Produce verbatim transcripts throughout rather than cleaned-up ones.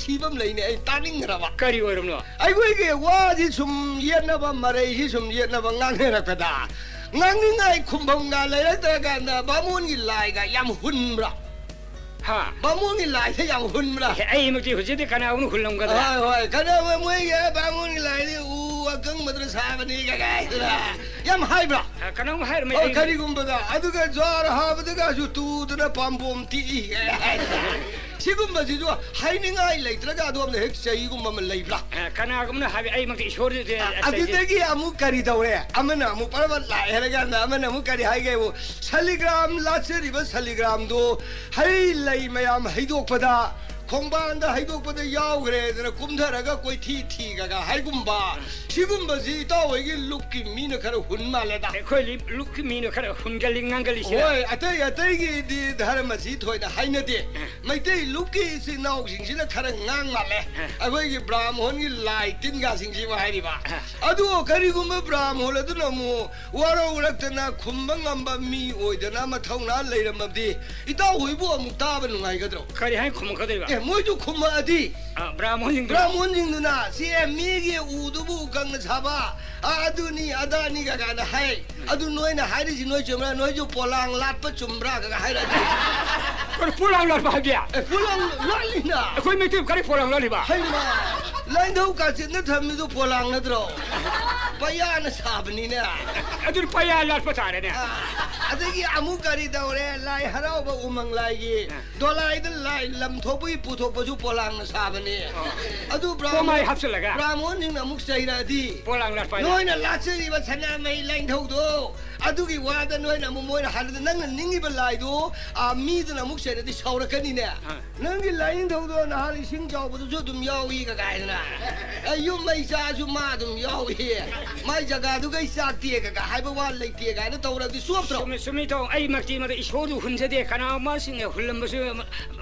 ꯊꯤꯕ ꯑꯃ ꯂꯩꯅꯦ, ꯑꯩ ꯇꯥꯅꯤꯡꯈ꯭ꯔꯕ꯫ ꯀꯔꯤ ꯑꯣꯏꯔꯕꯅꯣ? ꯑꯩꯈꯣꯏꯒꯤ ꯋꯥꯁꯤ ꯁꯨꯝ ꯌꯦꯠꯅꯕ, ꯃꯔꯩꯁꯤ ꯁꯨꯝ ꯌꯦꯠꯅꯕ ꯉꯥꯡꯅꯔꯛꯄꯗ, ꯉꯥꯡꯅꯤꯡꯉꯥꯏ ꯈꯨꯝꯐꯝꯒ ꯂꯩꯔꯛꯇ꯭ꯔꯀꯥꯟꯗ ꯕꯥꯃꯣꯟꯒꯤ ꯂꯥꯏꯒ ꯌꯥꯝ ꯍꯨꯟꯕ꯭ꯔꯥ? ꯍꯥ? ꯕꯥꯃꯣꯟꯒꯤ ꯂꯥꯏꯗ ꯌꯥꯝ ꯍꯨꯟꯕ꯭ꯔꯥ? ꯑꯦ, ꯑꯩꯃꯛꯇꯤ ꯍꯧꯖꯤꯛꯇꯤ ꯀꯅꯥꯒꯨꯝꯕ ꯍꯨꯜꯂꯝꯒꯗ꯭ꯔꯥ? ꯍꯣꯏ, ꯍꯣꯏ, ꯀꯅꯥꯒꯨꯝꯕ ꯃꯣꯏꯒꯤ ꯕꯥꯃꯣꯟꯒꯤ ꯂꯥꯏꯗꯤ ꯎ ꯑꯀꯪꯕꯗꯨꯅ ꯁꯥꯕꯅꯤ ꯀꯥꯏꯅ ꯌꯥꯝ ꯍꯥꯏꯕ꯭ꯔꯥ? ꯑ, ꯀꯅꯥꯒꯨꯝꯕ ꯍꯥꯏꯔꯝꯃꯦ, ꯑꯣ, ꯑꯩ ꯀꯔꯤꯒꯨꯝꯕꯗ, ꯑꯗꯨꯒ ꯖ꯭ꯋꯥꯔ ꯍꯥꯕꯗꯒꯁꯨ ꯇꯨꯗꯨꯅ ꯄꯥꯝꯕꯣꯝ ꯇꯤꯛꯏ ꯀꯥꯏꯅ ꯍꯥꯏ꯫ ꯁꯤꯒꯨꯝꯕꯁꯤꯁꯨ ꯍꯥꯏꯅꯤꯡꯉꯥꯏ ꯂꯩꯇ꯭ꯔꯒ ꯑꯗꯣꯝꯗ ꯍꯦꯛ ꯆꯩꯒꯨꯝꯕ ꯑꯃ ꯂꯩꯕ꯭ꯔꯥ? ꯑ, ꯀꯅꯥꯒꯨꯝꯅ ꯍꯥꯏꯕ, ꯑꯩꯃꯛꯇꯤ ꯏꯁꯣꯔꯗꯤ ꯑ, ꯑꯗꯨꯗꯒꯤ ꯑꯃꯨꯛ ꯀꯔꯤ ꯇꯧꯔꯦ? ꯑꯃꯅ ꯑꯃꯨꯛ ꯄꯔꯕꯠ ꯂꯥꯛꯑꯦ ꯍꯥꯏꯔꯀꯥꯟꯗ ꯑꯃꯅ ꯑꯃꯨꯛ ꯀꯔꯤ ꯍꯥꯏꯒꯦꯕꯨ, ꯁꯂꯤꯒ꯭ꯔꯥꯝ ꯂꯥꯠꯆꯔꯤꯕ ꯁꯂꯤꯒ꯭ꯔꯥꯝꯗꯨ ꯍꯩ ꯂꯩ ꯃꯌꯥꯝ ꯍꯩꯗꯣꯛꯄꯗ, ꯈꯣꯡꯕꯥꯟꯗ ꯍꯩꯗꯣꯛꯄꯗ ꯌꯥꯎꯈ꯭ꯔꯦꯗꯅ ꯀꯨꯝꯊꯔꯒ ꯀꯣꯏꯊꯤ ꯊꯤꯒꯒ ꯍꯥꯏꯒꯨꯝꯕ, ꯁꯤꯒꯨꯝꯕꯁꯤ ꯏꯇꯥꯎ ꯍꯣꯏꯒꯤ ꯂꯨꯞꯀꯤ ꯃꯤꯅ ꯈꯔ ꯍꯨꯟ ꯃꯥꯜꯂꯦꯗ꯫ ꯑꯩꯈꯣꯏ ꯂꯤ-, ꯂꯨꯞꯀꯤ ꯃꯤꯅ ꯈꯔ ꯍꯨꯟꯒꯜꯂꯤ ꯉꯥꯡꯒꯜꯂꯤꯁꯤꯅ꯫ ꯍꯣꯏ, ꯑꯇꯩ ꯑꯇꯩꯒꯤꯗꯤ ꯙꯔꯃꯁꯤ ꯊꯣꯏꯅ ꯍꯥꯏꯅꯗꯦ꯫ ꯑ꯫ ꯃꯩꯇꯩ ꯂꯨꯞꯀꯤ ꯏꯆꯤꯟ ꯏꯅꯥꯎꯁꯤꯡꯁꯤꯅ ꯈꯔ ꯉꯥꯡ ꯃꯥꯜꯂꯦ꯫ ꯑ꯫ ꯑꯩꯈꯣꯏꯒꯤ ꯕ꯭ꯔꯥꯝꯍꯣꯟꯒꯤ ꯂꯥꯏ ꯇꯤꯟꯒꯁꯤꯡꯁꯤꯕꯨ ꯍꯥꯏꯔꯤꯕ꯫ ꯑ꯫ ꯑꯗꯨ ꯀꯔꯤꯒꯨꯝꯕ ꯕ꯭ꯔꯥꯝꯍꯣꯟ ꯑꯗꯨꯅ ꯑꯃꯨꯛ ꯋꯥꯔꯧꯔꯛꯇꯅ ꯈꯨꯝꯕ ꯉꯝꯕ ꯃꯤ ꯑꯣꯏꯗꯅ ꯃꯊꯧꯅꯥ ꯂꯩꯔꯝꯃꯕꯗꯤ ꯏꯇꯥꯎ ꯍꯣꯏꯕꯨ ꯑꯃꯨꯛ ꯇꯥꯕ ꯅꯨꯡꯉꯥꯏꯒꯗ꯭ꯔꯣ? ꯀꯔꯤ ꯍꯥꯏꯅ ꯈꯨꯝꯃꯛꯀꯗꯣꯏꯕ? ꯑꯦ, ꯃꯣꯏꯁꯨ ꯈꯨꯝꯃꯛꯑꯗꯤ? ꯑ, ꯕ꯭ꯔꯥꯝꯍꯣꯟꯁꯤꯡꯗꯨꯅ? ꯕ꯭ꯔꯥꯝꯍꯣꯟꯁꯤꯡꯗꯨꯅ, "ꯁꯤ, ꯑꯦ, ꯃꯤꯒꯤ ꯎꯗꯨꯕꯨ ꯎꯀꯪꯅ ꯁꯥꯕ, ꯑ, ꯑꯗꯨꯅꯤ, ꯑꯗꯥꯅꯤ" ꯀꯥꯏꯅ ꯍꯥꯏ꯫ ꯑꯗꯨ ꯅꯣꯏꯅ ꯍꯥꯏꯔꯤꯁꯤ ꯅꯣꯏ ꯆꯨꯝꯕ꯭ꯔꯥ? ꯅꯣꯏꯁꯨ ꯄꯣꯂꯥꯡ ꯂꯥꯠꯄ ꯆꯨꯝꯕ꯭ꯔꯥ ꯀꯥꯏꯅ ꯍꯥꯏꯔꯛꯑꯗꯤ? ꯀꯔꯤ ꯄꯣꯂꯥꯡ ꯂꯥꯠꯄ ꯍꯥꯏꯒꯦ? ꯑꯦ, ꯄꯣꯂꯥꯡ ꯂꯥꯠꯂꯤꯅ꯫ ꯑꯩꯈꯣꯏ ꯃꯩꯇꯩ ꯀꯔꯤ ꯄꯣꯂꯥꯡ ꯂꯥꯠꯂꯤꯕ? ꯍꯩꯃꯥ, ꯂꯥꯏꯅꯤꯡꯊꯧ ꯀꯥꯆꯤꯟꯗ ꯊꯝꯃꯤꯗꯨ ꯄꯣꯂꯥꯡ ꯅꯠꯇ꯭ꯔꯣ? ꯄꯩꯌꯥꯅ ꯁꯥꯕꯅꯤꯅꯦ꯫ ꯑꯗꯨꯗꯤ ꯄꯩꯌꯥ ꯂꯥꯠꯄ ꯇꯥꯔꯦꯅꯦ꯫ ꯑ, ꯑꯗꯒꯤ ꯑꯃꯨꯛ ꯀꯔꯤ ꯇꯧꯔꯦ? ꯂꯥꯏ ꯍꯔꯥꯎꯕ ꯎꯃꯪ ꯂꯥꯏꯒꯤ ꯑ꯫ ꯗꯣꯂꯥꯏꯗ ꯂꯥꯏ ꯂꯝ ꯊꯣꯛꯄꯒꯤ ꯄꯨꯊꯣꯛꯄꯁꯨ ꯄꯣꯂꯥꯡꯅ ꯁꯥꯕꯅꯤ꯫ ꯑ꯫ ꯑꯗꯨ ꯕ꯭ꯔꯥꯍꯃꯣꯟ-, ꯀꯣꯃꯥꯏ ꯍꯥꯞꯆꯤꯜꯂꯒ? ꯕ꯭ꯔꯥꯍꯃꯣꯟꯁꯤꯡꯅ ꯑꯃꯨꯛ ꯆꯩꯔꯛꯑꯗꯤ, ꯄꯣꯂꯥꯡ ꯂꯥꯠꯄ ꯍꯥꯏꯅ? ꯅꯣꯏꯅ ꯂꯥꯠꯆꯔꯤꯕ ꯁꯅꯥꯃꯍꯤ ꯂꯥꯏꯅꯤꯡꯊꯧꯗꯣ, ꯑꯗꯨꯒꯤ ꯋꯥꯗ ꯅꯣꯏꯅ ꯑꯃꯨꯛ, ꯃꯣꯏꯅ ꯍꯥꯏꯔꯗꯤ, ꯅꯪꯅ ꯅꯤꯡꯉꯤꯕ ꯂꯥꯏꯗꯣ, ꯑ, ꯃꯤꯗꯨꯅ ꯑꯃꯨꯛ ꯆꯩꯔꯗꯤ ꯁꯥꯎꯔꯛꯀꯅꯤꯅꯦ꯫ ꯑ꯫ ꯅꯪꯒꯤ ꯂꯥꯏꯅꯤꯡꯊꯧꯗꯣ ꯅꯍꯥꯟ ꯏꯁꯤꯡ ꯆꯥꯎꯕꯗꯨꯁꯨ ꯑꯗꯨꯝ ꯌꯥꯎꯏ ꯀꯀꯥꯏꯗꯅ, ꯑꯩ ꯌꯨꯝ ꯃꯩ ꯆꯥꯛꯑꯁꯨ ꯃꯥ ꯑꯗꯨꯝ ꯌꯥꯎꯏ, ꯃꯥꯏ ꯖꯒꯥꯗꯨꯒ ꯑꯩ ꯆꯥꯛꯇꯦ ꯀꯀꯥ ꯍꯥꯏꯕ ꯋꯥ ꯂꯩꯇꯦ ꯀꯥꯏꯅ ꯇꯧꯔꯗꯤ ꯆꯣꯞꯇ꯭ꯔꯣ? ꯆꯨꯝꯃꯤ, ꯆꯨꯝꯃꯤ, ꯏꯇꯥꯎ꯫ ꯑꯩ ꯃꯛꯇꯤ ꯃꯗꯨ ꯏꯁꯣꯔꯗꯨ ꯍꯨꯟꯖꯗꯦ, ꯀꯅꯥ ꯑꯃꯁꯤꯡꯅ ꯍꯨꯜꯂꯝꯕꯁꯨ, ꯑꯦ,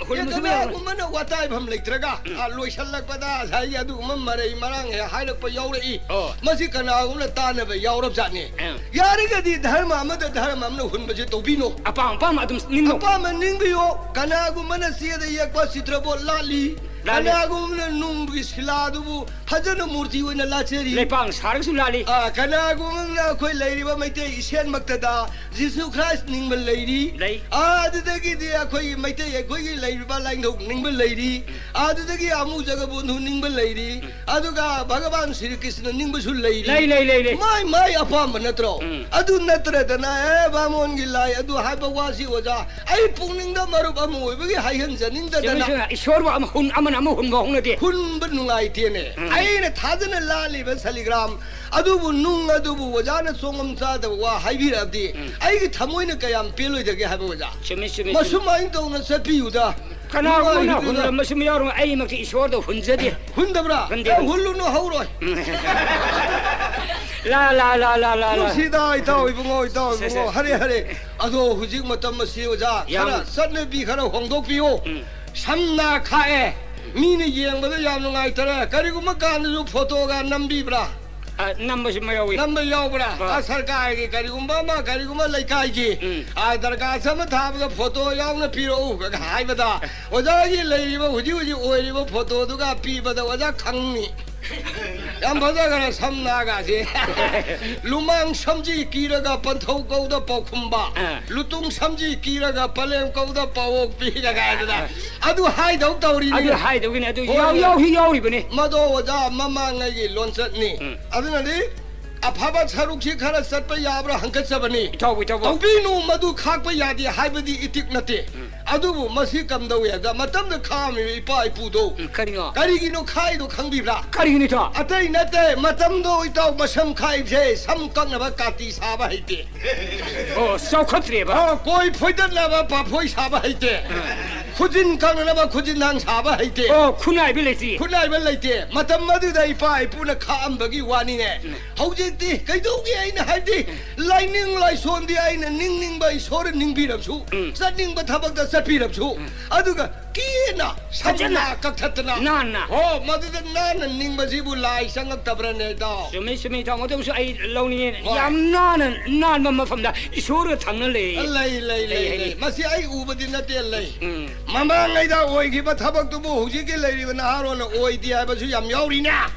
ꯍꯨꯜꯂꯝꯕꯁꯨ ꯌꯥꯎꯔꯝꯃꯤ꯫ ꯀꯅꯥꯒꯨꯝꯕꯅ ꯋꯥꯇꯥꯏꯐꯝ ꯂꯩꯇ꯭ꯔꯒ, ꯎꯝ꯫ ꯑ, ꯂꯣꯏꯁꯤꯜꯂꯛꯄꯗ ꯉꯁꯥꯏꯒꯤ ꯑꯗꯨꯒꯨꯝꯕ ꯃꯔꯩ ꯃꯔꯥꯡ ꯍꯦꯛ ꯍꯥꯏꯔꯛꯄ ꯌꯥꯎꯔꯛꯏ꯫ ꯑꯣ꯫ ꯃꯁꯤ ꯀꯅꯥꯒꯨꯝꯕꯅ ꯇꯥꯟꯅꯕ ꯌꯥꯎꯔꯕꯖꯥꯠꯅꯤ꯫ ꯎꯝ꯫ ꯌꯥꯔꯒꯗꯤ ꯙꯔꯃ ꯑꯃꯗ ꯙꯔꯃ ꯑꯃꯅ ꯍꯨꯟꯕꯁꯦ ꯇꯧꯕꯤꯅꯣ꯫ ꯑꯄꯥꯝ ꯑꯄꯥꯝꯕ ꯑꯗꯨꯝ ꯅꯤꯡꯉꯣ꯫ ꯑꯄꯥꯝꯕ ꯅꯤꯡꯕꯤꯌꯣ꯫ ꯀꯅꯥꯒꯨꯝꯕꯅ ꯆꯦꯗ ꯌꯦꯛꯄ ꯆꯤꯇ꯭ꯔꯕꯣꯠ ꯂꯥꯠꯂꯤ, ꯂꯥꯠꯂꯤ꯫ ꯀꯅꯥꯒꯨꯝꯕꯅ ꯅꯨꯡꯒꯤ ꯁꯤꯂꯥꯗꯨꯕꯨ ꯐꯖꯅ ꯃꯨꯔꯇꯤ ꯑꯣꯏꯅ ꯂꯥꯠꯆꯔꯤ꯫ ꯂꯩꯄꯥꯛꯅ ꯁꯥꯔꯒꯁꯨ ꯂꯥꯠꯂꯤ꯫ ꯑꯥ, ꯀꯅꯥꯒꯨꯝꯕ ꯑꯃꯅ ꯑꯩꯈꯣꯏ ꯂꯩꯔꯤꯕ ꯃꯩꯇꯩ ꯏꯁꯦꯟꯃꯛꯇꯗ ꯖꯤꯁꯨ ꯈ꯭ꯔꯥꯏꯁ ꯅꯤꯡꯕ ꯂꯩꯔꯤ꯫ ꯂꯩ꯫ ꯑꯥ, ꯑꯗꯨꯗꯒꯤꯗꯤ ꯑꯩꯈꯣꯏꯒꯤ ꯃꯩꯇꯩ ꯑꯩꯈꯣꯏꯒꯤ ꯂꯩꯔꯤꯕ ꯂꯥꯏꯅꯤꯡꯊꯧ ꯅꯤꯡꯕ ꯂꯩꯔꯤ꯫ ꯑꯗꯨꯗꯒꯤ ꯑꯃꯨ ꯖꯒꯕꯣꯟꯙꯨ ꯅꯤꯡꯕ ꯂꯩꯔꯤ꯫ ꯑꯗꯨꯒ ꯚꯒꯕꯥꯟ ꯁ꯭ꯔꯤ ꯀ꯭ꯔꯤꯁꯅ ꯅꯤꯡꯕꯁꯨ ꯂꯩꯔꯤ꯫ ꯂꯩ, ꯂꯩ, ꯂꯩ, ꯂꯩ꯫ ꯃꯥꯏ ꯃꯥꯏ ꯑꯄꯥꯝꯕ ꯅꯠꯇ꯭ꯔꯣ? ꯎꯝ꯫ ꯑꯗꯨ ꯅꯠꯇ꯭ꯔꯗꯅ, ꯑꯦ, ꯕꯥꯃꯣꯟꯒꯤ ꯂꯥꯏ ꯑꯗꯨ ꯍꯥꯏꯕ ꯋꯥꯁꯤ, ꯑꯣꯖꯥ, ꯑꯩ ꯄꯨꯛꯅꯤꯡꯗ ꯃꯔꯨꯞ ꯑꯃ ꯑꯣꯏꯕꯒꯤ ꯍꯥꯏꯍꯟꯖꯅꯤꯡꯗꯗꯅ꯫ ꯆꯨꯝꯃꯤ, ꯆꯨꯝꯃꯤ꯫ ꯏꯁꯣꯔꯕꯨ ꯑꯃ ꯍꯨꯟ-, ꯑꯃꯅ ꯑꯃ ꯍꯨꯟꯕ ꯍꯧꯅꯗꯦ꯫ ꯍꯨꯟꯕ ꯅꯨꯡꯉꯥꯏꯇꯦꯅꯦ꯫ ꯎꯝ꯫ ꯑꯩꯅ ꯊꯥꯖꯅ ꯂꯥꯜꯂꯤꯕ ꯁꯂꯤꯒ꯭ꯔꯥꯝ ꯑꯗꯨꯕꯨ, ꯅꯨꯡ ꯑꯗꯨꯕꯨ ꯑꯣꯖꯥꯅ ꯆꯣꯡꯉꯝ ꯆꯥꯗꯕ ꯋꯥ ꯍꯥꯏꯕꯤꯔꯛꯑꯕꯗꯤ, ꯎꯝ꯫ ꯑꯩꯒꯤ ꯊꯃꯣꯏꯅ ꯀꯌꯥꯝ ꯄꯦꯜꯂꯣꯏꯗꯒꯦ ꯍꯥꯏꯕ, ꯑꯣꯖꯥ? ꯆꯨꯝꯃꯤ, ꯆꯨꯝꯃꯤ, ꯆꯨꯝꯃꯤ꯫ ꯃꯁꯨꯃꯥꯏꯅ ꯇꯧꯅ ꯆꯠꯄꯤꯌꯨꯗ꯫ ꯀꯅꯥꯒꯨꯝꯕꯅ ꯅꯨꯡꯉꯥꯏꯈꯤꯗ꯭ꯔꯦꯗ꯫ ꯍꯨꯜꯂꯝꯕꯁꯨ ꯌꯥꯎꯔꯝ-, ꯑꯩꯃꯛꯇꯤ ꯏꯁꯣꯔꯗ ꯍꯨꯟꯖꯗꯦ꯫ ꯍꯨꯟꯗꯕ꯭ꯔꯥ? ꯍꯨꯟꯗꯦ, ꯑꯦ, ꯍꯨꯟꯗꯦ꯫ ꯍꯨꯜꯂꯨꯅꯨ, ꯍꯧꯔꯣꯏ꯫ ꯎꯝ꯫ ꯂꯥ, ꯂꯥ, ꯂꯥ, ꯂꯥ, ꯂꯥ, ꯂꯥ꯫ ꯅꯨꯡꯁꯤꯗ ꯏꯇꯥꯎ ꯏꯕꯨꯡꯉꯣ, ꯏꯇꯥꯎ ꯁꯦ, ꯁꯦ꯫ ꯏꯕꯨꯡꯉꯣ꯫ ꯍꯔꯦ, ꯍꯔꯦ꯫ ꯑꯗꯣ ꯍꯧꯖꯤꯛ ꯃꯇꯝ ꯑꯁꯤ ꯑꯣꯖꯥ, ꯌꯥꯝ ꯈꯔ ꯆꯠꯅꯕꯤ ꯈꯔ ꯍꯣꯡꯗꯣꯛꯄꯤꯌꯨ꯫ ꯎꯝ꯫ ꯁꯝꯅꯥ ꯈꯥꯛꯑꯦ꯫ ꯃꯤꯅ ꯌꯦꯡꯕꯗ ꯌꯥꯝ ꯅꯨꯡꯉꯥꯏꯇꯔꯦ꯫ ꯀꯔꯤꯒꯨꯝꯕ ꯀꯥꯟꯗꯁꯨ ꯐꯣꯇꯣꯒ ꯅꯝꯕꯤꯕ꯭ꯔꯥ? ꯑ, ꯅꯝꯕꯁꯨ ꯑꯃ ꯌꯥꯎꯏ꯫ ꯅꯝꯕ ꯌꯥꯎꯕ꯭ꯔꯥ? ꯑ꯫ ꯑ, ꯁꯔꯀꯥꯔꯒꯤ ꯀꯔꯤꯒꯨꯝꯕ ꯑꯃ, ꯀꯔꯤꯒꯨꯝꯕ ꯂꯩꯀꯥꯏꯒꯤ, ꯎꯝ꯫ ꯑ, ꯗꯔꯀꯥꯁ ꯑꯃ ꯊꯥꯕꯗ ꯐꯣꯇꯣ ꯌꯥꯎꯅ ꯄꯤꯔꯛꯎ ꯍꯥꯏꯕꯗ, ꯑꯣꯖꯥꯒꯤ ꯂꯩꯔꯤꯕ, ꯍꯧꯖꯤꯛ ꯍꯧꯖꯤꯛ ꯑꯣꯏꯔꯤꯕ ꯐꯣꯇꯣꯗꯨꯒ ꯄꯤꯕꯗ ꯑꯣꯖꯥ ꯈꯪꯅꯤ꯫ ꯌꯥꯝ ꯐꯖꯈ꯭ꯔꯦ ꯁꯝꯅꯥꯒꯁꯦ꯫ ꯂꯨꯃꯥꯡ ꯁꯝꯖꯤ ꯀꯤꯔꯒ ꯄꯟꯊꯧ ꯀꯧꯗ ꯄꯥꯎꯈꯨꯝꯕ, ꯑ꯫ ꯂꯨꯇꯨꯡ ꯁꯝꯖꯤ ꯀꯤꯔꯒ ꯄꯂꯦꯝ ꯀꯧꯗ ꯄꯥꯋꯣꯛ ꯄꯤꯔꯒ ꯍꯥꯏꯗꯅ꯫ ꯑ꯫ ꯑꯗꯨ ꯍꯥꯏꯗꯧ ꯇꯧꯔꯤꯅꯤ꯫ ꯑꯗꯨ ꯍꯥꯏꯗꯧꯒꯤꯅꯤ, ꯑꯗꯨ ꯍꯣꯏ, ꯌꯥꯎ-, ꯍꯣꯏ꯫ ꯌꯥꯎꯁꯨ ꯌꯥꯎꯔꯤꯕꯅꯤ꯫ ꯃꯗꯣ ꯑꯣꯖꯥ ꯃꯃꯥꯡꯉꯩꯒꯤ ꯂꯣꯟꯆꯠꯅꯤ꯫ ꯎꯝ꯫ ꯑꯗꯨꯅꯗꯤ ꯑꯐꯕ ꯁꯔꯨꯛꯁꯤ ꯈꯔ ꯆꯠꯄ ꯌꯥꯕ꯭ꯔꯥ ꯍꯪꯒꯠꯆꯕꯅꯤ꯫ ꯏꯇꯥꯎꯕꯨ, ꯏꯇꯥꯎꯕꯨ꯫ ꯇꯧꯕꯤꯅꯨ, ꯃꯗꯨ ꯈꯥꯛꯄ ꯌꯥꯗꯦ ꯍꯥꯏꯕꯗꯤ ꯏꯇꯤꯛ ꯅꯠꯇꯦ꯫ ꯎꯝ꯫ ꯑꯗꯨꯕꯨ ꯃꯁꯤ ꯀꯝꯗꯧꯏ ꯍꯥꯏꯕꯗ, ꯃꯇꯝꯗ ꯈꯥꯛꯑꯝꯃꯤꯕ ꯏꯄꯥ ꯏꯄꯨꯗꯣ ꯎꯝ, ꯀꯔꯤꯅꯣ? ꯀꯔꯤꯒꯤꯅꯣ ꯈꯥꯛꯏꯗꯣ ꯈꯪꯕꯤꯕ꯭ꯔꯥ? ꯀꯔꯤꯒꯤꯅꯣ, ꯏꯇꯥꯎ? ꯑꯇꯩ ꯅꯠꯇꯦ, ꯃꯇꯝꯗꯣ ꯏꯇꯥꯎ ꯃꯁꯝ ꯈꯥꯛꯏꯁꯦ ꯁꯝ ꯀꯛꯅꯕ ꯀꯥꯇꯤ ꯁꯥꯕ ꯍꯩꯇꯦ꯫ ꯑꯣ, ꯆꯥꯎꯈꯠꯇ꯭ꯔꯦꯕ? ꯑꯣ, ꯀꯣꯏ ꯐꯣꯏꯗꯠꯅꯕ ꯄꯥꯐꯣꯏ ꯁꯥꯕ ꯍꯩꯇꯦ꯫ ꯎꯝ꯫ ꯈꯨꯖꯤꯟ ꯀꯛꯅꯅꯕ ꯈꯨꯖꯤꯟ ꯊꯥꯡ ꯁꯥꯕ ꯍꯩꯇꯦ꯫ ꯑꯣ, ꯈꯨꯠꯅꯥꯏꯕ ꯂꯩꯇ꯭ꯔꯤ꯫ ꯈꯨꯠꯅꯥꯏꯕ ꯂꯩꯇꯦ꯫ ꯃꯇꯝ ꯑꯗꯨꯗ ꯏꯄꯥ ꯏꯄꯨꯅ ꯈꯥꯛꯑꯝꯕꯒꯤ ꯋꯥꯅꯤꯅꯦ꯫ ꯎꯝ꯫ ꯍꯧꯖꯤꯛꯇꯤ ꯀꯩꯗꯧꯒꯦ? ꯑꯩꯅ ꯍꯥꯏꯕꯗꯤ, ꯎꯝ꯫ ꯂꯥꯏꯅꯤꯡ ꯂꯥꯏꯁꯣꯟꯗꯤ ꯑꯩꯅ ꯅꯤꯡꯅꯤꯡꯕ ꯏꯁꯣꯔ ꯅꯤꯡꯕꯤꯔꯕꯁꯨ, ꯎꯝ꯫ ꯆꯠꯅꯤꯡꯕ ꯊꯕꯛꯇ ꯆꯠꯄꯤꯔꯕꯁꯨ, ꯎꯝ꯫ ꯑꯗꯨꯒ ꯀꯦꯅ ꯐꯖꯅ ꯁꯝꯅ ꯀꯛꯊꯠꯇꯅ꯫ ꯅꯥꯟꯅ꯫ ꯍꯣ, ꯃꯗꯨꯗ ꯅꯥꯟꯅ ꯅꯤꯡꯕꯁꯤꯕꯨ ꯂꯥꯏ ꯆꯪꯉꯛꯇꯕ꯭ꯔꯅꯦ, ꯏꯇꯥꯎ? ꯆꯨꯝꯃꯤ, ꯆꯨꯝꯃꯤ, ꯏꯇꯥꯎ꯫ ꯃꯗꯨꯃꯁꯨ ꯑꯩ ꯂꯧꯅꯤꯡꯉꯤ꯫ ꯍꯣꯏ꯫ ꯌꯥꯝ ꯅꯥꯟꯅ, ꯅꯥꯟꯕ ꯃꯐꯝꯗ ꯏꯁꯣꯔꯒ ꯊꯪꯅ ꯂꯩ꯫ ꯂꯩ, ꯂꯩ, ꯂꯩ, ꯂꯩ, ꯂꯩ꯫ ꯂꯩ꯫ ꯃꯁꯤ ꯑꯩ ꯎꯕꯗꯤ ꯅꯠꯇꯦ, ꯂꯩ꯫ ꯎꯝ꯫ ꯃꯃꯥꯡꯉꯩꯗ ꯑꯣꯏꯈꯤꯕ ꯊꯕꯛꯇꯨꯕꯨ ꯍꯧꯖꯤꯛꯀꯤ ꯂꯩꯔꯤꯕ ꯅꯍꯥꯔꯣꯟꯅ ꯑꯣꯏꯗꯦ ꯍꯥꯏꯕꯁꯨ ꯌꯥꯝ ꯌꯥꯎꯔꯤꯅꯦ꯫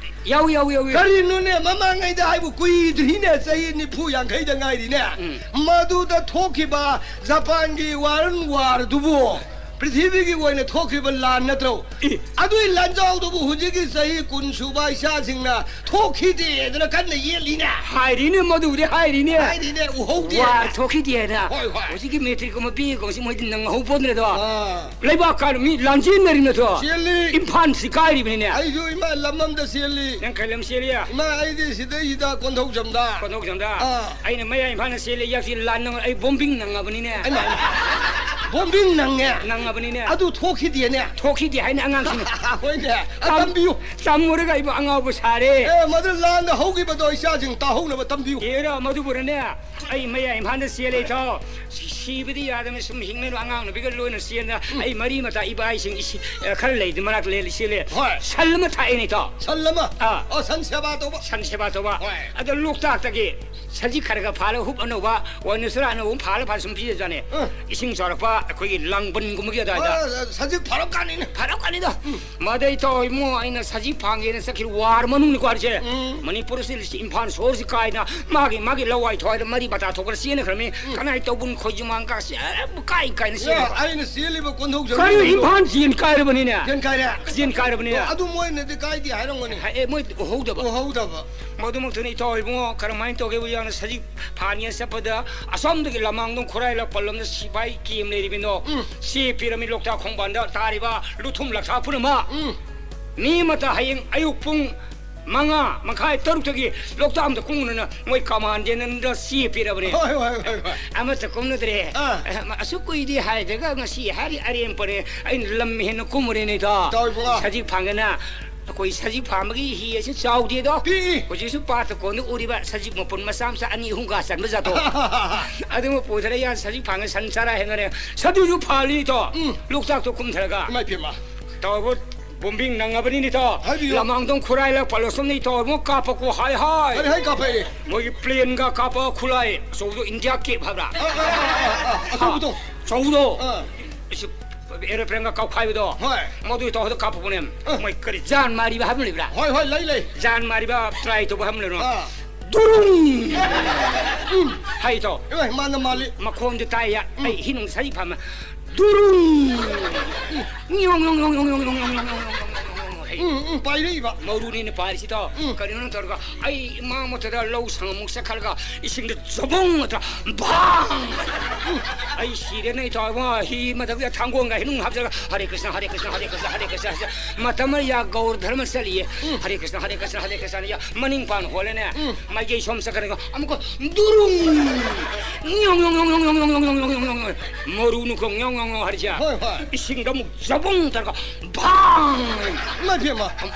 ꯌꯥꯎꯏ, ꯌꯥꯎꯏ, ꯌꯥꯎꯏ꯫ ꯀꯔꯤꯅꯣꯅꯦ, ꯃꯃꯥꯡꯉꯩꯗ ꯍꯥꯏꯕꯨ ꯀꯨꯏꯗ꯭ꯔꯤꯅꯦ, ꯆꯍꯤ ꯅꯤꯐꯨ ꯌꯥꯡꯈꯩꯗ ꯉꯥꯏꯔꯤꯅꯦ꯫ ꯎꯝ꯫ ꯃꯗꯨꯗ ꯊꯣꯛꯈꯤꯕ ꯖꯄꯥꯟꯒꯤ ꯋꯥꯔꯜ ꯋꯥꯔꯗꯨꯕꯨ ꯄ꯭ꯔꯤꯊꯤꯕꯤꯒꯤ ꯑꯣꯏꯅ ꯊꯣꯛꯈꯤꯕ ꯂꯥꯟ ꯅꯠꯇ꯭ꯔꯣ? ꯏ꯫ ꯑꯗꯨꯏ ꯂꯥꯟꯖꯥꯎꯗꯨꯕꯨ ꯍꯧꯖꯤꯛꯀꯤ ꯆꯍꯤ ꯀꯨꯟ ꯁꯨꯕ ꯏꯆꯥꯁꯤꯡꯅ ꯊꯣꯛꯈꯤꯗꯦꯗꯅ ꯀꯟꯅ ꯌꯦꯠꯂꯤꯅꯦ꯫ ꯍꯥꯏꯔꯤꯅꯦ, ꯃꯗꯨꯕꯨꯗꯤ ꯍꯥꯏꯔꯤꯅꯦ꯫ ꯍꯥꯏꯔꯤꯅꯦ, ꯎꯍꯧꯗꯦ ꯋꯥꯔ ꯍꯥꯏꯅ꯫ ꯊꯣꯛꯈꯤꯗꯦ ꯍꯥꯏꯅ꯫ ꯍꯣꯏ, ꯍꯣꯏ꯫ ꯍꯧꯖꯤꯛꯀꯤ ꯃꯦꯇ꯭ꯔꯤꯛꯀꯨꯝꯕ ꯄꯤꯔꯤꯀꯣ, ꯁꯤ ꯃꯣꯏꯗꯤ ꯅꯪꯍꯧ ꯄꯣꯟꯗ꯭ꯔꯦꯗꯣ꯫ ꯑꯥ꯫ ꯂꯩꯕꯥꯛ ꯀꯥꯏꯅ ꯃꯤ ꯂꯥꯟꯖꯦꯟꯅꯔꯤꯅꯗꯣ꯫ ꯆꯦꯜꯂꯤ꯫ ꯏꯝꯐꯥꯜꯁꯤ ꯀꯥꯏꯔꯤꯕꯅꯤꯅꯦ꯫ ꯑꯩꯁꯨ ꯏꯃꯥ ꯂꯝ ꯑꯝꯗ ꯆꯦꯜꯂꯤ꯫ ꯅꯪ ꯀꯩ ꯂꯝ ꯆꯦꯜꯂꯤ? ꯏꯃꯥ, ꯑꯩꯗꯤ ꯁꯤꯗꯩꯁꯤꯗ ꯀꯣꯟꯊꯧꯖꯝꯗ꯫ ꯀꯣꯟꯊꯧꯖꯝꯗ? ꯑꯥ꯫ ꯑꯩꯅ ꯃꯌꯥꯏ ꯏꯝꯐꯥꯜꯗ ꯆꯦꯜꯂꯤ, ꯌꯥꯛꯁꯤ ꯂꯥꯟ ꯅꯪ-, ꯑꯩ ꯕꯣꯝꯕꯤꯡ ꯅꯪꯉꯕꯅꯤꯅꯦ꯫ ꯑꯩꯃ, ꯕꯣꯝꯕꯤꯡ ꯅꯪꯉꯦ? ꯅꯪꯉꯕꯅꯤꯅꯦ꯫ ꯑꯗꯨ ꯊꯣꯛꯈꯤꯗꯦꯅꯦ꯫ ꯊꯣꯛꯈꯤꯗꯦ ꯍꯥꯏꯅ ꯑꯉꯥꯡꯁꯤꯡꯅ꯫ ꯍꯣꯏꯅꯦ꯫ ꯑ, ꯇꯝ-, ꯇꯝꯕꯤꯌꯨ꯫ ꯇꯝꯃꯨꯔꯒ ꯑꯩꯕꯨ ꯑꯉꯥꯎꯕ ꯁꯥꯔꯦ꯫ ꯑꯦ, ꯃꯗꯨ ꯂꯥꯟꯗ ꯍꯧꯈꯤꯕꯗꯣ ꯏꯆꯥꯁꯤꯡ ꯇꯥꯍꯧꯅꯕ ꯇꯝꯕꯤꯌꯨ꯫ ꯑꯦꯔꯥ, ꯃꯗꯨꯕꯨꯔꯅꯦ꯫ ꯑꯩ ꯃꯌꯥꯏ ꯏꯝꯐꯥꯜꯗ ꯆꯦꯜꯂꯦ, ꯏꯇꯥꯎ꯫ ꯁꯤ-, ꯁꯤꯕꯗꯤ ꯌꯥꯗꯕꯅꯤ, ꯁꯨꯝ ꯍꯤꯡꯅꯅꯕ ꯑꯉꯥꯡ ꯅꯨꯄꯤꯒ ꯂꯣꯏꯅ ꯆꯦꯟꯗꯅ ꯎꯝ꯫ ꯑꯩ ꯃꯔꯤ ꯃꯇꯥ ꯏꯕꯥꯏꯁꯤꯡ ꯏꯁꯤ-, ꯑ, ꯈꯔ ꯂꯩꯗꯅ ꯃꯅꯥꯛꯇ ꯂꯩ-, ꯆꯦꯜꯂꯦ꯫ ꯍꯣꯏ꯫ ꯁꯟ ꯑꯃ ꯊꯥꯛꯑꯦꯅꯦ, ꯏꯇꯥꯎ꯫ ꯁꯟ ꯑꯃ? ꯑꯥ꯫ ꯑꯣ, ꯁꯟ ꯁꯦꯕꯥ ꯇꯧꯕ? ꯁꯟ ꯁꯦꯕꯥ ꯇꯧꯕ꯫ ꯍꯣꯏ꯫ ꯑꯗꯣ ꯂꯣꯛꯇꯥꯛꯇꯒꯤ ꯁꯖꯤꯛ ꯈꯔ ꯈꯔ ꯐꯥꯜꯂꯒ ꯍꯨꯞ ꯑꯅꯧꯕ, ꯋꯥꯏ ꯅꯨꯁꯔꯥ ꯑꯅꯧꯕ ꯑꯃ ꯐꯥꯜꯂ ꯐꯥꯜꯂ ꯁꯨꯝ ꯄꯤꯖꯖꯥꯠꯅꯦ꯫ ꯎꯝ꯫ ꯏꯁꯤꯡ ꯆꯥꯎꯔꯛꯄ ꯑꯩꯈꯣꯏꯒꯤ ꯂꯥꯡꯕꯟꯒꯨꯝꯕꯒꯤ ꯑꯗꯨꯋꯥꯏꯗ꯫ ꯑꯣ, ꯁꯖꯤꯛ ꯐꯥꯔꯛꯀꯥꯟꯅꯤꯅꯦ꯫ ꯐꯥꯔꯛꯀꯥꯟꯅꯤꯗ꯫ ꯎꯝ꯫ ꯃꯗꯩ ꯇꯧ ꯏꯕꯨꯡꯉꯣ, ꯑꯩꯅ ꯁꯖꯤꯛ ꯐꯥꯟꯒꯦꯅ ꯆꯠꯈꯤꯕ ꯋꯥꯔ ꯃꯅꯨꯡꯅꯤꯀꯣ ꯍꯥꯏꯔꯤꯁꯦ꯫ ꯎꯝ꯫ ꯃꯅꯤꯄꯨꯔꯁꯤ ꯏꯝꯐꯥꯜ ꯁꯣꯍꯣꯔꯁꯤ ꯀꯥꯏꯅ ꯃꯥꯒꯤ, ꯃꯥꯒꯤ ꯂꯋꯥꯏ ꯊꯋꯥꯏꯗ ꯃꯔꯤ ꯃꯇꯥ ꯊꯣꯛꯈ꯭ꯔ ꯆꯦꯟꯈ꯭ꯔꯃꯤ꯫ ꯎꯝ꯫ ꯀꯅꯥꯏ ꯇꯧꯕꯨꯟ ꯈꯣꯏꯖꯨꯃꯥꯡ ꯀꯥꯁꯦ ꯑꯦ ꯀꯥꯏ ꯀꯥꯏꯅ ꯆꯦꯟꯈ꯭ꯔꯕ꯫ ꯑꯩꯅ ꯆꯦꯜꯂꯤꯕ ꯀꯣꯟꯊꯧꯖꯝ ꯀꯔꯤ ꯂꯝꯗꯣ꯫ ꯏꯝꯐꯥꯜ ꯆꯦꯟ ꯀꯥꯏꯔꯕꯅꯤꯅꯦ? ꯆꯦꯟ ꯀꯥꯏꯔꯦ꯫ ꯆꯦꯟ ꯀꯥꯏꯔꯕꯅꯤꯅꯦ꯫ ꯑꯗꯨ ꯃꯣꯏꯅꯗꯤ ꯀꯥꯏꯗꯦ ꯍꯥꯏꯔꯝꯒꯅꯤ꯫ ꯑꯦ, ꯃꯣꯏ ꯎꯍꯧꯗꯕ꯫ ꯎꯍꯧꯗꯕ꯫ ꯃꯗꯨꯃꯛꯇꯅꯤ ꯏꯇꯥꯎ ꯏꯕꯨꯡꯉꯣ, ꯀꯔꯝꯍꯥꯏꯅ ꯇꯧꯒꯦꯕꯨ ꯌꯥꯝꯅ ꯁꯖꯤꯛ ꯐꯥꯟꯒꯦꯅ ꯆꯠꯄꯗ ꯑꯁꯣꯝꯗꯒꯤ ꯂꯃꯥꯡꯗꯣꯡ ꯈꯨꯔꯥꯏ ꯂꯛꯄ ꯂꯝꯗ ꯁꯤꯐꯥꯏ ꯀꯦꯝ ꯂꯩꯔꯤꯕꯅꯣ? ꯎꯝ꯫ ꯆꯦ ꯄꯤꯔꯝꯃꯤ ꯂꯣꯛꯇꯥꯛ ꯈꯣꯡꯕꯥꯟꯗ ꯇꯥꯔꯤꯕ ꯂꯨꯊꯨꯝ ꯂꯛꯊꯥ ꯄꯨꯝꯅꯃꯛ꯫ ꯎꯝ꯫ ꯃꯤ ꯑꯃꯠꯇ ꯍꯌꯦꯡ ꯑꯌꯨꯛ ꯄꯨꯡ ꯃꯉꯥ ꯃꯈꯥꯏ, ꯇꯔꯨꯛꯇꯒꯤ ꯂꯣꯛꯇꯥꯛ ꯑꯃꯗ ꯀꯨꯝꯒꯅꯨꯅ ꯃꯣꯏ ꯀꯃꯥꯟꯗꯦꯟꯅ ꯆꯦ ꯄꯤꯔꯕꯅꯦ꯫ ꯍꯣꯏ, ꯍꯣꯏ, ꯍꯣꯏ, ꯍꯣꯏ꯫ ꯑꯃꯠꯇ ꯀꯨꯝꯅꯗ꯭ꯔꯦ꯫ ꯑꯥ꯫ ꯑꯁꯨꯛ ꯀꯨꯏꯗꯤ ꯍꯥꯏꯗ꯭ꯔꯒ ꯉꯁꯤ ꯍꯥꯏꯔꯤ ꯑꯔꯦꯝꯄꯅꯦ꯫ ꯑꯩꯅ ꯂꯝ ꯍꯦꯟꯅ ꯀꯨꯝꯃꯨꯔꯦꯅꯦ ꯏꯇꯥꯎ꯫ ꯏꯇꯥꯎ ꯏꯕꯨꯡꯉꯣ꯫ ꯁꯖꯤꯛ ꯐꯥꯟꯒꯦꯅ꯫ ꯑꯩꯈꯣꯏ ꯁꯖꯤꯛ ꯐꯥꯝꯕꯒꯤ ꯍꯤ ꯑꯁꯤ ꯆꯥꯎꯗꯦꯗꯣ꯫ ꯄꯤꯛꯏ꯫ ꯍꯧꯖꯤꯛꯁꯨ ꯄꯥꯠꯇ ꯀꯣꯟꯗ ꯎꯔꯤꯕ ꯁꯖꯤꯛ ꯃꯄꯨꯟ ꯃꯆꯥ ꯃꯆꯥ ꯑꯅꯤ ꯑꯍꯨꯝꯒ ꯆꯟꯕ ꯖꯥꯠꯇꯣ꯫ ꯑꯗꯨꯃ ꯄꯨꯊꯔ ꯌꯥ ꯁꯖꯤꯛ ꯐꯥꯡꯉ ꯁꯟ ꯆꯥꯔꯥ ꯍꯦꯟꯅꯔꯦ꯫ ꯁꯗꯨꯁꯨ ꯐꯥꯜꯂꯤꯇꯣ꯫ ꯎꯝ꯫ ꯂꯣꯛꯇꯥꯛꯇꯣ ꯀꯨꯝꯊꯔꯒ꯫ ꯏꯃꯥ ꯏꯄꯦꯝꯃ꯫ ꯇꯧꯕ ꯕꯣꯝꯕꯤꯡ ꯅꯪꯉꯕꯅꯤꯅꯦ ꯏꯇꯥꯎ꯫ ꯍꯥꯏꯕꯤꯌꯨ꯫ ꯂꯃꯥꯡꯗꯣꯡ ꯈꯨꯔꯥꯏ ꯂ ꯄꯥꯂꯣꯁꯝꯅ ꯏꯇꯥꯎ ꯏꯕꯨꯡꯉꯣ ꯀꯥꯞꯄꯀꯣ ꯍꯥꯏ ꯍꯥꯏ꯫ ꯍꯥꯏ ꯍꯥꯏ ꯀꯥꯞꯄꯛꯑꯦ꯫ ꯃꯣꯏꯒꯤ ꯄ꯭ꯂꯦꯟꯒ ꯀꯥꯞꯄ ꯈꯨꯠꯂꯥꯏ ꯑꯆꯧꯕꯗꯣ ꯏꯟꯗꯤꯌꯥ ꯀꯦꯞ ꯍꯥꯏꯕ꯭ꯔꯥ? ꯑ, ꯑ, ꯑ, ꯑ, ꯑꯆꯧꯕꯗꯣ꯫ ꯑꯆꯧꯕꯗꯣ꯫ ꯑ꯫ ꯑꯩꯁꯨ ꯑꯦꯔꯣꯄ꯭ꯂꯦꯟꯒ ꯀꯥꯞꯈꯥꯏꯕꯗꯣ꯫ ꯍꯣꯏ꯫ ꯃꯗꯨ ꯏꯇꯥꯎ ꯍꯣꯏꯗ ꯀꯥꯞꯄꯛꯄꯅꯦ꯫ ꯑ꯫ ꯃꯣꯏ ꯀꯔꯤ ꯖꯥꯟ ꯃꯥꯔꯤꯕ ꯍꯥꯏꯕ ꯑꯃ ꯂꯩꯕ꯭ꯔꯥ? ꯍꯣꯏ, ꯍꯣꯏ, ꯂꯩ, ꯂꯩ꯫ ꯖꯥꯟ ꯃꯥꯔꯤꯕ ꯇ꯭ꯔꯥꯏ ꯇꯧꯕ ꯍꯥꯏꯕ ꯑꯃ ꯂꯩꯕ꯭ꯔꯥ? ꯑ꯫ ꯗꯨꯔꯨꯡ! ꯎꯝ꯫ ꯍꯥꯏ ꯏꯇꯥꯎ꯫ ꯏꯃꯥ, ꯃꯥꯅ ꯃꯥꯜꯂꯤ꯫ ꯃꯈꯣꯟꯗꯨ ꯇꯥꯏꯌꯦ꯫ ꯎꯝ꯫ ꯑꯩ ꯍꯤ ꯅꯨꯡ ꯁꯖꯤꯛ ꯐꯥꯝꯃ꯫ ꯗꯨꯔꯨꯡ! ꯎꯝ꯫ ꯎꯝ, ꯎꯝ, ꯄꯥꯏꯔꯛꯏꯕ꯫ ꯃꯧꯔꯨꯅꯤꯅ ꯄꯥꯏꯔꯤꯁꯤꯗꯣ꯫ ꯎꯝ꯫ ꯀꯔꯤꯅꯣ ꯇꯧꯔꯒ ꯑꯩ ꯏꯃꯥ ꯃꯊꯛꯇ ꯂꯧ ꯁꯪꯉꯝꯃꯨꯛ ꯆꯠꯈꯠꯂꯒ ꯏꯁꯤꯡꯗ ꯖꯕꯨꯡ ꯑꯗ ꯚꯥꯡ! ꯎꯝ꯫ ꯑꯩ ꯁꯤꯔꯦꯅꯦ ꯏꯇꯥꯎ ꯏꯕꯨꯡꯉꯣ꯫ ꯍꯤ ꯃꯊꯛꯇ ꯊꯥꯡꯒꯣꯟꯒ ꯍꯩꯅꯨꯡ ꯍꯥꯞꯆꯜꯂꯒ ꯍꯔꯦ ꯀ꯭ꯔꯤꯁꯅ, ꯍꯔꯦ ꯀ꯭ꯔꯤꯁꯅ, ꯍꯔꯦ ꯀ꯭ꯔꯤꯁꯅ, ꯍꯔꯦ ꯀ꯭ꯔꯤꯁꯅ, ꯍꯔꯦ ꯀ꯭ꯔꯤꯁꯅ꯫ ꯃꯇꯝ ꯑꯃ ꯌꯥ ꯒꯧꯔ ꯙꯔꯃ ꯆꯠꯂꯤꯌꯦ꯫ ꯎꯝ꯫ ꯍꯔꯦ ꯀ꯭ꯔꯤꯁꯅ, ꯍꯔꯦ ꯀ꯭ꯔꯤꯁꯅ, ꯍꯔꯦ ꯀ꯭ꯔꯤꯁꯅ ꯌꯥ ꯃꯅꯤꯡ ꯄꯥꯟ ꯍꯣꯜꯂꯦꯅꯦ꯫ ꯎꯝ꯫ ꯃꯥꯏꯀꯩ ꯁꯣꯝ ꯆꯠꯈ꯭ꯔꯒ ꯑꯃꯨꯛꯀ ꯗꯨꯔꯨꯡ! ꯌꯣꯡ, ꯌꯣꯡ, ꯌꯣꯡ꯫ ꯃꯔꯨ ꯅꯨꯡꯈꯣꯡ ꯌꯣꯡ, ꯌꯣꯡ, ꯌꯣꯡ ꯍꯥꯏꯔꯤꯁꯦ꯫ ꯍꯣꯏ, ꯍꯣꯏ꯫ ꯏꯁꯤꯡꯗ ꯑꯃꯨꯛ ꯖꯕꯨꯡ ꯇꯧꯔꯒ ꯚꯥꯡ! ꯏꯃꯥ ꯏꯕꯦꯝꯃ꯫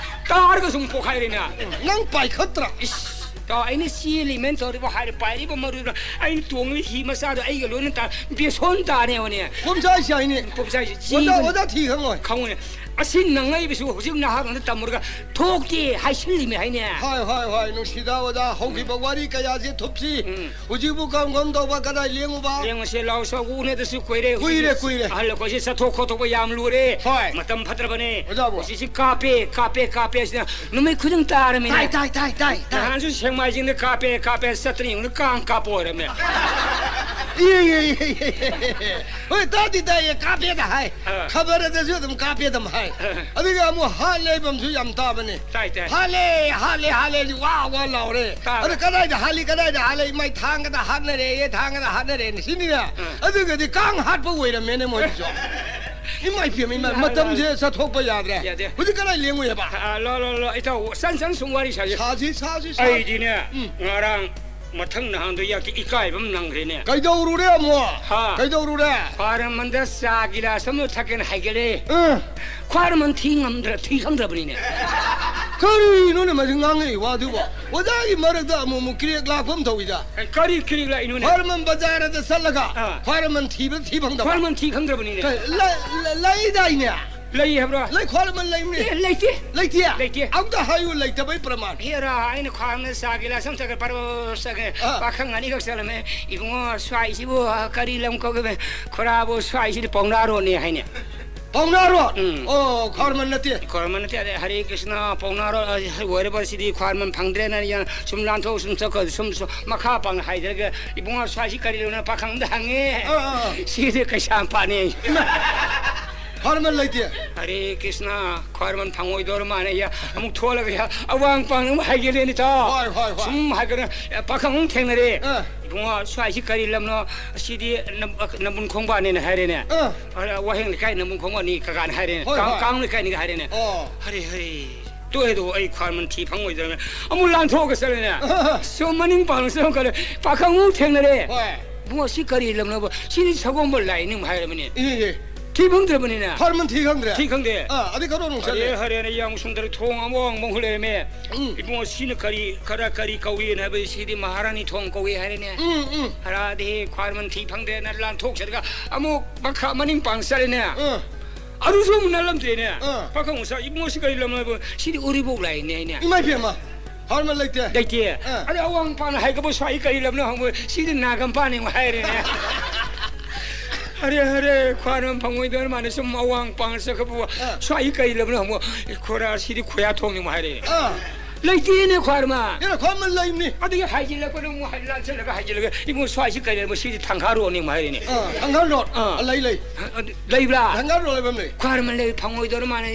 ꯇꯥꯔꯒ ꯁꯨꯝ ꯄꯣꯛꯈꯥꯏꯔꯦꯅꯦ꯫ ꯅꯪ ꯄꯥꯏꯈꯠꯇ꯭ꯔꯥ? ꯏꯁ, ꯇꯥꯎ, ꯑꯩꯅ ꯆꯦꯜꯂꯤꯃꯦꯅ ꯇꯧꯔꯤꯕ ꯍꯥꯏꯔꯦ, ꯄꯥꯏꯔꯤꯕ ꯃꯔꯨꯗꯨꯅ ꯑꯩꯅ ꯇꯣꯡꯉꯤꯕ ꯍꯤ ꯃꯆꯥꯗꯣ ꯑꯩꯒ ꯂꯣꯏꯅ ꯇꯥ-, ꯕꯦꯁꯣꯟ ꯇꯥꯅꯦꯕꯅꯦ꯫ ꯄꯣꯝꯆꯥꯏ ꯆꯥꯏꯅꯦ꯫ ꯄꯣꯝꯆꯥꯏꯁꯦ ꯑꯣꯖꯥ, ꯆꯦꯟꯕꯅꯤ꯫ ꯑꯣꯖꯥ ꯊꯤ ꯈꯪꯉꯣꯏ꯫ ꯈꯪꯉꯣꯏꯅꯦ꯫ ꯑꯁꯤ ꯅꯪꯉꯛꯏꯕꯁꯨ ꯍꯧꯖꯤꯛ ꯅꯍꯥꯔꯣꯟꯗ ꯇꯝꯃꯨꯔꯒ ꯊꯣꯛꯇꯦ ꯍꯥꯏꯁꯤꯜꯂꯤꯃꯦ ꯍꯥꯏꯅꯦ꯫ ꯍꯣꯏ, ꯍꯣꯏ, ꯍꯣꯏ, ꯅꯨꯡꯁꯤꯗ ꯑꯣꯖꯥ, ꯍꯧꯈꯤꯕ ꯎꯝ꯫ ꯋꯥꯔꯤ ꯀꯌꯥꯁꯦ ꯊꯨꯞꯁꯤ꯫ ꯎꯝ꯫ ꯍꯧꯖꯤꯛꯄꯨ ꯀꯔꯝ ꯀꯔꯝ ꯇꯧꯕ, ꯀꯗꯥꯏ ꯂꯦꯡꯉꯨꯕ? ꯂꯦꯡꯉꯨꯁꯦ ꯂꯥꯎ, ꯁꯣ, ꯎꯅꯗꯁꯨ ꯀꯨꯏꯔꯦ꯫ ꯀꯨꯏꯔꯦ, ꯍꯧꯖꯤꯛꯁꯤ ꯀꯨꯏꯔꯦ꯫ ꯑꯍꯜ ꯑꯩꯈꯣꯏꯁꯦ ꯆꯠꯊꯣꯛ ꯈꯣꯠꯇꯣꯛꯄ ꯌꯥꯝ ꯂꯨꯔꯦ꯫ ꯍꯣꯏ꯫ ꯃꯇꯝ ꯐꯠꯇ꯭ꯔꯕꯅꯦ꯫ ꯑꯣꯖꯥꯕꯨ꯫ ꯍꯧꯖꯤꯛꯁꯤ ꯀꯥꯞꯄꯦ, ꯀꯥꯞꯄꯦ, ꯀꯥꯞꯄꯦ ꯁꯤꯅ ꯅꯨꯃꯤꯠ ꯈꯨꯗꯤꯡ ꯇꯥꯔꯃꯤꯅꯦ꯫ ꯇꯥꯏ, ꯇꯥꯏ, ꯇꯥꯏ, ꯇꯥꯏ, ꯇꯥꯏ꯫ ꯅꯍꯥꯟꯁꯨ ꯁꯦꯛꯃꯥꯏꯖꯤꯡꯗ ꯀꯥꯞꯄꯦ, ꯀꯥꯞꯄꯦ, ꯆꯠꯇꯅ ꯌꯦꯡꯉꯨꯅꯦ, ꯀꯥꯡ ꯀꯥꯞꯄ ꯑꯣꯏꯔꯝꯃꯦ꯫ E, E, E, E, E. ꯍꯣꯏ, ꯇꯥꯗꯤ ꯇꯥꯏꯌꯦ, ꯀꯥꯞꯄꯦꯗ ꯍꯥꯏ꯫ ꯑꯥ꯫ ꯈꯕꯔꯗꯁꯨ ꯑꯗꯨꯝ ꯀꯥꯞꯄꯦ ꯑꯗꯨꯝ ꯍꯥꯏ꯫ ꯑꯥ꯫ ꯑꯗꯨꯒ ꯑꯃꯨꯛ ꯍꯥꯠꯂꯦ ꯍꯥꯏꯕꯝꯁꯨ ꯌꯥꯝ ꯇꯥꯕꯅꯦ꯫ ꯇꯥꯏ, ꯇꯥꯏ꯫ ꯍꯥꯠꯂꯦ, ꯍꯥꯠꯂꯦ, ꯍꯥꯠꯂꯦ, ꯍꯥꯏꯗꯤ ꯋꯥ ꯋꯥ ꯂꯥꯎꯔꯦ꯫ ꯇꯥꯕ꯭ꯔꯥ? ꯑꯗꯨ ꯀꯗꯥꯏꯗ ꯍꯥꯠꯂꯤ, ꯀꯗꯥꯏꯗ ꯍꯥꯠꯂꯤ? ꯃꯥꯏ ꯊꯥꯡꯒꯗ ꯍꯥꯠꯅꯔꯦꯌꯦ, ꯊꯥꯡꯒꯗ ꯍꯥꯠꯅꯔꯦꯅ ꯁꯤꯅꯤꯅ꯫ ꯑꯥ꯫ ꯑꯗꯨꯒꯗꯤ ꯀꯥꯡ ꯍꯥꯠꯄ ꯑꯣꯏꯔꯝꯃꯦꯅꯦ ꯃꯣꯏꯁꯨ꯫ ꯏꯃꯥ ꯏꯄꯦꯝꯃ, ꯏꯃꯥ, ꯂꯥ, ꯂꯥ, ꯃꯇꯝꯁꯦ ꯂꯥ꯫ ꯆꯠꯊꯣꯛꯄ ꯌꯥꯗ꯭ꯔꯦ꯫ ꯌꯥꯗꯦ꯫ ꯍꯧꯖꯤꯛ ꯀꯗꯥꯏ ꯂꯦꯡꯉꯨꯏ ꯍꯥꯏꯕ? ꯑꯥ, ꯂꯣ, ꯂꯣ, ꯂꯣ, ꯏꯇꯥꯎ, ꯁꯟ, ꯁꯟ ꯁꯨꯝ ꯋꯥꯔꯤ ꯁꯥꯁꯤ꯫ ꯁꯥꯁꯤ, ꯁꯥꯁꯤ, ꯁꯥꯁꯤ꯫ ꯑꯩꯗꯤꯅꯦ, ꯎꯝ꯫ ꯉꯔꯥꯡ ꯃꯊꯪ ꯅꯍꯥꯟꯗꯣ ꯌꯥꯛꯇꯤ ꯏꯀꯥꯏꯕ ꯑꯃ ꯅꯪꯈ꯭ꯔꯦꯅꯦ꯫ ꯀꯩꯗꯧꯔꯨꯔꯦ ꯑꯃꯨꯛ? ꯍꯥ? ꯀꯩꯗꯧꯔꯨꯔꯦ? ꯈ꯭ꯋꯥꯏꯔꯝꯕꯟꯗ ꯆꯥ ꯒꯤꯂꯥꯁ ꯑꯃ ꯊꯛꯀꯦꯅ ꯍꯥꯏꯒꯠꯂꯦ꯫ ꯎꯝ꯫ ꯈ꯭ꯋꯥꯏꯔꯝꯕꯟ ꯊꯤ ꯉꯝꯗ꯭ꯔ-, ꯊꯤ ꯈꯪꯗ꯭ꯔꯕꯅꯤꯅꯦ꯫ ꯀꯔꯤꯅꯣꯅꯦ ꯃꯁꯤ ꯉꯥꯡꯉꯛꯏ ꯋꯥꯗꯨꯕꯣ? ꯑꯣꯖꯥꯒꯤ ꯃꯔꯛꯇ ꯑꯃꯨꯛ ꯑꯃꯨꯛ ꯀ꯭ꯔꯦꯛ ꯂꯥꯛꯄ ꯑꯃ ꯇꯧꯏꯗ꯫ ꯑꯦ, ꯀꯔꯤ ꯀ꯭ꯔꯦꯛ ꯂꯥꯛꯏꯅꯣꯅꯦ? ꯈ꯭ꯋꯥꯏꯔꯝꯕꯟ ꯕꯖꯥꯔꯗ ꯆꯠꯂꯒ ꯑꯥ꯫ ꯈ꯭ꯋꯥꯏꯔꯝꯕꯟ ꯊꯤꯕ ꯊꯤ ꯐꯪꯗꯕ꯫ ꯈ꯭ꯋꯥꯏꯔꯝꯕꯟ ꯊꯤ ꯈꯪꯗ꯭ꯔꯕꯅꯤꯅꯦ꯫ ꯀꯩ, ꯂꯩ-, ꯂꯩ-, ꯂꯩꯗꯥꯏꯅꯦ? ꯂꯩ ꯍꯥꯏꯕ꯭ꯔꯣ? ꯂꯩ, ꯈ꯭ꯋꯥꯏꯔꯝꯕꯟ ꯂꯩꯕꯅꯦ꯫ ꯑꯦ, ꯂꯩꯇꯦ꯫ ꯂꯩꯇꯦ? ꯂꯩꯇꯦ꯫ ꯑꯝꯇ ꯍꯥꯏꯌꯨ, ꯂꯩꯇꯕꯩ ꯄ꯭ꯔꯃꯥꯟ꯫ ꯍꯦꯔꯥ, ꯑꯩꯅ ꯈ꯭ꯋꯥꯏꯔꯝꯕꯟꯗ ꯆꯥ ꯒꯤꯂꯥꯁ ꯑꯃ ꯊꯛꯀꯦ, ꯄꯔꯣ ꯆꯠꯀꯦ꯫ ꯑꯥ꯫ ꯄꯥꯈꯪ ꯑꯅꯤꯈꯛ ꯆꯠꯂꯝꯃꯦ꯫ "ꯏꯕꯨꯡꯉꯣ, ꯁ꯭ꯋꯥꯏꯁꯤꯕꯨ ꯀꯔꯤ ꯂꯝ ꯀꯧꯒꯦ?" "ꯈꯨꯔꯥꯕꯨ ꯁ꯭ꯋꯥꯏꯁꯤꯗꯤ ꯄꯥꯎꯅꯥꯔꯣꯅꯦ" ꯍꯥꯏꯅꯦ꯫ ꯄꯥꯎꯅꯥꯔꯣ? ꯎꯝ꯫ ꯑꯣ, ꯈ꯭ꯋꯥꯏꯔꯝꯕꯟ ꯅꯠꯇꯦ꯫ ꯈ꯭ꯋꯥꯏꯔꯝꯕꯟ ꯅꯠꯇꯦ, ꯑꯗꯩ ꯍꯔꯦ ꯀ꯭ꯔꯤꯁꯅ, ꯄꯥꯎꯅꯥꯔꯣ, ꯑ, ꯑꯣꯏꯔꯕ ꯁꯤꯗꯤ ꯈ꯭ꯋꯥꯏꯔꯝꯕꯟ ꯐꯪꯗ꯭ꯔꯦꯅ ꯌꯥ-, ꯁꯨꯝ ꯂꯥꯟꯊꯣꯛ, ꯁꯨꯝ ꯆꯠꯈꯣ, ꯁꯨꯝ, ꯁꯨꯝ ꯃꯈꯥ ꯄꯥꯡꯅ ꯍꯥꯏꯗꯔꯒ, "ꯏꯕꯨꯡꯉꯣ, ꯁ꯭ꯋꯥꯏꯁꯤ ꯀꯔꯤ ꯂꯝꯅꯣ?" ꯄꯥꯈꯪꯗ ꯍꯪꯉꯦ꯫ ꯑꯥ, ꯑꯥ, ꯑꯥ꯫ "ꯁꯤꯗꯤ ꯀꯩꯁꯥꯝꯄꯥꯠꯅꯦ"꯫ ꯏꯃꯥ! ꯈ꯭ꯋꯥꯏꯔꯝꯕꯟ ꯂꯩꯇꯦ꯫ ꯍꯔꯦ ꯀ꯭ꯔꯤꯁꯅ, ꯈ꯭ꯋꯥꯏꯔꯝꯕꯟ ꯐꯪꯉꯣꯏꯗꯧꯔ ꯃꯥꯅꯦ꯫ ꯌꯥ, ꯑꯃꯨꯛ ꯊꯣꯛꯂꯒ ꯌꯥ, ꯑꯋꯥꯡ ꯄꯥꯡꯅ ꯑꯃꯨꯛ ꯍꯥꯏꯒꯠꯂꯦꯅꯦ, ꯇꯥꯎ꯫ ꯍꯣꯏ, ꯍꯣꯏ, ꯍꯣꯏ꯫ ꯁꯨꯝ ꯍꯥꯏꯒꯠꯂ, ꯑꯦ, ꯄꯥꯈꯪ ꯑꯃꯨꯛ ꯊꯦꯡꯅꯔꯦ꯫ ꯑꯥ꯫ "ꯏꯕꯨꯡꯉꯣ, ꯁ꯭ꯋꯥꯏꯁꯤ ꯀꯔꯤ ꯂꯝꯅꯣ?" "ꯁꯤꯗꯤ ꯅꯝ-, ꯅꯝꯕꯨꯟ ꯈꯣꯡꯕꯥꯟꯅꯦꯅ" ꯍꯥꯏꯔꯦꯅꯦ꯫ ꯑꯥ꯫ ꯑ, "ꯋꯥꯍꯦꯡ ꯂꯩꯀꯥꯏ ꯅꯝꯕꯨꯟ ꯈꯣꯡꯕꯥꯟꯅꯤ ꯀꯀꯥꯅ" ꯍꯥꯏꯔꯦꯅꯦ꯫ ꯍꯣꯏ, ꯀꯥꯡ-, ꯍꯣꯏ꯫ ꯀꯥꯡ ꯂꯩꯀꯥꯏꯅꯤꯒ ꯍꯥꯏꯔꯦꯅꯦ꯫ ꯑꯣ꯫ ꯍꯔꯦ, ꯍꯔꯦ꯫ ꯇꯣꯛꯑꯦꯗꯣ, ꯑꯩ ꯈ꯭ꯋꯥꯏꯔꯝꯕꯟ ꯊꯤ ꯐꯪꯉꯣꯏꯗ꯭ꯔꯅ ꯑꯃꯨꯛ ꯂꯥꯟꯊꯣꯛꯑꯒ ꯆꯠꯂꯦꯅꯦ꯫ ꯑꯍ꯫ ꯁꯣꯝ ꯃꯅꯤꯡ ꯄꯥꯡꯅ ꯆꯪꯉꯛꯀꯗ ꯄꯥꯈꯪ ꯑꯃꯨꯛ ꯊꯦꯡꯅꯔꯦ꯫ ꯍꯣꯏ꯫ "ꯏꯕꯨꯡꯉꯣ, ꯁꯤ ꯀꯔꯤ ꯂꯝꯅꯣꯕ?" "ꯁꯤꯗꯤ ꯁꯒꯣꯜꯕꯟ ꯂꯥꯏꯅꯤ" ꯑꯃꯨꯛ ꯍꯥꯏꯔꯕꯅꯦ꯫ ꯏꯍꯦ, ꯏꯍꯦ꯫ ꯊꯤ ꯐꯪꯗ꯭ꯔꯕꯅꯤꯅꯦ꯫ ꯈ꯭ꯋꯥꯏꯔꯝꯕꯟ ꯊꯤ ꯈꯪꯗ꯭ꯔꯦ? ꯊꯤ ꯈꯪꯗꯦ꯫ ꯑꯥ, ꯑꯗꯩ ꯈꯔ ꯑꯃꯨꯛ ꯆꯠꯂꯦ꯫ ꯍꯔꯦ, ꯍꯔꯦꯅ ꯌꯥꯝ ꯁꯨꯝꯗꯔ ꯊꯣꯡ ꯑꯃ ꯋꯥꯡꯕ ꯑꯃꯨꯛ ꯂꯩꯔꯝꯃꯦ꯫ ꯎꯝ꯫ "ꯏꯕꯨꯡꯉꯣ, ꯁꯤꯅ ꯀꯔꯤ, ꯈꯔ ꯀꯔꯤ ꯀꯧꯏꯅ?" ꯍꯥꯏꯕꯗꯤ, "ꯁꯤꯗꯤ ꯃꯍꯥꯔꯥꯅꯤ ꯊꯣꯡ ꯀꯧꯏ" ꯍꯥꯏꯔꯦꯅꯦ꯫ ꯎꯝ, ꯎꯝ꯫ ꯍꯔꯥꯗꯤ ꯈ꯭ꯋꯥꯏꯔꯝꯕꯟ ꯊꯤ ꯐꯪꯗ꯭ꯔꯦꯅ ꯂꯥꯟꯊꯣꯛꯆꯔꯒ ꯑꯃꯨꯛ ꯃꯈꯥ ꯃꯅꯤꯡ ꯄꯥꯡ ꯆꯠꯂꯦꯅꯦ꯫ ꯑꯥ꯫ ꯑꯗꯨꯁꯨ ꯑꯃꯨꯛ ꯅꯠꯂꯝꯗꯦꯅꯦ꯫ ꯑꯥ꯫ ꯄꯥꯈꯪ ꯃꯆꯥ, "ꯏꯕꯨꯡꯉꯣ, ꯁꯤ ꯀꯔꯤ ꯂꯝꯅꯣ?" ꯍꯥꯏꯕ, "ꯁꯤꯗꯤ ꯎꯔꯤꯄꯣꯛ ꯂꯥꯏꯅꯦ" ꯍꯥꯏꯅꯦ꯫ ꯏꯃꯥꯏ ꯄꯦꯝꯃ, ꯈ꯭ꯋꯥꯏꯔꯝꯕꯟ ꯂꯩꯇꯦ꯫ ꯂꯩꯇꯦ꯫ ꯑꯥ꯫ ꯑꯗꯩ ꯑꯋꯥꯡ ꯄꯥꯡꯅ ꯍꯥꯏꯒꯠꯄ, "ꯁ꯭ꯋꯥꯏ ꯀꯔꯤ ꯂꯝꯅꯣ?" ꯍꯪꯕ, "ꯁꯤꯗꯤ ꯅꯥꯒꯝꯄꯥꯟꯅꯦ" ꯑꯃꯨꯛ ꯍꯥꯏꯔꯦꯅꯦ꯫ ꯍꯔꯦ, ꯍꯔꯦ, ꯈ꯭ꯋꯥꯏꯔꯝꯕꯟ ꯐꯪꯉꯣꯏꯗꯧꯔ ꯃꯥꯅ ꯁꯨꯝ ꯑꯋꯥꯡ ꯄꯥꯡꯅ ꯆꯠꯈ꯭ꯔꯕ, ꯑꯥ꯫ "ꯁ꯭ꯋꯥꯏ ꯀꯔꯤ ꯂꯝꯅꯣ?" ꯍꯪꯕ, "ꯈꯣꯔꯥ, ꯁꯤꯗꯤ ꯈꯣꯌꯥ ꯊꯣꯡꯅꯦ" ꯑꯃꯨꯛ ꯍꯥꯏꯔꯦꯅꯦ꯫ ꯑꯥ꯫ ꯂꯩꯇꯦꯅꯦ ꯈ꯭ꯋꯥꯏꯔꯝꯕꯟ꯫ ꯑꯦꯔꯥ, ꯈ꯭ꯋꯥꯏꯔꯝꯕꯟ ꯂꯩꯕꯅꯤ꯫ ꯑꯗꯒꯤ ꯍꯥꯏꯖꯤꯜꯂꯛꯄꯗ ꯑꯃꯨꯛ ꯍꯥꯏ-, ꯂꯥꯟꯁꯤꯜꯂꯒ ꯍꯥꯏꯖꯤꯜꯂꯒ, "ꯏꯕꯨꯡꯉꯣ, ꯁ꯭ꯋꯥꯏꯁꯤ ꯀꯔꯤ ꯂꯩꯕ? ꯁꯤꯗꯤ ꯊꯪꯒꯥꯜ ꯔꯣꯗꯅꯤ" ꯑꯃꯨꯛ ꯍꯥꯏꯔꯤꯅꯦ꯫ ꯑꯥ, ꯊꯪꯒꯥꯜ ꯔꯣꯗ꯫ ꯑꯥ꯫ ꯑꯥ, ꯂꯩ, ꯂꯩ꯫ ꯑꯗꯨ ꯂꯩꯕ꯭ꯔꯥ? ꯊꯪꯒꯥꯜ ꯔꯣꯗ ꯂꯩꯕ ꯑꯃ ꯂꯩ꯫ ꯈ꯭ꯋꯥꯏꯔꯝꯕꯟ ꯂꯩ ꯐꯪꯉꯣꯏꯗꯧꯔ ꯃꯥꯅ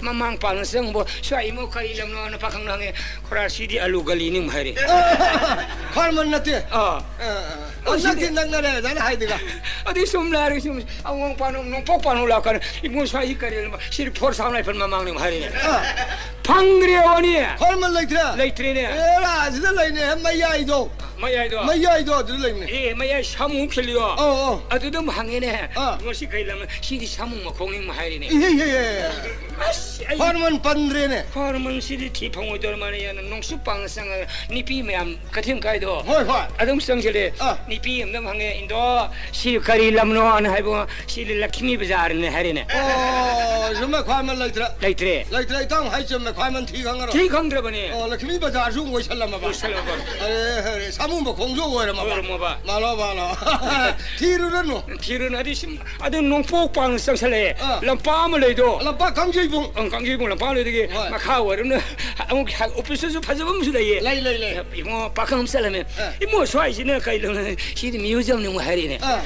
ꯃꯃꯥꯡ ꯄꯥꯡꯅ ꯆꯪꯕ, "ꯁ꯭ꯋꯥꯏ ꯏꯃꯨꯡ ꯀꯔꯤ ꯂꯝꯅꯣꯅ?" ꯄꯥꯈꯪꯅ ꯍꯪꯉꯦ, "ꯈꯣꯔꯥ, ꯁꯤꯗꯤ ꯑꯂꯨ ꯒꯂꯤꯅꯤ" ꯑꯃꯨꯛ ꯍꯥꯏꯔꯦ꯫ ꯑꯥ, ꯈ꯭ꯋꯥꯏꯔꯝꯕꯟ ꯅꯠꯇꯦ꯫ ꯑꯥ꯫ ꯑꯥ, ꯑꯥ, ꯑꯥ꯫ ꯑꯣ, ꯅꯛꯇꯤ ꯁꯤꯗꯤ ꯅꯛꯅꯔꯦ, ꯑꯗꯨꯃꯥꯏꯅ ꯍꯥꯏꯗꯨꯒ꯫ ꯑꯗꯨꯗꯤ ꯁꯨꯝ ꯂꯥꯏꯔꯒ ꯁꯨꯝ ꯑꯋꯥꯡ ꯄꯥꯡꯅ, ꯅꯣꯡꯄꯣꯛ ꯄꯥꯡꯅ ꯂꯥꯛꯀꯥꯟꯗ, "ꯏꯕꯨꯡꯉꯣ, ꯁ꯭ꯋꯥꯏꯁꯤ ꯀꯔꯤ ꯂꯝꯅꯣ?" "ꯁꯤꯗꯤ ꯐꯣꯔ ꯁꯥꯝ ꯔꯥꯏꯐꯜ ꯃꯃꯥꯡꯅꯤ" ꯑꯃꯨꯛ ꯍꯥꯏꯔꯦꯅꯦ꯫ ꯑꯥ꯫ ꯐꯪꯗ꯭ꯔꯦ ꯋꯥꯅꯤ꯫ ꯈ꯭ꯋꯥꯏꯔꯝꯕꯟ ꯂꯩꯇ꯭ꯔꯦ? ꯂꯩꯇ꯭ꯔꯦꯅꯦ꯫ ꯑꯦꯔꯥ, ꯑꯁꯤꯗ ꯂꯩꯅꯦ, ꯃꯌꯥꯏꯗꯣ꯫ ꯃꯌꯥꯏꯗꯣ? ꯃꯌꯥꯏꯗꯣ ꯑꯗꯨꯗ ꯂꯩꯕꯅꯦ꯫ ꯑꯦ, ꯃꯌꯥꯏ ꯁꯥꯃꯨ ꯈꯤꯜꯂꯤꯌꯣ? ꯑꯧ, ꯑꯧ꯫ ꯑꯗꯨꯗ ꯑꯃꯨꯛ ꯍꯪꯉꯦꯅꯦ꯫ ꯑꯥ꯫ ꯃꯁꯤ ꯀꯩ ꯂꯝꯅꯣ? "ꯁꯤꯗꯤ ꯁꯥꯃꯨ ꯃꯈꯣꯡꯅꯤ" ꯑꯃꯨꯛ ꯍꯥꯏꯔꯤꯅꯦ꯫ ꯏꯍꯦ, ꯏꯍꯦ, ꯏꯍꯦ꯫ ꯑꯁ, ꯑꯩ ꯈ꯭ꯋꯥꯏꯔꯝꯕꯟ ꯄꯟꯗ꯭ꯔꯦꯅꯦ꯫ ꯈ꯭ꯋꯥꯏꯔꯝꯕꯟꯁꯤꯗꯤ ꯊꯤ ꯐꯪꯉꯣꯏꯗꯧꯔ ꯃꯥꯜꯂꯦ꯫ ꯅꯣꯡꯆꯨꯞ ꯄꯥꯡꯅ ꯆꯪꯉꯒ ꯅꯨꯄꯤ ꯃꯌꯥꯝ ꯀꯩꯊꯦꯜ ꯀꯥꯏꯗꯣ꯫ ꯍꯣꯏ, ꯍꯣꯏ꯫ ꯑꯗꯨꯝ ꯆꯪꯁꯤꯜꯂꯦ꯫ ꯑꯥ꯫ ꯅꯨꯄꯤ ꯑꯃꯗ ꯑꯃꯨꯛ ꯍꯪꯉꯦ, "ꯏꯟꯗꯣ, ꯁꯤ ꯀꯔꯤ ꯂꯝꯅꯣ?" ꯍꯥꯏꯅ ꯍꯥꯏꯕ, "ꯁꯤꯗꯤ ꯂꯛꯈꯤꯃꯤ ꯕꯖꯥꯔꯅꯦ" ꯍꯥꯏꯔꯦꯅꯦ꯫ ꯑꯣ, ꯆꯨꯝꯃꯦ, ꯈ꯭ꯋꯥꯏꯔꯝꯕꯟ ꯂꯩꯇ꯭ꯔꯦ꯫ ꯂꯩꯇ꯭ꯔꯦ꯫ ꯂꯩꯇ꯭ꯔꯦ, ꯏꯇꯥꯎꯅ ꯍꯥꯏ ꯆꯨꯝꯃꯦ, ꯈ꯭ꯋꯥꯏꯔꯝꯕꯟ ꯊꯤ ꯈꯪꯉꯔꯣꯏ꯫ ꯊꯤ ꯈꯪꯗ꯭ꯔꯕꯅꯦ꯫ ꯑꯣ, ꯂꯛꯈꯤꯃꯤ ꯕꯖꯥꯔꯁꯨ ꯑꯣꯏꯁꯜꯂꯝꯃꯕ꯫ ꯑꯣꯏꯁꯜꯂꯝꯃꯕ꯫ ꯑꯔꯦ, ꯑꯔꯦ, ꯁꯥꯃꯨ ꯃꯈꯣꯡꯁꯨ ꯑꯣꯏꯔꯝꯃꯕ꯫ ꯑꯣꯏꯔꯝꯃꯕ꯫ ꯃꯥꯜꯂꯣ, ꯃꯥꯜꯂꯣ꯫ ꯊꯤꯔꯨꯔꯅꯨ꯫ ꯊꯤꯔꯨꯅꯨ, ꯑꯗꯨ ꯁꯨꯝ, ꯑꯗꯨ ꯅꯣꯡꯄꯣꯛ ꯄꯥꯡꯅ ꯆꯪꯁꯜꯂꯛꯑꯦ꯫ ꯑꯥ꯫ ꯂꯝꯄꯥꯛ ꯑꯃ ꯂꯩꯗꯣ꯫ ꯂꯝꯄꯥꯛ ꯀꯥꯡꯖꯩꯕꯨꯡ꯫ ꯑꯪ, ꯀꯥꯡꯖꯩꯕꯨꯡ ꯂꯝꯄꯥꯛ ꯂꯩꯗꯒꯤ ꯍꯣꯏ꯫ ꯃꯈꯥ ꯑꯣꯏꯔꯝꯅ ꯑꯃꯨꯛ ꯑꯣꯐꯤꯁꯇꯁꯨ ꯐꯖꯕ ꯑꯃꯁꯨ ꯂꯩꯌꯦ꯫ ꯂꯩ, ꯂꯩ, ꯂꯩ꯫ ꯏꯕꯨꯡꯉꯣ, ꯄꯥꯈꯪ ꯑꯃ ꯆꯠꯂꯝꯃꯦ꯫ ꯑꯥ꯫ "ꯏꯕꯨꯡꯉꯣ, ꯁ꯭ꯋꯥꯏꯁꯤꯅ ꯀꯩ ꯂꯝꯅꯣ?" "ꯁꯤꯗꯤ ꯃ꯭ꯌꯨꯖꯤꯌꯝꯅꯤ" ꯑꯃꯨꯛ ꯍꯥꯏꯔꯛꯑꯦꯅꯦ꯫ ꯑꯥ꯫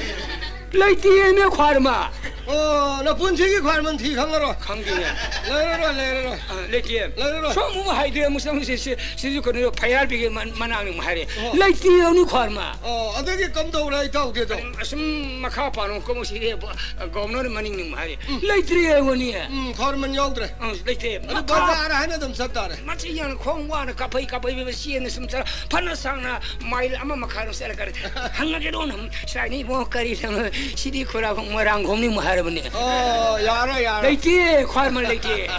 "ꯂꯩꯇꯦꯃꯦ, ꯈ꯭ꯋꯥꯏꯔꯝꯕꯟ"꯫ ꯑꯣ, ꯅꯄꯨꯟꯁꯤꯒꯤ ꯈ꯭ꯋꯥꯏꯔꯝꯕꯟ ꯊꯤ ꯈꯪꯉꯔꯣꯏ꯫ ꯈꯪꯗꯦꯅꯦ꯫ ꯂꯩꯔꯔꯣꯏ, ꯂꯩꯔꯔꯣꯏ꯫ ꯑꯥ, ꯂꯩꯇꯦ꯫ ꯂꯩꯔꯔꯣꯏ꯫ ꯁꯣꯝ ꯑꯃꯨꯛ ꯍꯥꯏꯗꯦ, ꯑꯃꯨꯛ ꯆꯪꯁꯤ, ꯁꯤ, ꯁꯤꯁꯨ ꯀꯩꯅꯣ, ꯐꯩꯔꯥꯜꯕꯤꯒꯤ ꯃ-, ꯃꯅꯥꯛꯅꯤ ꯑꯃꯨꯛ ꯍꯥꯏꯔꯦ꯫ ꯑꯣ꯫ "ꯂꯩꯇꯦ" ꯍꯥꯏꯕꯅꯤ, ꯈ꯭ꯋꯥꯏꯔꯝꯕꯟ꯫ ꯑꯣ, ꯑꯗꯒꯤ ꯀꯝꯗꯧꯔꯦ, ꯏꯇꯥꯎꯗꯤ ꯑꯗꯣ? ꯑꯁꯨꯝ ꯃꯈꯥ ꯄꯥꯡꯅ ꯀꯨꯝꯃꯛꯁꯤꯗꯤ, ꯕ-, ꯒꯣꯕꯔꯅꯔ ꯃꯅꯤꯡꯅꯤ ꯑꯃꯨꯛ ꯍꯥꯏꯔꯦ꯫ ꯎꯝ꯫ "ꯂꯩꯇ꯭ꯔꯦ" ꯍꯥꯏꯕꯅꯤ꯫ ꯎꯝ, ꯈ꯭ꯋꯥꯏꯔꯝꯕꯟ ꯌꯥꯎꯗ꯭ꯔꯦ꯫ ꯑꯥ, ꯂꯩꯇꯦ꯫ ꯑꯗꯨ ꯃꯈꯥ ꯕꯖꯥꯔ ꯍꯥꯏꯅ ꯑꯗꯨꯝ ꯆꯠ ꯇꯥꯔꯦ꯫ ꯃꯆꯤ ꯌꯥꯝꯅ ꯈꯣꯡ ꯋꯥꯅ ꯀꯥꯞꯐꯩ ꯀꯥꯞꯐꯩ ꯆꯦꯟꯅ ꯁꯨꯝ ꯆꯠꯂ, ꯐꯅ ꯁꯥꯡꯅ ꯃꯥꯏꯜ ꯑꯃ ꯃꯈꯥꯏꯔꯣꯝ ꯆꯠꯂꯀꯥꯟꯗ ꯍꯪꯉꯒꯦꯗꯣ ꯅꯪ, "ꯁꯥꯏꯅꯤ ꯏꯕꯨꯡꯉꯣ, ꯀꯔꯤ ꯂꯝꯅꯣ? ꯁꯤꯗꯤ ꯈꯨꯔꯥ ꯃꯣꯏꯔꯥꯡꯈꯣꯝꯅꯤ" ꯑꯃꯨꯛ ꯍꯥꯏꯔꯕꯅꯦ꯫ ꯑꯣ, ꯌꯥꯔꯣꯏ, ꯌꯥꯔꯣꯏ꯫ ꯂꯩꯇꯦ, ꯈ꯭ꯋꯥꯏꯔꯝꯕꯟ ꯂꯩꯇꯦ꯫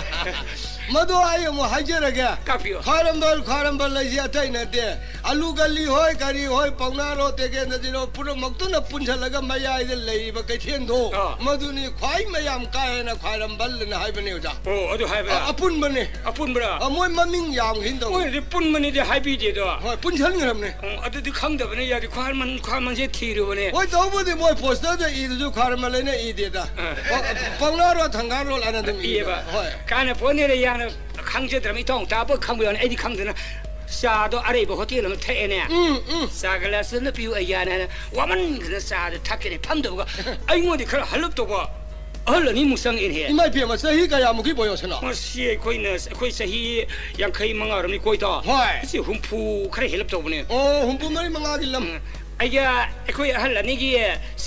ꯃꯗꯨ ꯑꯩ ꯑꯃꯨꯛ ꯍꯥꯏꯖꯔꯒꯦ꯫ ꯇꯥꯛꯄꯤꯌꯨ꯫ ꯈ꯭ꯋꯥꯏꯔꯝꯕꯟ, ꯈ꯭ꯋꯥꯏꯔꯝꯕꯟ ꯂꯩꯁꯤ ꯑꯇꯩ ꯅꯠꯇꯦ꯫ ꯑꯂꯨ ꯒꯂꯤ ꯍꯣꯏ, ꯀꯔꯤ ꯍꯣꯏ, ꯄꯥꯎꯅꯥꯔꯣ, ꯇꯦꯀꯦꯟꯗꯖꯤꯠ ꯍꯣꯏ, ꯄꯨꯝꯅꯃꯛꯇꯨꯅ ꯄꯨꯟꯁꯤꯜꯂꯒ ꯃꯌꯥꯏꯗ ꯂꯩꯔꯤꯕ ꯀꯩꯊꯦꯜꯗꯣ, ꯑꯥ꯫ ꯃꯗꯨꯅꯤ ꯈ꯭ꯋꯥꯏ ꯃꯌꯥꯝ ꯀꯥ ꯍꯦꯟꯅ ꯈ꯭ꯋꯥꯏꯔꯝꯕꯟ ꯑꯅ ꯍꯥꯏꯕꯅꯦ, ꯑꯣꯖꯥ꯫ ꯑꯣ, ꯑꯗꯨ ꯍꯥꯏꯕ꯭ꯔꯥ? ꯑ-, ꯑꯄꯨꯟꯕꯅꯦ꯫ ꯑꯄꯨꯟꯕ꯭ꯔꯥ? ꯑ, ꯃꯣꯏ ꯃꯃꯤꯡ ꯌꯥꯝꯈꯤꯅ ꯇꯧꯕ꯫ ꯃꯣꯏꯅꯗꯤ ꯄꯨꯟꯕꯅꯤꯗꯤ ꯍꯥꯏꯕꯤꯗꯦꯗꯣ꯫ ꯍꯣꯏ, ꯄꯨꯟꯁꯤꯟꯈ꯭ꯔꯕꯅꯦ꯫ ꯑꯣ, ꯑꯗꯨꯗꯤ ꯈꯪꯗꯕꯅ ꯌꯥꯗꯦ꯫ ꯈ꯭ꯋꯥꯏꯔꯝꯕꯟ, ꯈ꯭ꯋꯥꯏꯔꯝꯕꯟꯁꯦ ꯊꯤꯔꯨꯕꯅꯦ꯫ ꯍꯣꯏ, ꯇꯧꯕꯨꯗꯤ ꯃꯣꯏ ꯄꯣꯁꯇꯔꯗ ꯏꯗꯨꯁꯨ ꯈ꯭ꯋꯥꯏꯔꯝꯕꯟ ꯂꯩꯅ ꯏꯗꯦꯗ꯫ ꯑ꯫ ꯄꯥꯎ-, ꯄꯥꯎꯅꯥꯔꯣ ꯊꯪꯒꯥꯜꯔꯣꯜ ꯑꯅ ꯑꯗꯨꯝ ꯏꯌꯦꯕ꯫ ꯏꯌꯦꯕ꯫ ꯍꯣꯏ꯫ ꯀꯥꯟꯅ ꯄꯣꯠꯅꯦꯗ, ꯌꯥꯅ ꯈꯪꯖꯗ꯭ꯔꯕ, ꯏꯇꯥꯎ ꯇꯥꯕ ꯈꯪꯕ ꯌꯥꯎꯅꯤ꯫ ꯑꯩꯗꯤ ꯈꯪꯗꯅ ꯆꯥꯗꯣ ꯑꯔꯩꯕ ꯍꯣꯇꯦꯜ ꯑꯃ ꯊꯛꯑꯦꯅꯦ꯫ ꯎꯝ, ꯎꯝ꯫ "ꯆꯥ ꯒꯂꯥꯁ ꯑꯃ ꯄꯤꯌꯨ ꯑꯩ ꯌꯥꯅ" ꯍꯥꯏꯅ ꯋꯥꯃꯟꯗꯅ ꯆꯥꯗꯣ ꯊꯛꯀꯦꯅꯦ ꯐꯝꯗꯕꯒ ꯑꯩꯉꯣꯟꯗ ꯈꯔ ꯍꯜꯂꯞ ꯇꯧꯕ ꯑꯍꯜ ꯑꯅꯤꯃꯨꯛ ꯆꯪꯉꯛꯑꯦꯅꯦ꯫ ꯏꯃꯥ ꯏꯕꯦꯝꯃ, ꯆꯍꯤ ꯀꯌꯥꯃꯨꯛꯀꯤ ꯕꯣꯌꯣꯁꯅꯣ? ꯃꯁꯤ ꯑꯩꯈꯣꯏꯅ, ꯑꯩꯈꯣꯏ ꯆꯍꯤ ꯌꯥꯡꯈꯩ ꯃꯉꯥ ꯑꯣꯏꯔꯝꯅꯤ ꯀꯣꯏꯗꯣ꯫ ꯍꯣꯏ꯫ ꯑꯁꯤ ꯍꯨꯝꯐꯨ ꯈꯔ ꯍꯦꯜꯂꯞ ꯇꯧꯕꯅꯦ꯫ ꯑꯣ, ꯍꯨꯝꯐꯨ ꯃꯔꯤ ꯃꯉꯥꯒꯤ ꯂꯝ꯫ ꯎꯝ꯫ ꯑꯩꯒ ꯑꯩꯈꯣꯏ ꯑꯍꯜ ꯑꯅꯤꯒꯤ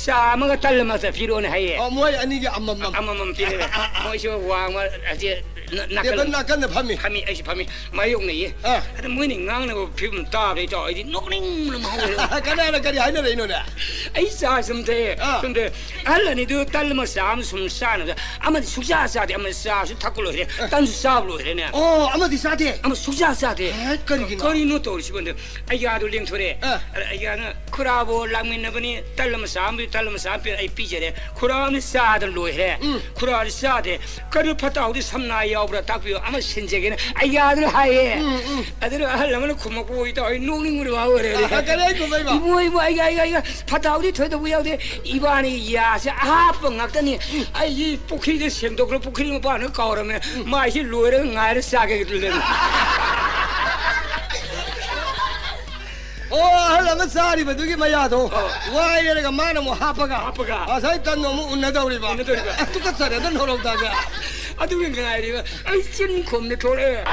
ꯆꯥ ꯑꯃꯒ ꯇꯜ ꯑꯃꯒ ꯄꯤꯔꯛꯑꯣꯅ ꯍꯥꯏꯌꯦ꯫ ꯑꯣ, ꯃꯣꯏ ꯑꯅꯤꯒꯤ ꯑꯃꯃꯝ꯫ ꯑꯃꯃꯝ ꯄꯤꯔꯛꯑꯦ꯫ ꯃꯣꯏꯁꯨ ꯋꯥꯡꯃ, ꯑꯁꯤ ꯅꯥꯀꯟ, ꯇꯦꯕꯜ ꯅꯥꯀꯟꯗ ꯐꯝꯃꯤ꯫ ꯐꯝꯃꯤ, ꯑꯩꯁꯨ ꯐꯝꯃꯤ꯫ ꯃꯥꯌꯣꯛꯅꯩꯌꯦ꯫ ꯑꯥ꯫ ꯑꯗ ꯃꯣꯏꯅ ꯉꯥꯡꯅꯕ ꯐꯤꯕꯝ ꯇꯥꯕꯗ ꯏꯇꯥꯎ ꯑꯩꯗꯤ ꯅꯣꯛꯅꯤꯡꯕꯅ ꯃꯍꯥꯎ ꯂꯩꯔꯦ꯫ ꯀꯅꯥꯅ ꯀꯔꯤ ꯍꯥꯏꯅꯔꯛꯏꯅꯣꯅꯦ? ꯑꯩ ꯆꯥ ꯁꯨꯝ ꯊꯛꯑꯦ꯫ ꯑꯥ꯫ ꯁꯨꯝ ꯊꯛꯑꯦ꯫ ꯑꯍꯜ ꯑꯅꯤꯗꯨ ꯇꯜ ꯑꯃ ꯆꯥ ꯑꯃ ꯁꯨꯝ ꯆꯥꯅꯕꯗ ꯑꯃꯗꯤ ꯁꯨꯛꯆꯥ ꯆꯥꯗꯦ, ꯑꯃꯗꯤ ꯆꯥꯁꯨ ꯊꯛꯄ ꯂꯣꯏꯔꯦ, ꯑꯥ꯫ ꯇꯟꯁꯨ ꯆꯥꯕ ꯂꯣꯏꯔꯦꯅꯦ꯫ ꯑꯣ, ꯑꯃꯗꯤ ꯆꯥꯗꯦ? ꯑꯃ ꯁꯨꯛꯆꯥ ꯆꯥꯗꯦ꯫ ꯑꯦ, ꯀꯔꯤꯒꯤꯅꯣ? ꯀꯔꯤꯅꯣ ꯇꯧꯔꯤꯁꯤꯕꯣ? ꯑꯩꯒꯥꯗꯣ ꯂꯦꯡꯊꯣꯔꯛꯑꯦ꯫ ꯑꯥ꯫ ꯑꯗ ꯑꯩꯒꯥꯅ, "ꯈꯨꯔꯥꯕꯣ, ꯂꯥꯛꯃꯤꯟꯅꯕꯅꯤ, ꯇꯜ ꯑꯃ ꯆꯥ ꯑꯃ ꯄꯤꯌꯨ, ꯇꯜ ꯑꯃ ꯆꯥ ꯑꯃ ꯄꯤꯌꯨ, ꯑꯩ ꯄꯤꯖꯔꯦ꯫" ꯈꯨꯔꯥ ꯑꯃ ꯆꯥꯗꯅ ꯂꯣꯏꯈ꯭ꯔꯦ꯫ ꯎꯝ꯫ ꯈꯨꯔꯥꯗꯤ ꯆꯥꯗꯦ꯫ ꯀꯔꯤ ꯐꯠꯇ ꯍꯥꯎꯗꯤ ꯁꯝꯅꯥ ꯌꯥꯎꯕ꯭ꯔꯥ ꯇꯥꯛꯄꯤꯌꯨ, ꯑꯃ ꯁꯤꯟꯖꯒꯦꯅ ꯑꯩꯒꯥꯗꯨꯅ ꯍꯥꯏꯌꯦ꯫ ꯎꯝ, ꯎꯝ꯫ ꯑꯗꯨꯅ ꯑꯍꯜ ꯑꯃꯅ ꯈꯨꯝꯃꯛꯄ ꯑꯣꯏ ꯇꯧꯔꯦ, ꯅꯣꯛꯅꯤꯡꯕꯅ ꯋꯥ ꯑꯣꯏꯔꯦ꯫ ꯑꯥ, ꯀꯔꯤ ꯍꯥꯏ ꯈꯨꯝꯃꯛꯏꯕ? "ꯏꯕꯨꯡꯉꯣ, ꯏꯕꯨꯡꯉꯣ, ꯑꯩꯒ, ꯑꯩꯒ, ꯑꯩꯒ ꯐꯠꯇ ꯍꯥꯎꯗꯤ ꯊꯣꯏꯗꯣꯛꯄ ꯌꯥꯎꯗꯦ꯫ ꯏꯕꯥꯅꯤ ꯌꯥꯁꯦ ꯑꯍꯥꯞꯄ ꯉꯥꯛꯇꯅꯤ꯫ ꯑꯩꯒꯤ ꯄꯨꯈ꯭ꯔꯤꯗ ꯁꯦꯡꯗꯣꯛꯈ꯭ꯔ ꯄꯨꯈ꯭ꯔꯤ ꯃꯄꯥꯟꯗ ꯀꯥꯎꯔꯝꯃꯦ꯫ ꯃꯥꯏꯁꯤ ꯂꯣꯏꯔꯒ ꯉꯥꯏꯔ ꯆꯥꯒꯦ ꯂꯩꯔꯝꯃꯦ꯫" ꯑꯣ, ꯑꯍꯜ ꯑꯃ ꯆꯥꯔꯤꯕꯗꯨꯒꯤ ꯃꯌꯥꯗꯣ ꯑꯣ꯫ ꯋꯥꯏꯔꯒ ꯃꯥꯅ ꯑꯃꯨꯛ ꯍꯥꯞꯄꯒ, ꯍꯥꯞꯄꯒ꯫ ꯉꯁꯥꯏ ꯇꯟꯗꯣ ꯑꯃꯨꯛ ꯎꯅꯗꯧꯔꯤꯕ꯫ ꯎꯅꯗꯧꯔꯤꯕ꯫ ꯑ, ꯇꯨꯀꯠꯆꯔꯦꯗ ꯅꯣꯔꯧꯗꯥꯁꯦ꯫ ꯑꯗꯨꯒꯤ ꯉꯥꯏꯔꯤꯕ ꯑꯩ ꯆꯤꯟ ꯈꯨꯝꯅ ꯊꯣꯛꯂꯛꯑꯦ꯫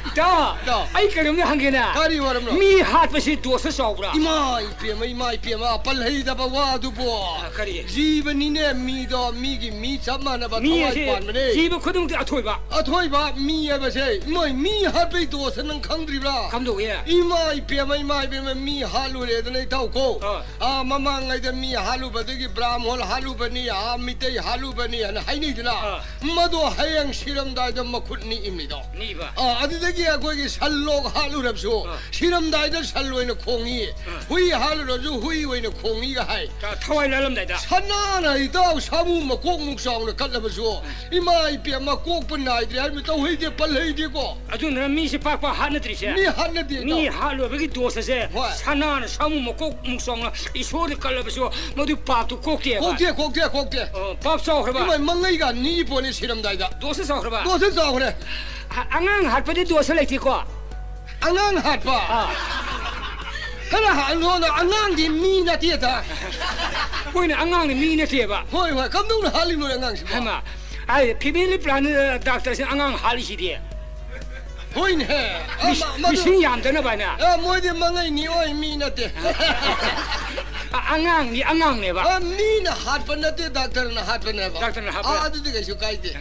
ꯏꯇꯥꯎ, ꯏꯇꯥꯎ꯫ ꯑꯩ ꯀꯩꯅꯣꯝꯗ ꯍꯪꯒꯦꯅꯦ꯫ ꯀꯔꯤ ꯋꯥꯔꯝꯅꯣ? ꯃꯤ ꯍꯥꯠꯄꯁꯤ ꯗꯣꯁ ꯆꯥꯎꯕ꯭ꯔꯥ? ꯏꯃꯥ ꯏꯄꯦꯝꯃ, ꯏꯃꯥ ꯏꯄꯦꯝꯃ, ꯄꯜꯍꯩꯗꯕ ꯋꯥ ꯑꯗꯨꯕꯨ꯫ ꯑ, ꯀꯔꯤ? ꯖꯤꯕꯅꯤꯅꯦ, ꯃꯤꯗꯣ, ꯃꯤꯒꯤ ꯃꯤ ꯆꯞ ꯃꯥꯟꯅꯕ ꯃꯤ ꯊꯋꯥꯏ ꯑꯁꯤ ꯄꯥꯟꯕꯅꯦ꯫ ꯖꯤꯕ ꯈꯨꯗꯤꯡꯃꯛꯇꯤ ꯑꯊꯣꯏꯕ꯫ ꯑꯊꯣꯏꯕ ꯃꯤ ꯍꯥꯏꯕꯁꯦ, ꯃꯣꯏ ꯃꯤ ꯍꯥꯠꯄꯩ ꯗꯣꯁ ꯅꯪ ꯈꯪꯗ꯭ꯔꯤꯕ꯭ꯔꯥ? ꯀꯝꯗꯧꯏ? ꯏꯃꯥ ꯏꯄꯦꯝꯃ, ꯏꯃꯥ ꯏꯄꯦꯝꯃ, ꯃꯤ ꯍꯥꯠꯂꯨꯔꯦꯗꯅ ꯏꯇꯥꯎ ꯀꯣ꯫ ꯑꯥ꯫ ꯑꯥ, ꯃꯃꯥꯡꯉꯩꯗ ꯃꯤ ꯍꯥꯠꯂꯨꯕꯗꯒꯤ ꯕ꯭ꯔꯥꯝꯍꯣꯜ ꯍꯥꯠꯂꯨꯕꯅꯤ, ꯑꯥ, ꯃꯤꯇꯩ ꯍꯥꯠꯂꯨꯕꯅꯤ ꯍꯥꯏꯅ ꯍꯥꯏꯅꯩꯗꯅ꯫ ꯑꯥ꯫ ꯃꯗꯣ ꯍꯌꯦꯡ ꯁꯤꯔꯝꯗꯥꯏꯗ ꯃꯈꯨꯠ ꯅꯤꯛꯏꯝꯅꯤꯗꯣ꯫ ꯅꯤꯕ꯫ ꯑꯥ, ꯑꯗꯨꯗꯒꯤ ꯑꯩꯈꯣꯏꯒꯤ ꯁꯟ ꯂꯣꯛ ꯍꯥꯠꯂꯨꯔꯕꯁꯨ, ꯑꯥ꯫ ꯁꯤꯔꯝꯗꯥꯏꯗ ꯁꯟ ꯑꯣꯏꯅ ꯈꯣꯡꯉꯤ꯫ ꯑꯥ꯫ ꯍꯨꯏ ꯍꯥꯠꯂꯨꯔꯁꯨ ꯍꯨꯏ ꯑꯣꯏꯅ ꯈꯣꯡꯉꯤꯒ ꯍꯥꯏ꯫ ꯊ-, ꯊꯋꯥꯏ ꯂꯥꯜꯂꯝꯗꯥꯏꯗ꯫ ꯁꯅꯥꯅ ꯏꯇꯥꯎ ꯁꯥꯃꯨ ꯃꯀꯣꯛꯃꯨꯛ ꯆꯥꯎꯅ ꯀꯠꯂꯕꯁꯨ, ꯏꯃꯥ ꯏꯄꯦꯝꯃ ꯀꯣꯛꯄ ꯅꯥꯏꯗ꯭ꯔꯦ ꯍꯥꯏꯕ ꯇꯧꯍꯩꯗꯦ, ꯄꯜꯍꯩꯗꯦꯀꯣ꯫ ꯑꯗꯨꯅ ꯃꯤꯁꯦ ꯄꯥꯛ ꯄꯥꯛ ꯍꯥꯠꯅꯗ꯭ꯔꯤꯁꯦ꯫ ꯃꯤ ꯍꯥꯠꯅꯗꯦ, ꯃꯤ ꯏꯇꯥꯎ꯫ ꯍꯥꯠꯂꯣꯏꯕꯒꯤ ꯗꯣꯁ ꯑꯁꯦ ꯍꯣꯏ꯫ ꯁꯅꯥꯅ ꯁꯥꯃꯨ ꯃꯀꯣꯛꯃꯨꯛ ꯆꯥꯎꯅ ꯏꯁꯣꯔꯗ ꯀꯠꯂꯕꯁꯨ ꯃꯗꯨ ꯄꯥꯞꯇꯨ ꯀꯣꯛꯇꯦꯕ꯫ ꯀꯣꯛꯇꯦ, ꯀꯣꯛꯇꯦ, ꯀꯣꯛꯇꯦ꯫ ꯑꯣ, ꯄꯥꯞ ꯆꯥꯎꯈ꯭ꯔꯕ? ꯏꯃꯥꯏ, ꯃꯉꯩꯒ ꯅꯤꯛꯏ ꯄꯣꯠꯅꯤ ꯁꯤꯔꯝꯗꯥꯏꯗ꯫ ꯗꯣꯁ ꯆꯥꯎꯈ꯭ꯔꯕ? ꯗꯣꯁ ꯆꯥꯎꯈ꯭ꯔꯦ꯫ ꯑ-, ꯑꯉꯥꯡ ꯍꯥꯠꯄꯗꯤ ꯗꯣꯁ ꯂꯩꯇꯦꯀꯣ? ꯑꯉꯥꯡ ꯍꯥꯠꯄ? ꯑꯥ꯫ ꯈꯔ ꯍꯥꯠꯂꯣꯅ, ꯑꯉꯥꯡꯗꯤ ꯃꯤ ꯅꯠꯇꯦꯗ꯫ ꯍꯣꯏꯅꯦ, ꯑꯉꯥꯡꯗꯤ ꯃꯤ ꯅꯠꯇꯦꯕ꯫ ꯍꯣꯏ, ꯍꯣꯏ, ꯀꯝꯗꯧꯅ ꯍꯥꯠꯂꯤꯅꯣ ꯑꯉꯥꯡꯁꯤꯕꯣ? ꯍꯩꯃꯥ, ꯑꯩ ꯐꯦꯃꯤꯂꯤ ꯄ꯭ꯂꯥꯅꯤꯡ ꯗꯥꯛꯇꯔꯁꯤꯅ ꯑꯉꯥꯡ ꯍꯥꯠꯂꯤꯁꯤꯗꯤ꯫ ꯍꯣꯏꯅꯦ꯫ ꯑ, ꯃꯤꯁ-, ꯃ-, ꯃꯗꯨ ꯃꯤꯁꯤꯡ ꯌꯥꯝꯗꯅꯕ ꯍꯥꯏꯅ꯫ ꯑ, ꯃꯣꯏꯗꯤ ꯃꯉꯩꯅꯤ ꯑꯣꯏ ꯃꯤ ꯅꯠꯇꯦ꯫ ꯑ-, ꯑꯉꯥꯡꯅꯤ, ꯑꯉꯥꯡꯅꯦꯕ꯫ ꯑ, ꯃꯤꯅ ꯍꯥꯠꯄ ꯅꯠꯇꯦ, ꯗꯥꯛꯇꯔꯅ ꯍꯥꯠꯄꯅꯦꯕ꯫ ꯗꯥꯛꯇꯔꯅ ꯍꯥꯠꯄ꯫ ꯑ, ꯑꯗꯨꯗꯤ ꯀꯩꯁꯨ ꯀꯥꯏꯗꯦ꯫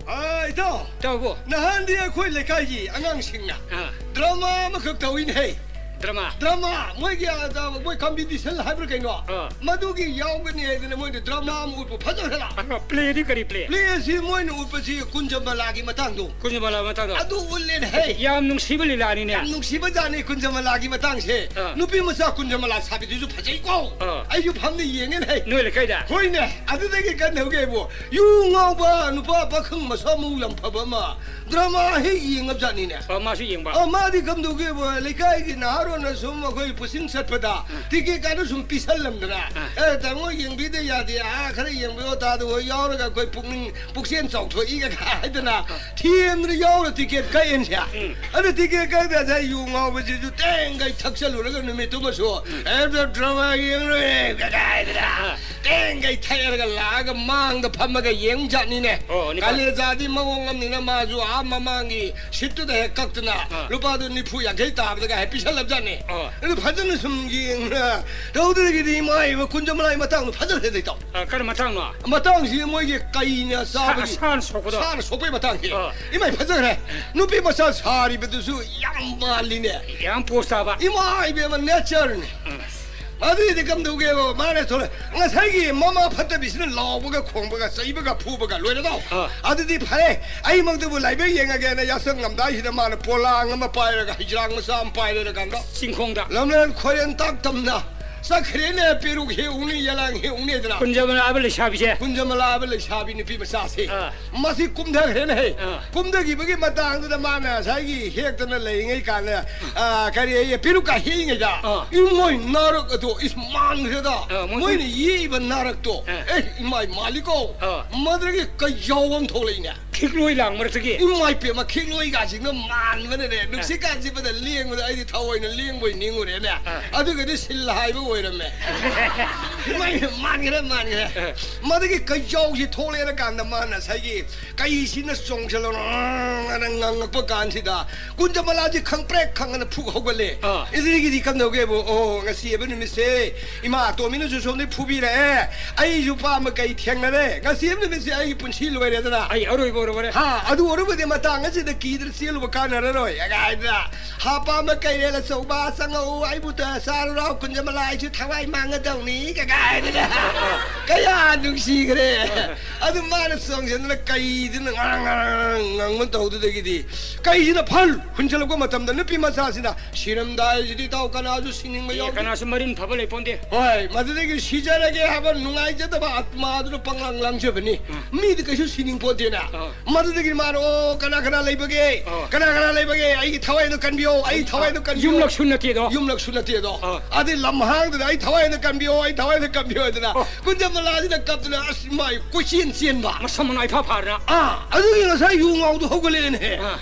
ꯑ, ꯏꯇꯥꯎ꯫ ꯏꯇꯥꯎꯕꯨ꯫ ꯅꯍꯥꯟꯗꯤ ꯑꯩꯈꯣꯏ ꯂꯩꯀꯥꯏꯒꯤ ꯑꯉꯥꯡꯁꯤꯡꯅ ꯑ꯫ ꯗ꯭ꯔꯃꯥ ꯑꯃꯈꯛ ꯇꯧꯏꯅꯦ ꯍꯦ꯫ ꯗ꯭ꯔꯃꯥ? ꯗ꯭ꯔꯃꯥ, ꯃꯣꯏꯒꯤ, ꯑ, ꯃꯣꯏ ꯀꯝꯄꯤꯇꯤꯁꯟ ꯍꯥꯏꯕ꯭ꯔꯥ ꯀꯩꯅꯣ? ꯑ꯫ ꯃꯗꯨꯒꯤ ꯌꯥꯎꯒꯅꯤ ꯍꯥꯏꯗꯅ ꯃꯣꯏꯅ ꯗ꯭ꯔꯃꯥ ꯑꯃ ꯎꯠꯄ ꯐꯖꯈ꯭ꯔꯦ꯫ ꯑ, ꯄ꯭ꯂꯦꯗꯤ ꯀꯔꯤ ꯄ꯭ꯂꯦ? ꯄ꯭ꯂꯦ ꯑꯁꯤ ꯃꯣꯏꯅ ꯎꯠꯄꯁꯤ ꯀꯨꯟꯖꯃꯂꯥꯒꯤ ꯃꯇꯥꯡꯗꯣ꯫ ꯀꯨꯟꯖꯃꯂꯥ ꯃꯇꯥꯡꯗꯣ꯫ ꯑꯗꯨ ꯎꯠꯂꯦꯅꯦ ꯍꯦ꯫ ꯌꯥꯝ ꯅꯨꯡꯁꯤꯕ ꯂꯤꯂꯥꯅꯤꯅꯦ꯫ ꯌꯥꯝ ꯅꯨꯡꯁꯤꯕ ꯖꯥꯠꯅꯤ ꯀꯨꯟꯖꯃꯂꯥꯒꯤ ꯃꯇꯥꯡꯁꯦ꯫ ꯑ꯫ ꯅꯨꯄꯤ ꯃꯆꯥ ꯀꯨꯟꯖꯃꯂꯥ ꯁꯥꯕꯤꯗꯨꯁꯨ ꯐꯖꯩꯀꯣ꯫ ꯑ꯫ ꯑꯩꯁꯨ ꯐꯝꯅ ꯌꯦꯡꯉꯦꯅꯦ ꯍꯦ꯫ ꯅꯣꯏ ꯂꯩꯀꯥꯏꯗ? ꯍꯣꯏꯅꯦ, ꯑꯗꯨꯗꯒꯤ ꯀꯟꯅ ꯍꯧꯒꯦꯕꯨ꯫ ꯌꯨ ꯉꯥꯎꯕ ꯅꯨꯄꯥ ꯄꯥꯈꯪ ꯃꯁꯥ ꯃꯎ ꯌꯥꯝ ꯐꯕ ꯑꯃ ꯗ꯭ꯔꯃꯥ ꯍꯦꯛ ꯌꯦꯡꯉꯕꯖꯥꯠꯅꯤꯅꯦ꯫ ꯑ, ꯃꯥꯁꯨ ꯌꯦꯡꯕ? ꯑ, ꯃꯥꯗꯤ ꯀꯝꯗꯧꯒꯦꯕꯨ, ꯂꯩꯀꯥꯏꯒꯤ ꯅꯍꯥꯔꯣꯟꯅ ꯁꯨꯝ ꯑꯩꯈꯣꯏ ꯄꯨꯁꯤꯡ ꯆꯠꯄꯗ ꯎꯝ꯫ ꯇꯤꯀꯦꯠ ꯀꯥꯗꯨ ꯁꯨꯝ ꯄꯤꯁꯜꯂꯝꯗꯅ, ꯎꯝ꯫ "ꯑꯦ, ꯇꯥꯃꯣ, ꯌꯦꯡꯕꯤꯗ ꯌꯥꯗꯦ, ꯑꯥ, ꯈꯔ ꯌꯦꯡꯕꯤꯌꯣ, ꯇꯥꯗ ꯍꯣꯏ ꯌꯥꯎꯔꯒ ꯑꯩꯈꯣꯏ ꯄꯨꯛꯅꯤꯡ, ꯄꯨꯛꯆꯦꯜ ꯆꯥꯎꯊꯣꯛꯏꯒ" ꯍꯥꯏꯗꯅ ꯎꯝ꯫ ꯊꯦꯝꯗꯅ ꯌꯥꯎꯔ ꯇꯤꯀꯦꯠ ꯀꯛꯑꯦꯅꯁꯦ꯫ ꯎꯝ꯫ ꯑꯗꯨ ꯇꯤꯀꯦꯠ ꯀꯛꯑꯒ ꯉꯁꯥꯏ ꯌꯨ ꯉꯥꯎꯕꯁꯤꯁꯨ ꯇꯦꯡꯒꯩ ꯊꯛꯆꯜꯂꯨꯔꯒ ꯅꯨꯃꯤꯠꯇꯨꯃꯁꯨ, ꯎꯝ꯫ "ꯑꯦ, ꯗ꯭ꯔꯃꯥ ꯌꯦꯡꯂꯣꯏꯔꯦ" ꯀꯥꯏꯗꯅ꯫ ꯑꯥ꯫ ꯇꯦꯡꯒꯩ ꯊꯛꯑꯦꯔꯒ ꯂꯥꯛꯑꯒ ꯃꯥꯡꯗ ꯐꯝꯃꯒ ꯌꯦꯡꯖꯥꯠꯅꯤꯅꯦ꯫ ꯑꯣ, ꯅꯤꯄꯥ꯫ ꯀꯥꯂꯦꯖꯥꯗꯤ ꯃꯑꯣꯡ ꯑꯃꯅꯤꯅ ꯃꯥꯁꯨ ꯑꯥ ꯃꯃꯥꯡꯒꯤ ꯁꯤꯠꯇꯨꯗ ꯍꯦꯛ ꯀꯛꯇꯅ ꯑꯥ꯫ ꯂꯨꯄꯥꯗꯨ ꯅꯤꯐꯨ ꯌꯥꯡꯈꯩ ꯇꯥꯕꯗꯒ ꯍꯦꯛ ꯄꯤꯁꯜꯂꯕꯖꯥꯠꯅꯤ꯫ ꯑꯣ꯫ ꯑꯗꯨ ꯐꯖꯅ ꯁꯨꯝ ꯌꯦꯡꯅ ꯇꯧꯗ꯭ꯔꯒꯗꯤ ꯏꯃꯥ ꯏꯕ ꯀꯨꯟꯖꯃꯂꯥꯏ ꯃꯇꯥꯡꯗꯣ ꯐꯖꯈ꯭ꯔꯦꯗ ꯏꯇꯥꯎ꯫ ꯑꯥ, ꯀꯔꯝꯕ ꯃꯇꯥꯡꯅꯣ? ꯃꯇꯥꯡꯁꯤ ꯃꯣꯏꯒꯤ ꯀꯩꯅ ꯁꯥ-, ꯆꯥꯕꯒꯤ ꯁꯥꯅ ꯁꯣꯛꯄꯗꯣ? ꯁꯥꯅ ꯁꯣꯛꯄꯒꯤ ꯃꯇꯥꯡꯁꯤ꯫ ꯑꯥ꯫ ꯏꯃꯥꯏ ꯐꯖꯈ꯭ꯔꯦ꯫ ꯅꯨꯄꯤ ꯃꯆꯥ ꯁꯥꯔꯤꯕꯗꯨꯁꯨ ꯌꯥꯝ ꯃꯥꯜꯂꯤꯅꯦ꯫ ꯌꯥꯝ ꯄꯣꯁ ꯇꯥꯕ꯫ ꯏꯃꯥ ꯏꯕꯦꯝꯃ ꯅꯦꯆꯔꯅꯤ꯫ ꯎꯝ꯫ ꯑꯗꯨꯗꯤ ꯀꯝꯗꯧꯒꯦꯕ? ꯃꯥꯅ ꯊꯣꯛꯂꯛ-, ꯉꯁꯥꯏꯒꯤ ꯃꯃꯥ ꯐꯠꯇꯕꯤꯁꯤꯅ ꯂꯥꯎꯕꯒ ꯈꯣꯡꯕꯒ ꯆꯩꯕꯒ ꯐꯨꯕꯒ ꯂꯣꯏꯔꯗꯧ꯫ ꯑꯥ꯫ ꯑꯗꯨꯗꯤ ꯐꯔꯦ, ꯑꯩꯃꯛꯇꯕꯨ ꯂꯥꯏꯕꯛ ꯌꯦꯡꯉꯒꯦꯅ ꯌꯥꯆꯪꯉꯝꯗꯥꯏꯁꯤꯗ ꯃꯥꯅ ꯄꯣꯂꯥꯡ ꯑꯃ ꯄꯥꯏꯔꯒ, ꯍꯩꯖ꯭ꯔꯥꯡ ꯃꯆꯥ ꯑꯃ ꯄꯥꯏꯔꯀꯥꯟꯗ ꯆꯤꯡꯈꯣꯡꯗ꯫ ꯂꯝꯂꯦꯟ ꯈꯣꯏꯔꯦꯟ ꯇꯥꯛ ꯇꯝꯅ ꯆꯠꯈ꯭ꯔꯦꯅꯦ, ꯄꯦꯔꯨꯛ ꯍꯦꯛ ꯎꯅꯤ, ꯌꯦꯂꯥꯡ ꯍꯦꯛ ꯎꯅꯤꯗꯅ꯫ ꯀꯨꯟꯖꯃꯂꯥꯕ ꯂꯩꯁꯥꯕꯤꯁꯦ꯫ ꯀꯨꯟꯖꯃꯂꯥꯕ ꯂꯩꯁꯥꯕꯤ ꯅꯨꯄꯤ ꯃꯆꯥꯁꯦ꯫ ꯑꯥ꯫ ꯃꯁꯤ ꯀꯨꯝꯊꯈ꯭ꯔꯦꯅꯦ ꯍꯦ꯫ ꯑꯥ꯫ ꯀꯨꯝꯊꯈꯤꯕꯒꯤ ꯃꯇꯥꯡꯗꯨꯗ ꯃꯥꯅ ꯉꯁꯥꯏꯒꯤ ꯍꯦꯛꯇꯅ ꯂꯩꯔꯤꯉꯩ ꯀꯥꯟꯗ, ꯑꯥ, ꯀꯔꯤ ꯍꯥꯏꯌꯦ, ꯄꯦꯔꯨꯛꯀ ꯍꯦꯛꯏꯉꯩꯗ ꯑꯥ꯫ ꯏꯃꯣꯏ ꯅꯥꯔꯛ ꯑꯗꯣ ꯏꯁ ꯃꯥꯟꯈ꯭ꯔꯦꯗ꯫ ꯑꯥ, ꯃꯣꯏ ꯃꯣꯏꯅ ꯌꯦꯛꯏꯕ ꯅꯥꯔꯛꯇꯣ꯫ ꯑꯥ꯫ ꯑꯦ, ꯏꯃꯥꯏ ꯃꯥꯜꯂꯤꯀꯣ꯫ ꯑꯥ꯫ ꯃꯗꯨꯗꯒꯤ ꯀꯩꯖꯥꯎ ꯑꯃ ꯊꯣꯛꯂꯛꯏꯅꯦ꯫ ꯈꯤꯛꯂꯣꯏ ꯂꯥꯡ ꯃꯔꯛꯇꯒꯤ꯫ ꯏꯃꯥꯏ ꯄꯦꯝꯃ, ꯈꯤꯛꯂꯣꯏꯒꯥꯁꯤꯡꯗꯣ ꯃꯥꯟꯕꯅꯅꯦ, ꯅꯨꯡꯁꯤꯠꯀꯥꯁꯤꯠꯄꯗ ꯂꯦꯡꯕꯗ ꯑꯩꯗꯤ ꯊꯑꯣꯏꯅ ꯂꯦꯡꯕꯣꯏ ꯅꯤꯡꯉꯨꯔꯦꯅꯦ꯫ ꯑꯗꯨꯒꯗꯤ ꯁꯤꯜ ꯍꯥꯏꯕ ꯑꯣꯏꯔꯝꯃꯦ꯫ ꯏꯃꯥꯏ ꯄꯦꯝꯃ, ꯃꯥꯟꯈ꯭ꯔꯦ, ꯃꯥꯟꯈ꯭ꯔꯦ꯫ ꯃꯗꯨꯒꯤ ꯀꯩꯖꯥꯎꯁꯤ ꯊꯣꯛꯂꯛꯑꯀꯥꯟꯗ ꯃꯥꯅ ꯉꯁꯥꯏꯒꯤ ꯀꯩꯁꯤꯅ ꯆꯣꯡꯁꯤꯜꯂꯣ ꯉꯪꯉꯛꯄ ꯀꯥꯟꯁꯤꯗ ꯀꯨꯟꯖꯃꯂꯥꯁꯤ ꯈꯪꯄ꯭ꯔꯦꯛ ꯈꯪꯉꯅ ꯐꯨꯛ ꯍꯧꯒꯠꯂꯦ꯫ ꯑꯥ꯫ ꯑꯗꯨꯗꯒꯤꯗꯤ ꯀꯝꯗꯧꯒꯦꯕꯨ, ꯑꯣ, ꯉꯁꯤ ꯍꯥꯏꯕ ꯅꯨꯃꯤꯠꯁꯦ ꯏꯃꯥ ꯑꯇꯣꯝꯕꯤꯅꯁꯨ ꯁꯣꯝꯗꯩ ꯐꯨꯕꯤꯔꯛꯑꯦ, ꯑꯩꯁꯨ ꯄꯥꯝꯕ ꯀꯩ ꯊꯦꯡꯅꯔꯦ, ꯉꯁꯤ ꯍꯥꯏꯕ ꯅꯨꯃꯤꯠꯁꯦ ꯑꯩꯒꯤ ꯄꯨꯟꯁꯤ ꯂꯣꯏꯔꯦꯗꯅ꯫ ꯑꯩ ꯑꯔꯣꯏꯕ ꯑꯣꯏꯔꯕꯅꯦ꯫ ꯍꯥ, ꯑꯗꯨ ꯑꯣꯏꯔꯕꯗꯤ ꯃꯇꯥꯡ ꯑꯁꯤꯗ ꯀꯤꯗꯅ ꯆꯦꯜꯂꯨꯕ ꯀꯥꯟꯅꯔꯔꯣꯏ ꯀꯥꯏꯅ, ꯍꯥ, ꯄꯥꯝꯕ ꯀꯩꯔꯦꯜ ꯑꯆꯧꯕ ꯆꯪꯉꯛꯎ, ꯑꯩꯕꯨ ꯆꯥꯔꯨꯔꯥꯎ, ꯀꯨꯟꯖꯃꯂꯥ, ꯑꯩꯁꯨ ꯊꯋꯥꯏ ꯃꯥꯡꯒꯗꯧꯅꯤ ꯀꯥꯏꯅ꯫ ꯀꯌꯥ ꯅꯨꯡꯁꯤꯈ꯭ꯔꯦ꯫ ꯑꯗꯨ ꯃꯥꯅ ꯆꯣꯡꯁꯤꯟꯗꯅ ꯀꯩꯗꯨꯅ ꯉꯥꯡ ꯉꯥꯡ ꯉꯥꯡꯕ ꯇꯧꯗꯨꯗꯒꯤꯗꯤ ꯀꯩꯁꯤꯅ ꯐꯜ ꯍꯨꯟꯖꯜꯂꯛꯄ ꯃꯇꯝꯗ ꯅꯨꯄꯤ ꯃꯆꯥꯁꯤꯅ ꯁꯤꯔꯝꯗꯥꯏꯁꯤꯗꯤ ꯏꯇꯥꯎ ꯀꯅꯥꯁꯨ ꯁꯤꯅꯤꯡꯕ ꯑꯦ, ꯌꯥꯎꯗꯦ꯫ ꯀꯅꯥꯁꯨ ꯃꯔꯤꯟ ꯐꯕ ꯂꯩꯄꯣꯟꯗꯦ꯫ ꯍꯣꯏ, ꯃꯗꯨꯗꯒꯤ ꯁꯤꯖꯔꯒꯦ ꯍꯥꯏꯕ ꯅꯨꯡꯉꯥꯏꯖꯗꯕ ꯑꯥꯠꯃꯥꯗꯨꯅ ꯄꯪꯂꯪ ꯂꯪꯖꯕꯅꯤ꯫ ꯎꯝ꯫ ꯃꯤꯗꯤ ꯀꯩꯁꯨ ꯁꯤꯅꯤꯡ ꯄꯣꯟꯇꯦꯅ꯫ ꯑꯥ꯫ ꯃꯗꯨꯗꯒꯤ ꯃꯥꯅ, "ꯑꯣ, ꯀꯅꯥ ꯀꯅꯥ ꯂꯩꯕꯒꯦ? ꯑꯥ꯫ ꯀꯅꯥ ꯀꯅꯥ ꯂꯩꯕꯒꯦ? ꯑꯩꯒꯤ ꯊꯋꯥꯏꯗꯣ ꯀꯟꯕꯤꯌꯣ, ꯑꯩ ꯊꯋꯥꯏꯗꯣ ꯀꯟꯕꯤꯌꯣ꯫" ꯌꯨꯝꯂꯛꯁꯨ ꯅꯠꯇꯦꯗꯣ꯫ ꯌꯨꯝꯂꯛꯁꯨ ꯅꯠꯇꯦꯗꯣ꯫ ꯑꯥ꯫ ꯑꯗꯩ ꯂꯝꯍꯥꯡꯗꯨꯗ, "ꯑꯩ ꯊꯋꯥꯏꯗꯣ ꯀꯟꯕꯤꯌꯣ, ꯑꯩ ꯊꯋꯥꯏꯗꯣ ꯀꯟꯕꯤꯌꯣ" ꯍꯥꯏꯗꯅ ꯑꯣ꯫ ꯀꯨꯟꯖꯃꯂꯥꯁꯤꯅ ꯀꯞꯇꯅ ꯑꯁ ꯃꯥꯏ ꯀꯣꯏꯆꯦꯟ ꯆꯦꯟꯕ꯫ ꯃꯁꯝ ꯃꯅꯥꯏ ꯏꯐꯥ ꯐꯥꯗꯅ꯫ ꯑꯥ, ꯑꯗꯨꯒꯤ ꯉꯁꯥꯏ ꯌꯨ ꯉꯥꯎꯗꯣ ꯍꯧꯒꯠꯂꯛꯑꯦꯅꯦ꯫ ꯑꯥ꯫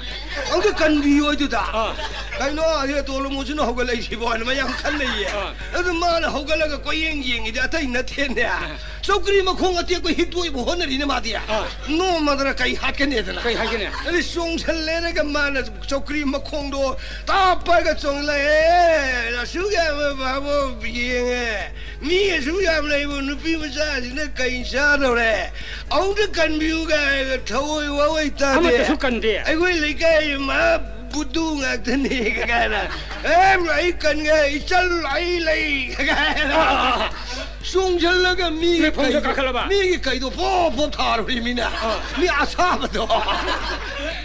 ꯑꯝꯇ ꯀꯟꯕꯤꯌꯣ ꯑꯗꯨꯗ꯫ ꯑꯥ꯫ ꯀꯩꯅꯣ, ꯑꯁꯤ ꯇꯣꯂꯣꯃꯨꯁꯤꯅ ꯍꯧꯒꯠꯂꯛꯏꯁꯤꯕꯣ ꯍꯥꯏꯅ ꯃꯌꯥꯝ ꯈꯜꯂꯩꯌꯦ꯫ ꯑꯥ꯫ ꯑꯗꯨ ꯃꯥꯅ ꯍꯧꯒꯠꯂꯒ ꯀꯣꯏꯌꯦꯡ ꯌꯦꯡꯉꯤꯗꯤ ꯑꯇꯩ ꯅꯠꯇꯦꯅꯦ꯫ ꯑꯥ꯫ ꯆꯧꯀ꯭ꯔꯤ ꯃꯈꯣꯡ ꯑꯇꯦꯛꯄ ꯍꯤꯠꯇꯣꯛꯏꯕ ꯍꯣꯠꯅꯔꯤꯅꯦ ꯃꯥꯗꯤ꯫ ꯑꯥ꯫ ꯅꯣꯡꯃꯗꯅ ꯀꯩ ꯍꯥꯠꯀꯅꯤꯗꯅ꯫ ꯀꯩ ꯍꯥꯏꯒꯅꯤ? ꯑꯗꯩ ꯆꯣꯡꯁꯜꯂꯦꯅꯒ ꯃꯥꯅ ꯆꯧꯀ꯭ꯔꯤ ꯃꯈꯣꯡꯗꯣ ꯇꯥꯞꯄꯒ ꯆꯣꯡꯂꯛꯑꯦ꯫ ꯑꯁꯨꯛ ꯌꯥꯝꯕ ꯚꯥꯕꯣꯛ ꯌꯦꯡꯉꯦ꯫ ꯃꯤ ꯑꯁꯨꯛ ꯌꯥꯝ ꯂꯩꯕ ꯅꯨꯄꯤ ꯃꯆꯥꯁꯤꯅ ꯀꯩ ꯆꯥꯗꯧꯔꯦ? ꯑꯃꯨꯛꯇ ꯀꯟꯕꯤꯌꯨ ꯀꯥꯏꯅ ꯊꯑꯣꯏ ꯋꯥꯑꯣꯏ ꯇꯥꯗꯦ꯫ ꯑꯃꯠꯇꯁꯨ ꯀꯟꯗꯦ꯫ ꯑꯩꯈꯣꯏ ꯂꯩꯀꯥꯏ ꯃꯥ ꯕꯨꯗꯨ ꯉꯥꯛꯇꯅꯤ ꯀꯥꯏꯅ꯫ ꯑꯦ, ꯑꯩ ꯀꯟꯒꯦ, ꯏꯆꯜ ꯑꯩ ꯂꯩ ꯀꯥꯏꯅ꯫ ꯑꯥ, ꯑꯥ, ꯑꯥ꯫ ꯆꯣꯡꯁꯤꯜꯂꯒ ꯃꯤꯒꯤ ꯄ꯭ꯂꯦꯠꯐꯣꯝꯗ ꯀꯩꯗꯣ, ꯀꯥꯈꯠꯂꯕ? ꯃꯤꯒꯤ ꯀꯩꯗꯣ ꯄꯣꯞ ꯄꯣꯞ ꯊꯥꯔꯨꯔꯤ ꯃꯤꯅ꯫ ꯑꯥ꯫ ꯃꯤ ꯑꯁꯥꯕꯗꯣ꯫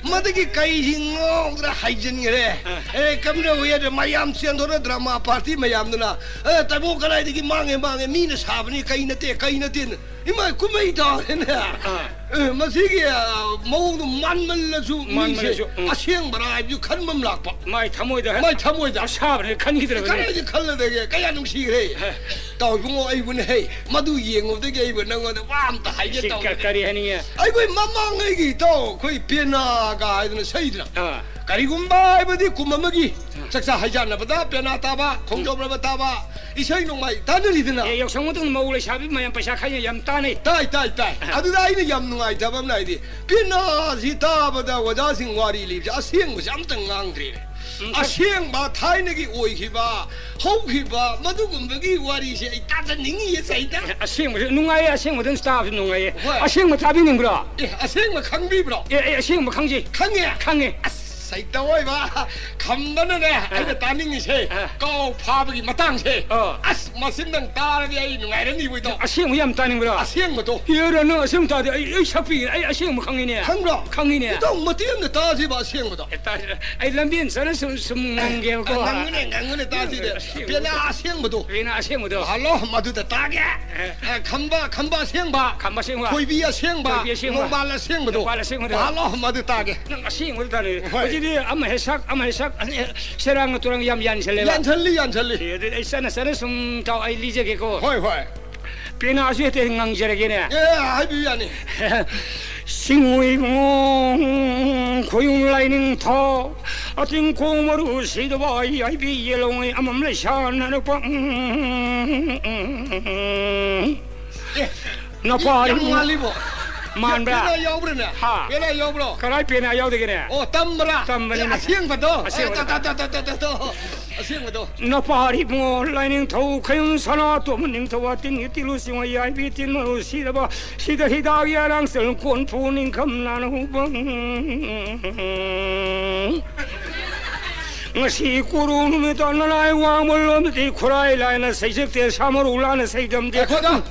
ꯃꯗꯨꯒꯤ ꯀꯩꯁꯤ ꯉꯥꯎꯗꯅ ꯍꯥꯏꯖꯤꯟꯈ꯭ꯔꯦ꯫ ꯑꯥ꯫ ꯑꯦ, ꯀꯝꯗꯧꯋꯤ ꯑꯗ ꯃꯌꯥꯝ ꯆꯦꯟꯊꯣꯔꯛ ꯗ꯭ꯔꯃꯥ ꯄꯥꯔꯇꯤ ꯃꯌꯥꯝꯗꯨꯅ, "ꯑꯦ, ꯇꯥꯃꯣ ꯀꯗꯥꯏꯗꯒꯤ ꯃꯥꯡꯉꯦ, ꯃꯥꯡꯉꯦ, ꯃꯤꯅ ꯁꯥꯕꯅꯤ, ꯀꯩ ꯅꯠꯇꯦ, ꯀꯩ ꯅꯠꯇꯦꯅ"꯫ ꯏꯃꯥ, ꯀꯨꯝꯍꯩ ꯇꯥꯔꯦꯅꯦ꯫ ꯑꯥ꯫ ꯑꯦ, ꯃꯁꯤꯒꯤ, ꯑ, ꯃꯑꯣꯡꯗꯣ ꯃꯥꯟꯃꯜꯂꯁꯨ ꯃꯤꯁꯦ ꯃꯥꯟꯃꯜꯂꯁꯨ, ꯎꯝ꯫ ꯑꯁꯦꯡꯕꯔꯥ ꯍꯥꯏꯕꯁꯨ ꯈꯟꯕ ꯑꯃ ꯂꯥꯛꯄ꯫ ꯃꯥꯏ ꯊꯃꯣꯏꯗ ꯃꯥꯏ ꯊꯃꯣꯏꯗ꯫ ꯑꯁꯥꯕꯅꯦ ꯈꯟꯈꯤꯗ꯭ꯔꯕꯅꯦ꯫ ꯀꯗꯥꯏꯗ ꯈꯜꯂꯗꯒꯦ? ꯀꯌꯥ ꯅꯨꯡꯁꯤꯈ꯭ꯔꯦ꯫ ꯑꯦ꯫ ꯇꯥꯎ ꯏꯕꯨꯡꯉꯣ, ꯑꯩꯕꯨꯅꯦ, ꯍꯦ, ꯃꯗꯨ ꯌꯦꯡꯉꯨꯕꯗꯒꯤ ꯑꯩꯕꯨ ꯅꯪꯉꯣꯟꯗ ꯋꯥ ꯑꯝꯇ ꯍꯥꯏꯒꯦ ꯁꯤ ꯇꯧꯕꯅꯦ꯫ ꯀꯔꯤ ꯍꯥꯏꯅꯤꯡꯉꯦ? ꯑꯩꯈꯣꯏ ꯃꯃꯥꯡꯉꯩꯒꯤ ꯏꯇꯥꯎ, ꯑꯩꯈꯣꯏ ꯄꯦꯅꯥꯒ ꯍꯥꯏꯗꯅ ꯁꯛꯏꯗꯅ꯫ ꯑꯥ꯫ ꯀꯔꯤꯒꯨꯝꯕ ꯍꯥꯏꯕꯗꯤ ꯀꯨꯝ ꯑꯃꯒꯤ ꯆꯥꯛꯆꯥ ꯍꯩꯖꯥꯟꯅꯕꯗ ꯄꯦꯅꯥ ꯇꯥꯕ, ꯈꯣꯡꯖꯣꯝ ꯄꯔꯕ ꯇꯥꯕ, ꯏꯁꯩ ꯅꯣꯡꯃꯥꯏ ꯇꯥꯅꯔꯤꯗꯅ꯫ ꯑꯦ, ꯌꯥꯎꯁꯪ ꯃꯇꯨꯡꯗ ꯃꯧ ꯂꯩꯁꯥꯕꯤ ꯃꯌꯥꯝ ꯄꯩꯁꯥ ꯈꯥꯏꯅ ꯌꯥꯝ ꯇꯥꯅꯩ꯫ ꯇꯥꯏ, ꯇꯥꯏ, ꯇꯥꯏ꯫ ꯑꯥ꯫ ꯑꯗꯨꯗ ꯑꯩꯅ ꯌꯥꯝ ꯅꯨꯡꯉꯥꯏꯇꯕ ꯑꯃꯅ ꯍꯥꯏꯗꯤ, ꯄꯦꯅꯥꯁꯤ ꯇꯥꯕꯗ ꯑꯣꯖꯥꯁꯤꯡ ꯋꯥꯔꯤ ꯂꯤꯕꯁꯦ ꯑꯁꯦꯡꯕꯁꯦ ꯑꯝꯇ ꯉꯥꯡꯗ꯭ꯔꯦꯅꯦ꯫ ꯎꯝ, ꯑꯁꯦꯡꯕ ꯊꯥꯏꯅꯒꯤ ꯑꯣꯏꯈꯤꯕ, ꯍꯧꯈꯤꯕ, ꯃꯗꯨꯒꯨꯝꯕꯒꯤ ꯋꯥꯔꯤꯁꯦ ꯑꯩ ꯇꯥꯖꯅꯤꯡꯉꯤꯌꯦ, ꯁꯩꯇ꯫ ꯑꯦ, ꯑꯁꯦꯡꯕꯁꯨ ꯅꯨꯡꯉꯥꯏꯌꯦ, ꯑꯁꯦꯡꯕꯗꯨꯅ ꯇꯥꯕꯁꯨ ꯅꯨꯡꯉꯥꯏꯌꯦ꯫ ꯍꯣꯏ꯫ ꯑꯁꯦꯡꯕ ꯇꯥꯕꯤꯅꯤꯡꯕ꯭ꯔꯣ? ꯑꯦ, ꯑꯁꯦꯡꯕ ꯈꯪꯕꯤꯕ꯭ꯔꯣ? ꯑꯦ, ꯑꯩ ꯑꯁꯦꯡꯕ ꯈꯪꯖꯩ꯫ ꯈꯪꯉꯦ? ꯈꯪꯉꯦ꯫ ꯑꯁ, ꯁꯩꯇ ꯑꯣꯏꯕ ꯈꯝꯕꯅꯅꯦ, ꯑ꯫ ꯑꯩꯅ ꯇꯥꯅꯤꯡꯉꯤꯁꯦ, ꯑ꯫ ꯀꯥꯎ ꯐꯥꯕꯒꯤ ꯃꯇꯥꯡꯁꯦ꯫ ꯑ꯫ ꯑꯁ, ꯃꯁꯤ ꯅꯪ ꯇꯥꯔꯗꯤ ꯑꯩ ꯅꯨꯡꯉꯥꯏꯔꯅꯤ, ꯏꯕꯣꯏꯗꯣ꯫ ꯑꯁꯦꯡꯕ ꯌꯥꯝ ꯇꯥꯅꯤꯡꯕ꯭ꯔꯣ? ꯑꯁꯦꯡꯕꯗꯣ꯫ ꯍꯦꯔꯥ, ꯅꯪ ꯑꯁꯦꯡꯕ ꯇꯥꯔꯗꯤ ꯑꯩ, ꯑꯩ ꯁꯛꯄꯤꯒꯦ꯫ ꯑꯩ ꯑꯁꯦꯡꯕ ꯈꯪꯉꯤꯅꯦ꯫ ꯈꯪꯕ꯭ꯔꯣ? ꯈꯪꯉꯤꯅꯦ꯫ ꯏꯇꯥꯎ, ꯃꯇꯦꯛ ꯑꯃ ꯇꯥꯁꯤꯕ ꯑꯁꯦꯡꯕꯗꯣ꯫ ꯑꯦ, ꯇꯥꯁꯤ-, ꯑꯩ ꯂꯝꯕꯦꯟ ꯆꯠꯅ ꯁꯨꯝ, ꯁꯨꯝ ꯉꯪꯒꯦꯕꯀꯣ꯫ ꯑ, ꯉꯪꯉꯨꯅꯦ, ꯉꯪꯉꯨꯅꯦ, ꯇꯥꯁꯤꯅꯦ꯫ ꯑꯁꯦꯡꯕꯗꯣ꯫ ꯄꯦꯅꯥ ꯑꯁꯦꯡꯕꯗꯣ꯫ ꯄꯦꯅꯥ ꯑꯁꯦꯡꯕꯗꯣ꯫ ꯍꯜꯂꯣ, ꯃꯗꯨꯗ ꯇꯥꯒꯦ꯫ ꯑꯦ꯫ ꯑ, ꯈꯝꯕ, ꯈꯝꯕ ꯑꯁꯦꯡꯕ꯫ ꯈꯝꯕ ꯑꯁꯦꯡꯕ꯫ ꯊꯣꯏꯕꯤ ꯑꯁꯦꯡꯕ꯫ ꯊꯣꯏꯕꯤ ꯑꯁꯦꯡꯕ꯫ ꯅꯣꯡꯕꯥꯜ ꯑꯁꯦꯡꯕꯗꯣ꯫ ꯅꯣꯡꯕꯥꯜ ꯑꯁꯦꯡꯕꯗꯣ꯫ ꯍꯜꯂꯣ, ꯃꯗꯨ ꯇꯥꯒꯦ꯫ ꯅꯪ ꯑꯁꯦꯡꯕꯗꯣ ꯇꯥꯅꯤꯡꯉꯦ꯫ ꯍꯣꯏ꯫ ꯍꯧꯖꯤꯛꯇꯤ ꯑꯃ ꯍꯦꯛ ꯁꯛ, ꯑꯃ ꯍꯦꯛ ꯁꯛ, ꯑꯅꯤ ꯍꯦꯛ ꯁꯦꯔꯥꯡꯅ ꯇꯨꯔꯥꯡ ꯌꯥꯝ ꯌꯥꯟꯁꯜꯂꯦꯕ꯫ ꯌꯥꯟꯁꯜꯂꯤ, ꯌꯥꯟꯁꯜꯂꯤ꯫ ꯑꯦ, ꯑꯗꯨꯗꯤ ꯑꯩ ꯆꯠꯅ ꯆꯠꯅ ꯁꯨꯝ ꯇꯥꯎ, ꯑꯩ ꯂꯤꯖꯒꯦꯀꯣ꯫ ꯍꯣꯏ, ꯍꯣꯏ꯫ ꯄꯦꯅꯥꯁꯨ ꯍꯦꯛꯇ ꯉꯪꯖꯔꯒꯦꯅꯦ꯫ ꯑꯦ, ꯍꯥꯏꯕꯤꯌꯨ, ꯌꯥꯅꯤ꯫ ꯁꯤꯡꯎ ꯏꯕꯨꯡꯉꯣ ꯈꯣꯌꯨꯝ ꯂꯥꯏꯅꯤꯡꯊꯧ, ꯑꯇꯤꯡꯈꯣꯡ ꯃꯔꯨ ꯁꯤꯗꯕ ꯌꯥꯏꯕꯤ ꯌꯦꯜꯍꯧꯉꯩ ꯑꯃꯝ ꯂꯩꯁꯥꯟꯅꯔꯛꯄ꯫ ꯑꯦ, ꯅꯄꯥ ꯌꯥꯝ ꯏꯕꯨꯡꯉꯣ꯫ ꯃꯥꯜꯂꯤꯕꯣ꯫ ꯃꯥꯟꯕ꯭ꯔꯥ? ꯄꯦꯅꯥ ꯌꯥꯎꯕ꯭ꯔꯥꯅꯦ? ꯍꯥ? ꯄꯦꯅꯥ ꯌꯥꯎꯕ꯭ꯔꯣ? ꯀꯔꯥꯏ ꯄꯦꯅꯥ ꯌꯥꯎꯗꯒꯦꯅꯦ? ꯑꯣ, ꯇꯝꯕ꯭ꯔꯥ? ꯇꯝꯕꯅꯤꯅꯦ꯫ ꯑꯦ, ꯑꯁꯦꯡꯕꯗꯣ? ꯑꯁꯦꯡꯕꯗꯣ꯫ ꯑꯦ, ꯇ, ꯇ, ꯇ, ꯇ, ꯇ, ꯇ, ꯑꯁꯦꯡꯕꯗꯣ꯫ ꯅꯄꯥꯔꯤꯕꯨꯡꯉꯣ ꯂꯥꯏꯅꯤꯡꯊꯧ ꯈꯌꯨꯝ ꯁꯅꯥꯇꯣꯝꯕ ꯅꯤꯡꯊꯧ ꯑꯇꯤꯟꯒꯤ ꯇꯤꯂꯨ ꯆꯤꯡꯉꯣ ꯌꯥꯏꯕꯤ ꯇꯤꯟ ꯃꯔꯨ ꯁꯤꯗꯕ ꯁꯤꯗ ꯍꯤꯗꯥꯛ ꯌꯥꯔꯥꯡ ꯆꯜ ꯀꯣꯟꯐꯨ ꯅꯤꯡꯈꯝ ꯅꯥꯅꯍꯧꯕ꯫ ꯉꯁꯤ ꯀꯨꯔꯨ ꯅꯨꯃꯤꯠꯇ ꯅꯅꯥꯏ ꯋꯥꯡꯃ ꯂꯣꯝꯗꯗꯤ ꯈꯨꯔꯥꯏ ꯂꯥꯏꯅ ꯁꯩꯁꯛꯇꯦ, ꯁꯥꯃꯔꯧ ꯂꯥꯅ ꯁꯩꯗꯝꯗꯦ꯫ ꯉꯥꯏꯈꯣꯗ!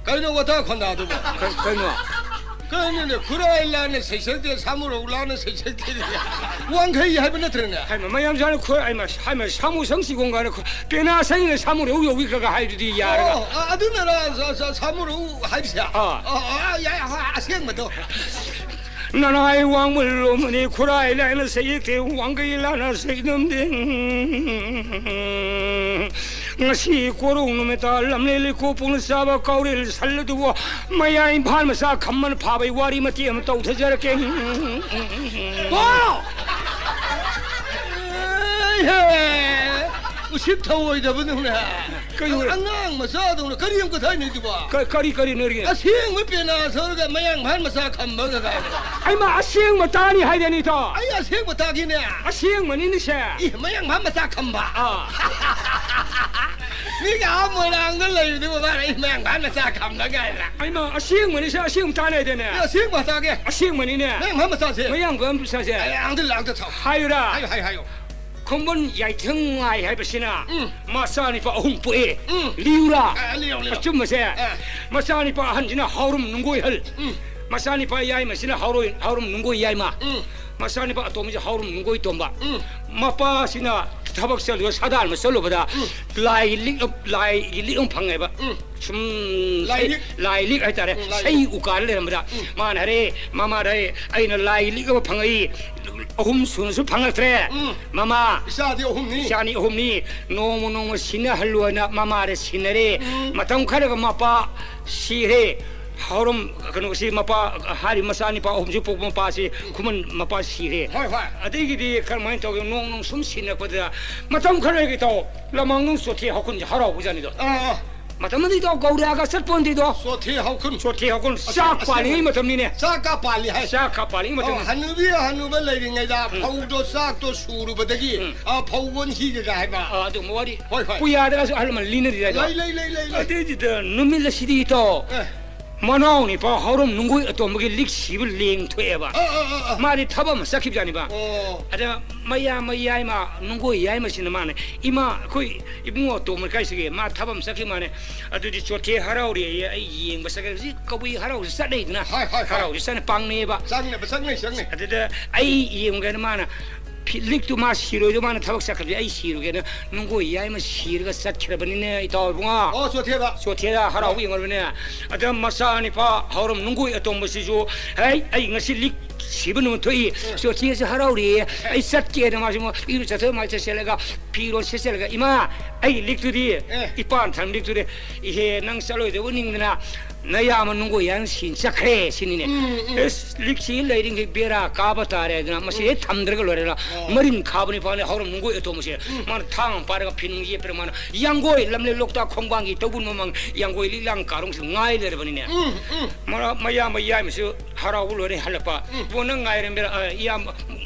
ꯀꯩꯅꯣ ꯋꯥꯇꯥ ꯈꯣꯟꯗꯥꯗꯨꯕꯣ? ꯀ-, ꯀꯩꯅꯣ? ꯀꯩꯅꯣꯅꯦ, ꯈꯨꯔꯥꯏ ꯂꯥꯅ ꯁꯩꯁꯛꯇꯦ, ꯁꯥꯃꯔꯧ ꯂꯥꯅ ꯁꯩꯁꯛꯇꯦ꯫ ꯋꯥꯡꯈꯩ ꯍꯥꯏꯕ ꯅꯠꯇ꯭ꯔꯅꯦ? ꯍꯥꯏꯃ, ꯃꯌꯥꯝ ꯆꯥꯅ ꯈꯨꯔꯥꯏ, ꯍꯥꯏꯃ, ꯍꯥꯏꯃ, ꯁꯥꯃꯨ ꯁꯪꯁꯤꯒꯣꯡ ꯀꯥꯏꯅ ꯈꯨ-, ꯄꯦꯅꯥ ꯁꯪꯅ ꯁꯥꯃꯨꯔꯧ ꯌꯧꯏ ꯈꯔ ꯈꯔ ꯍꯥꯏꯗꯨꯗꯤ ꯌꯥꯔꯒ꯫ ꯑꯣ, ꯑ-, ꯑꯗꯨꯅꯔ ꯁ-, ꯁ-, ꯁꯥꯃꯨꯔꯧ ꯍꯥꯏꯔꯤꯁꯦ? ꯑꯥ꯫ ꯑ, ꯑ, ꯌꯥꯏ, ꯑ, ꯑꯁꯦꯡꯕꯗꯣ꯫ ꯅꯅꯥꯏ ꯋꯥꯡꯃ ꯂꯣꯝꯃꯅꯤ ꯈꯨꯔꯥꯏ ꯂꯥꯏꯅ ꯁꯩꯌꯦꯛꯇꯦ, ꯋꯥꯡꯒꯩ ꯂꯥꯅ ꯁꯩꯗꯝꯗꯦ꯫ ꯉꯁꯤ ꯀꯣꯔꯧ ꯅꯨꯃꯤꯠꯇ ꯂꯝꯂꯦ ꯂꯩꯀꯣ ꯄꯨꯡꯅ ꯆꯥꯕ ꯀꯥꯎꯔꯦꯜ ꯁꯜ ꯑꯗꯨꯕꯨ ꯃꯌꯥ ꯏꯝꯐꯥꯜ ꯃꯆꯥ ꯈꯝꯕꯅ ꯐꯥꯕꯩ ꯋꯥꯔꯤ ꯃꯇꯦꯛ ꯑꯃ ꯇꯧꯊꯖꯔꯛꯀꯦ꯫ ꯀꯣ! ꯎꯁꯤꯠ ꯊꯑꯣꯏꯗꯕꯗꯧꯅ꯫ ꯀꯩ ꯑꯣꯏꯔꯦ? ꯑꯉꯥꯡ ꯃꯆꯥꯗꯧꯅ ꯀꯔꯤ ꯑꯃꯨꯛꯀ ꯊꯥꯏꯅꯩꯗꯨꯕꯣ? ꯀ-, ꯀꯔꯤ, ꯀꯔꯤ ꯅꯣꯏꯒꯤ? ꯑꯁꯦꯡꯕ ꯄꯦꯅꯥ ꯊꯧꯔꯒ ꯃꯌꯥꯡ ꯏꯝꯐꯥꯜ ꯃꯆꯥ ꯈꯝꯕꯒ ꯀꯥꯏꯅ꯫ ꯑꯩꯃ ꯑꯁꯦꯡꯕ ꯇꯥꯅꯤ ꯍꯥꯏꯗꯅꯤ ꯏꯇꯥꯎ꯫ ꯑꯩ ꯑꯁꯦꯡꯕ ꯇꯥꯈꯤꯅꯦ꯫ ꯑꯁꯦꯡꯕꯅꯤꯅꯦꯁꯦ꯫ ꯏ, ꯃꯌꯥꯡ ꯏꯝꯐꯥꯜ ꯃꯆꯥ ꯈꯝꯕ꯫ ꯑꯥ꯫ ꯃꯤꯒꯤ ꯑꯥ ꯃꯣꯏꯔꯥꯡꯗ ꯂꯩꯕꯗꯨꯕꯨ ꯃꯥꯅ ꯑꯩ ꯃꯌꯥꯡ ꯏꯝꯐꯥꯜ ꯃꯆꯥ ꯈꯝꯕ ꯀꯥꯏꯅ꯫ ꯑꯩꯃ ꯑꯁꯦꯡꯕꯅꯤꯁꯦ, ꯑꯁꯦꯡꯕ ꯇꯥꯅꯤ ꯍꯥꯏꯗꯅꯦ꯫ ꯑꯦ, ꯑꯁꯦꯡꯕ ꯇꯥꯒꯦ꯫ ꯑꯁꯦꯡꯕꯅꯤꯅꯦ꯫ ꯃꯌꯥꯡ ꯏꯝꯐꯥꯜ ꯃꯆꯥꯁꯦ꯫ ꯃꯌꯥꯡ ꯏꯝꯐꯥꯜ ꯃꯆꯥꯁꯦ꯫ ꯑꯦ, ꯑꯝꯇ ꯂꯥꯛꯇ ꯊꯥꯎ꯫ ꯍꯥꯏꯌꯨꯔꯥ? ꯍꯥꯏꯌꯨ, ꯍꯥꯏꯌꯨ, ꯍꯥꯏꯌꯨ꯫ ꯈꯣꯡꯕꯟ ꯌꯥꯏꯊꯪ ꯉꯥꯏ ꯍꯥꯏꯕꯁꯤꯅ ꯎꯝ꯫ ꯃꯆꯥꯅꯤꯄꯥ ꯑꯍꯨꯝ ꯄꯣꯛꯑꯦ꯫ ꯎꯝ꯫ ꯂꯤꯌꯨꯔꯥ? ꯑ, ꯂꯤꯌꯣ, ꯂꯤꯌꯣ꯫ ꯑꯆꯨꯝꯕꯁꯦ꯫ ꯑ꯫ ꯃꯆꯥꯅꯤꯄꯥ ꯑꯍꯟꯁꯤꯅ ꯍꯥꯎꯔꯝ ꯅꯨꯡꯒꯣꯏꯍꯜ꯫ ꯎꯝ꯫ ꯃꯆꯥꯅꯤꯄꯥ ꯌꯥꯏꯃꯁꯤꯅ ꯍꯥꯎꯔꯣꯏ-, ꯍꯥꯎꯔꯝ ꯅꯨꯡꯒꯣꯏ ꯌꯥꯏꯃ꯫ ꯎꯝ꯫ ꯃꯆꯥꯅꯤꯄꯥ ꯑꯇꯣꯝꯕꯁꯦ ꯍꯥꯎꯔꯝ ꯅꯨꯡꯒꯣꯏ ꯇꯣꯝꯕ꯫ ꯎꯝ꯫ ꯃꯄꯥꯁꯤꯅ ꯊꯕꯛ ꯆꯠꯂꯨꯕ, ꯁꯥꯗꯥꯟꯕ ꯆꯠꯂꯨꯕꯗ ꯎꯝ꯫ ꯂꯥꯏ ꯂꯤꯛ-, ꯂꯥꯏꯒꯤ ꯂꯤꯛ ꯑꯃ ꯐꯪꯉꯦꯕ꯫ ꯎꯝ꯫ ꯁꯨꯝ ꯂꯥꯏ ꯁꯩ-, ꯂꯤꯛ꯫ ꯂꯥꯏ ꯂꯤꯛ ꯍꯥꯏꯇꯥꯔꯦ꯫ ꯎꯝ, ꯂꯥꯏ ꯁꯩ ꯂꯤꯛ꯫ ꯎꯀꯥꯜ ꯂꯩꯔꯝꯕꯗ ꯎꯝ꯫ ꯃꯥꯅ ꯍꯥꯏꯔꯦ, "ꯃꯃꯥꯗ ꯍꯥꯏ, ꯑꯩꯅ ꯂꯥꯏ ꯂꯤꯛ ꯑꯃ ꯐꯪꯉꯛꯏ, ꯑꯍꯨꯝ ꯁꯨꯅꯁꯨ ꯐꯪꯉꯛꯇ꯭ꯔꯦ꯫ ꯎꯝ꯫ ꯃꯃꯥ, ꯏꯆꯥꯗꯤ ꯑꯍꯨꯝꯅꯤ꯫ ꯏꯆꯥꯅꯤ ꯑꯍꯨꯝꯅꯤ, ꯅꯣꯡꯃ ꯅꯣꯡꯃ ꯁꯤꯟꯅꯍꯜꯂꯨ" ꯍꯥꯏꯅ ꯃꯃꯥꯗ ꯁꯤꯟꯅꯔꯦ꯫ ꯎꯝ꯫ ꯃꯇꯝ ꯈꯔꯒ ꯃꯄꯥ ꯁꯤꯔꯦ꯫ ꯍꯧꯔꯝ, ꯀꯩꯅꯣꯁꯤ ꯃꯄꯥ, ꯍꯥꯏꯔꯤꯕ ꯃꯆꯥꯅꯤꯄꯥ ꯑꯍꯨꯝꯁꯤ ꯄꯣꯛꯄ ꯃꯄꯥꯁꯤ ꯈꯨꯃꯟ ꯃꯄꯥ ꯁꯤꯔꯦ꯫ ꯍꯣꯏ, ꯍꯣꯏ꯫ ꯑꯗꯒꯤꯗꯤ ꯀꯔꯝꯍꯥꯏꯅ ꯇꯧꯒꯦ? ꯅꯣꯡ ꯅꯣꯡ ꯁꯨꯝ ꯁꯤꯟꯅꯔꯛꯄꯗ ꯃꯇꯝ ꯈꯔꯒꯤ ꯇꯧ ꯂꯃꯥꯡꯅꯨꯡ ꯆꯣꯊꯤ ꯍꯧꯈꯨꯟꯁꯦ ꯍꯔꯥꯎꯕꯖꯥꯠꯅꯤꯗꯣ꯫ ꯑꯥ, ꯑꯥ꯫ ꯃꯇꯝ ꯑꯗꯨꯗ ꯏꯇꯥꯎ ꯒꯧꯔꯤꯌꯥꯒ ꯆꯠꯄꯣꯟꯗꯤꯗꯣ꯫ ꯆꯣꯊꯤ ꯍꯧꯈꯨꯟ꯫ ꯆꯣꯊꯤ ꯍꯧꯈꯨꯟ꯫ ꯑꯁ, ꯆꯥꯛ ꯑꯁ, ꯄꯥꯜꯂꯤꯉꯩ ꯃꯇꯝꯅꯤꯅꯦ꯫ ꯆꯥꯛꯀ ꯄꯥꯜꯂꯤ ꯍꯥꯏ꯫ ꯆꯥꯛꯀ ꯄꯥꯜꯂꯤꯉꯩ ꯑꯣ, ꯃꯇꯝꯅꯤ꯫ ꯍꯅꯨꯕꯤ ꯍꯅꯨꯕ ꯂꯩꯔꯤꯉꯩꯗ ꯎꯝ꯫ ꯐꯧꯗꯣ ꯆꯥꯛꯇꯣ ꯁꯨꯔꯨꯕꯗꯒꯤ, ꯎꯝ꯫ ꯑ, ꯐꯧ ꯑꯣꯟꯈꯤꯒꯦꯒ ꯍꯥꯏꯕ꯫ ꯑ, ꯑꯗꯨꯒꯨꯝꯕ ꯋꯥꯔꯤ꯫ ꯍꯣꯏ, ꯍꯣꯏ꯫ ꯄꯨꯌꯥꯗꯒꯁꯨ ꯑꯍꯜ ꯂꯃꯟ ꯂꯤꯅꯔꯤꯗꯥꯏꯗꯣ꯫ ꯂꯩ, ꯂꯩ, ꯂꯩ, ꯂꯩ, ꯂꯩ꯫ ꯑꯗꯩꯗꯨꯗ ꯅꯨꯃꯤꯠ ꯑꯁꯤꯗꯤ ꯏꯇꯥꯎ, ꯑꯦ꯫ ꯃꯅꯥꯎ ꯅꯤꯄꯥ ꯍꯧꯔꯝ ꯅꯨꯡꯒꯣꯏ ꯑꯇꯣꯝꯕꯒꯤ ꯂꯤꯛ ꯁꯤꯕ ꯂꯦꯡ ꯊꯣꯛꯑꯦꯕ꯫ ꯑꯥ, ꯑꯥ, ꯑꯥ, ꯑꯥ꯫ ꯃꯥꯗꯤ ꯊꯕꯛ ꯑꯃ ꯆꯠꯈꯤꯕꯖꯥꯠꯅꯤꯕ꯫ ꯑꯣ꯫ ꯑꯗ ꯃꯌꯥ-, ꯃꯌꯥꯏꯃ ꯅꯨꯡꯒꯣꯏ ꯌꯥꯏꯃꯁꯤꯅ ꯃꯥꯅ, "ꯏꯃꯥ, ꯑꯩꯈꯣꯏ ꯏꯕꯨꯡꯉꯣ ꯑꯇꯣꯝꯕ ꯀꯥꯏ ꯆꯠꯈꯤ? ꯃꯥ ꯊꯕꯛ ꯑꯃ ꯆꯠꯈꯤ ꯃꯥꯅꯦ꯫ ꯑꯗꯨꯗꯤ ꯆꯣꯊꯦ ꯍꯔꯥꯎꯔꯦꯌꯦ, ꯑꯩ ꯌꯦꯡꯕ ꯆꯠꯀꯦ꯫" ꯍꯧꯖꯤꯛ ꯀꯕꯨꯏ ꯍꯔꯥꯎꯁꯤ ꯆꯠꯅꯩꯗꯅ꯫ ꯍꯣꯏ, ꯍꯣꯏ, ꯍꯣꯏ꯫ ꯍꯔꯥꯎꯁꯤ ꯆꯠꯅ ꯄꯥꯡꯅꯩꯌꯦꯕ꯫ ꯆꯪꯅꯕ ꯆꯪꯅꯩ, ꯆꯪꯅꯩ꯫ ꯑꯗꯨꯗ ꯑꯩ ꯌꯦꯡꯉꯨꯒꯦꯅ ꯃꯥꯅ ꯐꯤ-, ꯂꯤꯛꯇꯨ ꯃꯥ ꯁꯤꯔꯣꯏꯗꯣ ꯃꯥꯅ ꯊꯕꯛ ꯆꯠꯈ꯭ꯔꯗꯤ ꯑꯩ ꯁꯤꯔꯨꯒꯦꯅ ꯅꯨꯡꯒꯣꯏ ꯌꯥꯏꯃ ꯁꯤꯔꯒ ꯆꯠꯈ꯭ꯔꯕꯅꯤꯅꯦ, ꯏꯇꯥꯎ ꯏꯕꯨꯡꯉꯣ꯫ ꯑꯣ, ꯆꯣꯊꯦꯗ꯫ ꯆꯣꯊꯦꯗ ꯍꯔꯥꯎꯕ ꯌꯦꯡꯉꯨꯔꯕꯅꯦ꯫ ꯑꯗ ꯃꯆꯥꯅꯤꯄꯥ ꯍꯧꯔꯝ ꯅꯨꯡꯒꯣꯏ ꯑꯇꯣꯝꯕꯁꯤꯁꯨ, "ꯍꯩ, ꯑꯩ ꯉꯁꯤ ꯂꯤꯛ ꯁꯤꯕ ꯅꯨꯃꯤꯠ ꯊꯣꯛꯏ꯫ ꯆꯣꯊꯤ ꯑꯁꯤ ꯍꯔꯥꯎꯔꯤ꯫ ꯑꯩ ꯆꯠꯀꯦꯅ ꯃꯥꯁꯨ ꯑꯃꯨꯛ ꯏꯔꯨ ꯆꯠꯊꯣꯛ ꯃꯥꯏ ꯆꯠꯁꯤꯜꯂꯒ ꯐꯤꯔꯣꯜ ꯁꯦꯠꯆꯜꯂꯒ, "ꯏꯃꯥ, ꯑꯩ ꯂꯤꯛꯇꯨꯗꯤ, ꯑꯦ꯫ ꯏꯄꯥꯟ ꯊꯝ ꯂꯤꯛꯇꯨꯗꯤ, ꯏꯍꯦ, ꯅꯪ ꯆꯠꯂꯣꯏꯗꯕꯨ ꯅꯤꯡꯗꯅ ꯅꯌꯥꯝꯕ ꯅꯨꯡꯒꯣꯏ ꯌꯥꯝ ꯁꯤꯟ ꯆꯠꯈ꯭ꯔꯦ," ꯁꯤꯅꯤꯅꯦ꯫ ꯎꯝ, ꯎꯝ꯫ ꯑꯦꯁ, ꯂꯤꯛꯁꯤ ꯂꯩꯔꯤꯉꯩ ꯕꯦꯔꯥ ꯀꯥꯕ ꯇꯥꯔꯦ ꯑꯗꯨꯅ ꯃꯁꯤ ꯍꯦꯛ ꯊꯝꯗ꯭ꯔꯒ ꯂꯣꯏꯔꯦꯅ꯫ ꯑꯣ꯫ ꯃꯔꯤꯟ ꯈꯥꯕꯅꯤ ꯐꯥꯅꯤ ꯍꯧꯔꯝ ꯅꯨꯡꯒꯣꯏ ꯑꯇꯣꯝꯕꯁꯦ꯫ ꯎꯝ꯫ ꯃꯥꯅ ꯊꯥꯡ ꯑꯃ ꯄꯥꯏꯔꯒ ꯐꯤꯅꯨꯡ ꯌꯦꯠꯄꯤꯔ ꯃꯥꯅ ꯌꯥꯡꯒꯣꯏ ꯂꯝꯂꯦ ꯂꯣꯛꯇꯥꯛ ꯈꯣꯡꯕꯥꯟꯒꯤ ꯇꯧꯕꯨꯟ ꯃꯃꯥꯡ ꯌꯥꯡꯒꯣꯏ ꯂꯤꯛꯂꯥꯡ ꯀꯥꯔꯣꯡꯁꯤꯗ ꯉꯥꯏ ꯂꯩꯔꯕꯅꯤꯅꯦ꯫ ꯎꯝ, ꯎꯝ꯫ ꯃꯔ-, ꯃꯌꯥꯝꯕ ꯌꯥꯏꯃꯁꯨ ꯍꯔꯥꯎꯕ ꯂꯣꯏꯔꯦ ꯍꯜꯂꯛꯄ꯫ ꯎꯝ꯫ "ꯕꯣ, ꯅꯪ ꯉꯥꯏꯔꯝꯃꯤꯔ?" "ꯑ, ꯏꯌꯥꯝꯕ,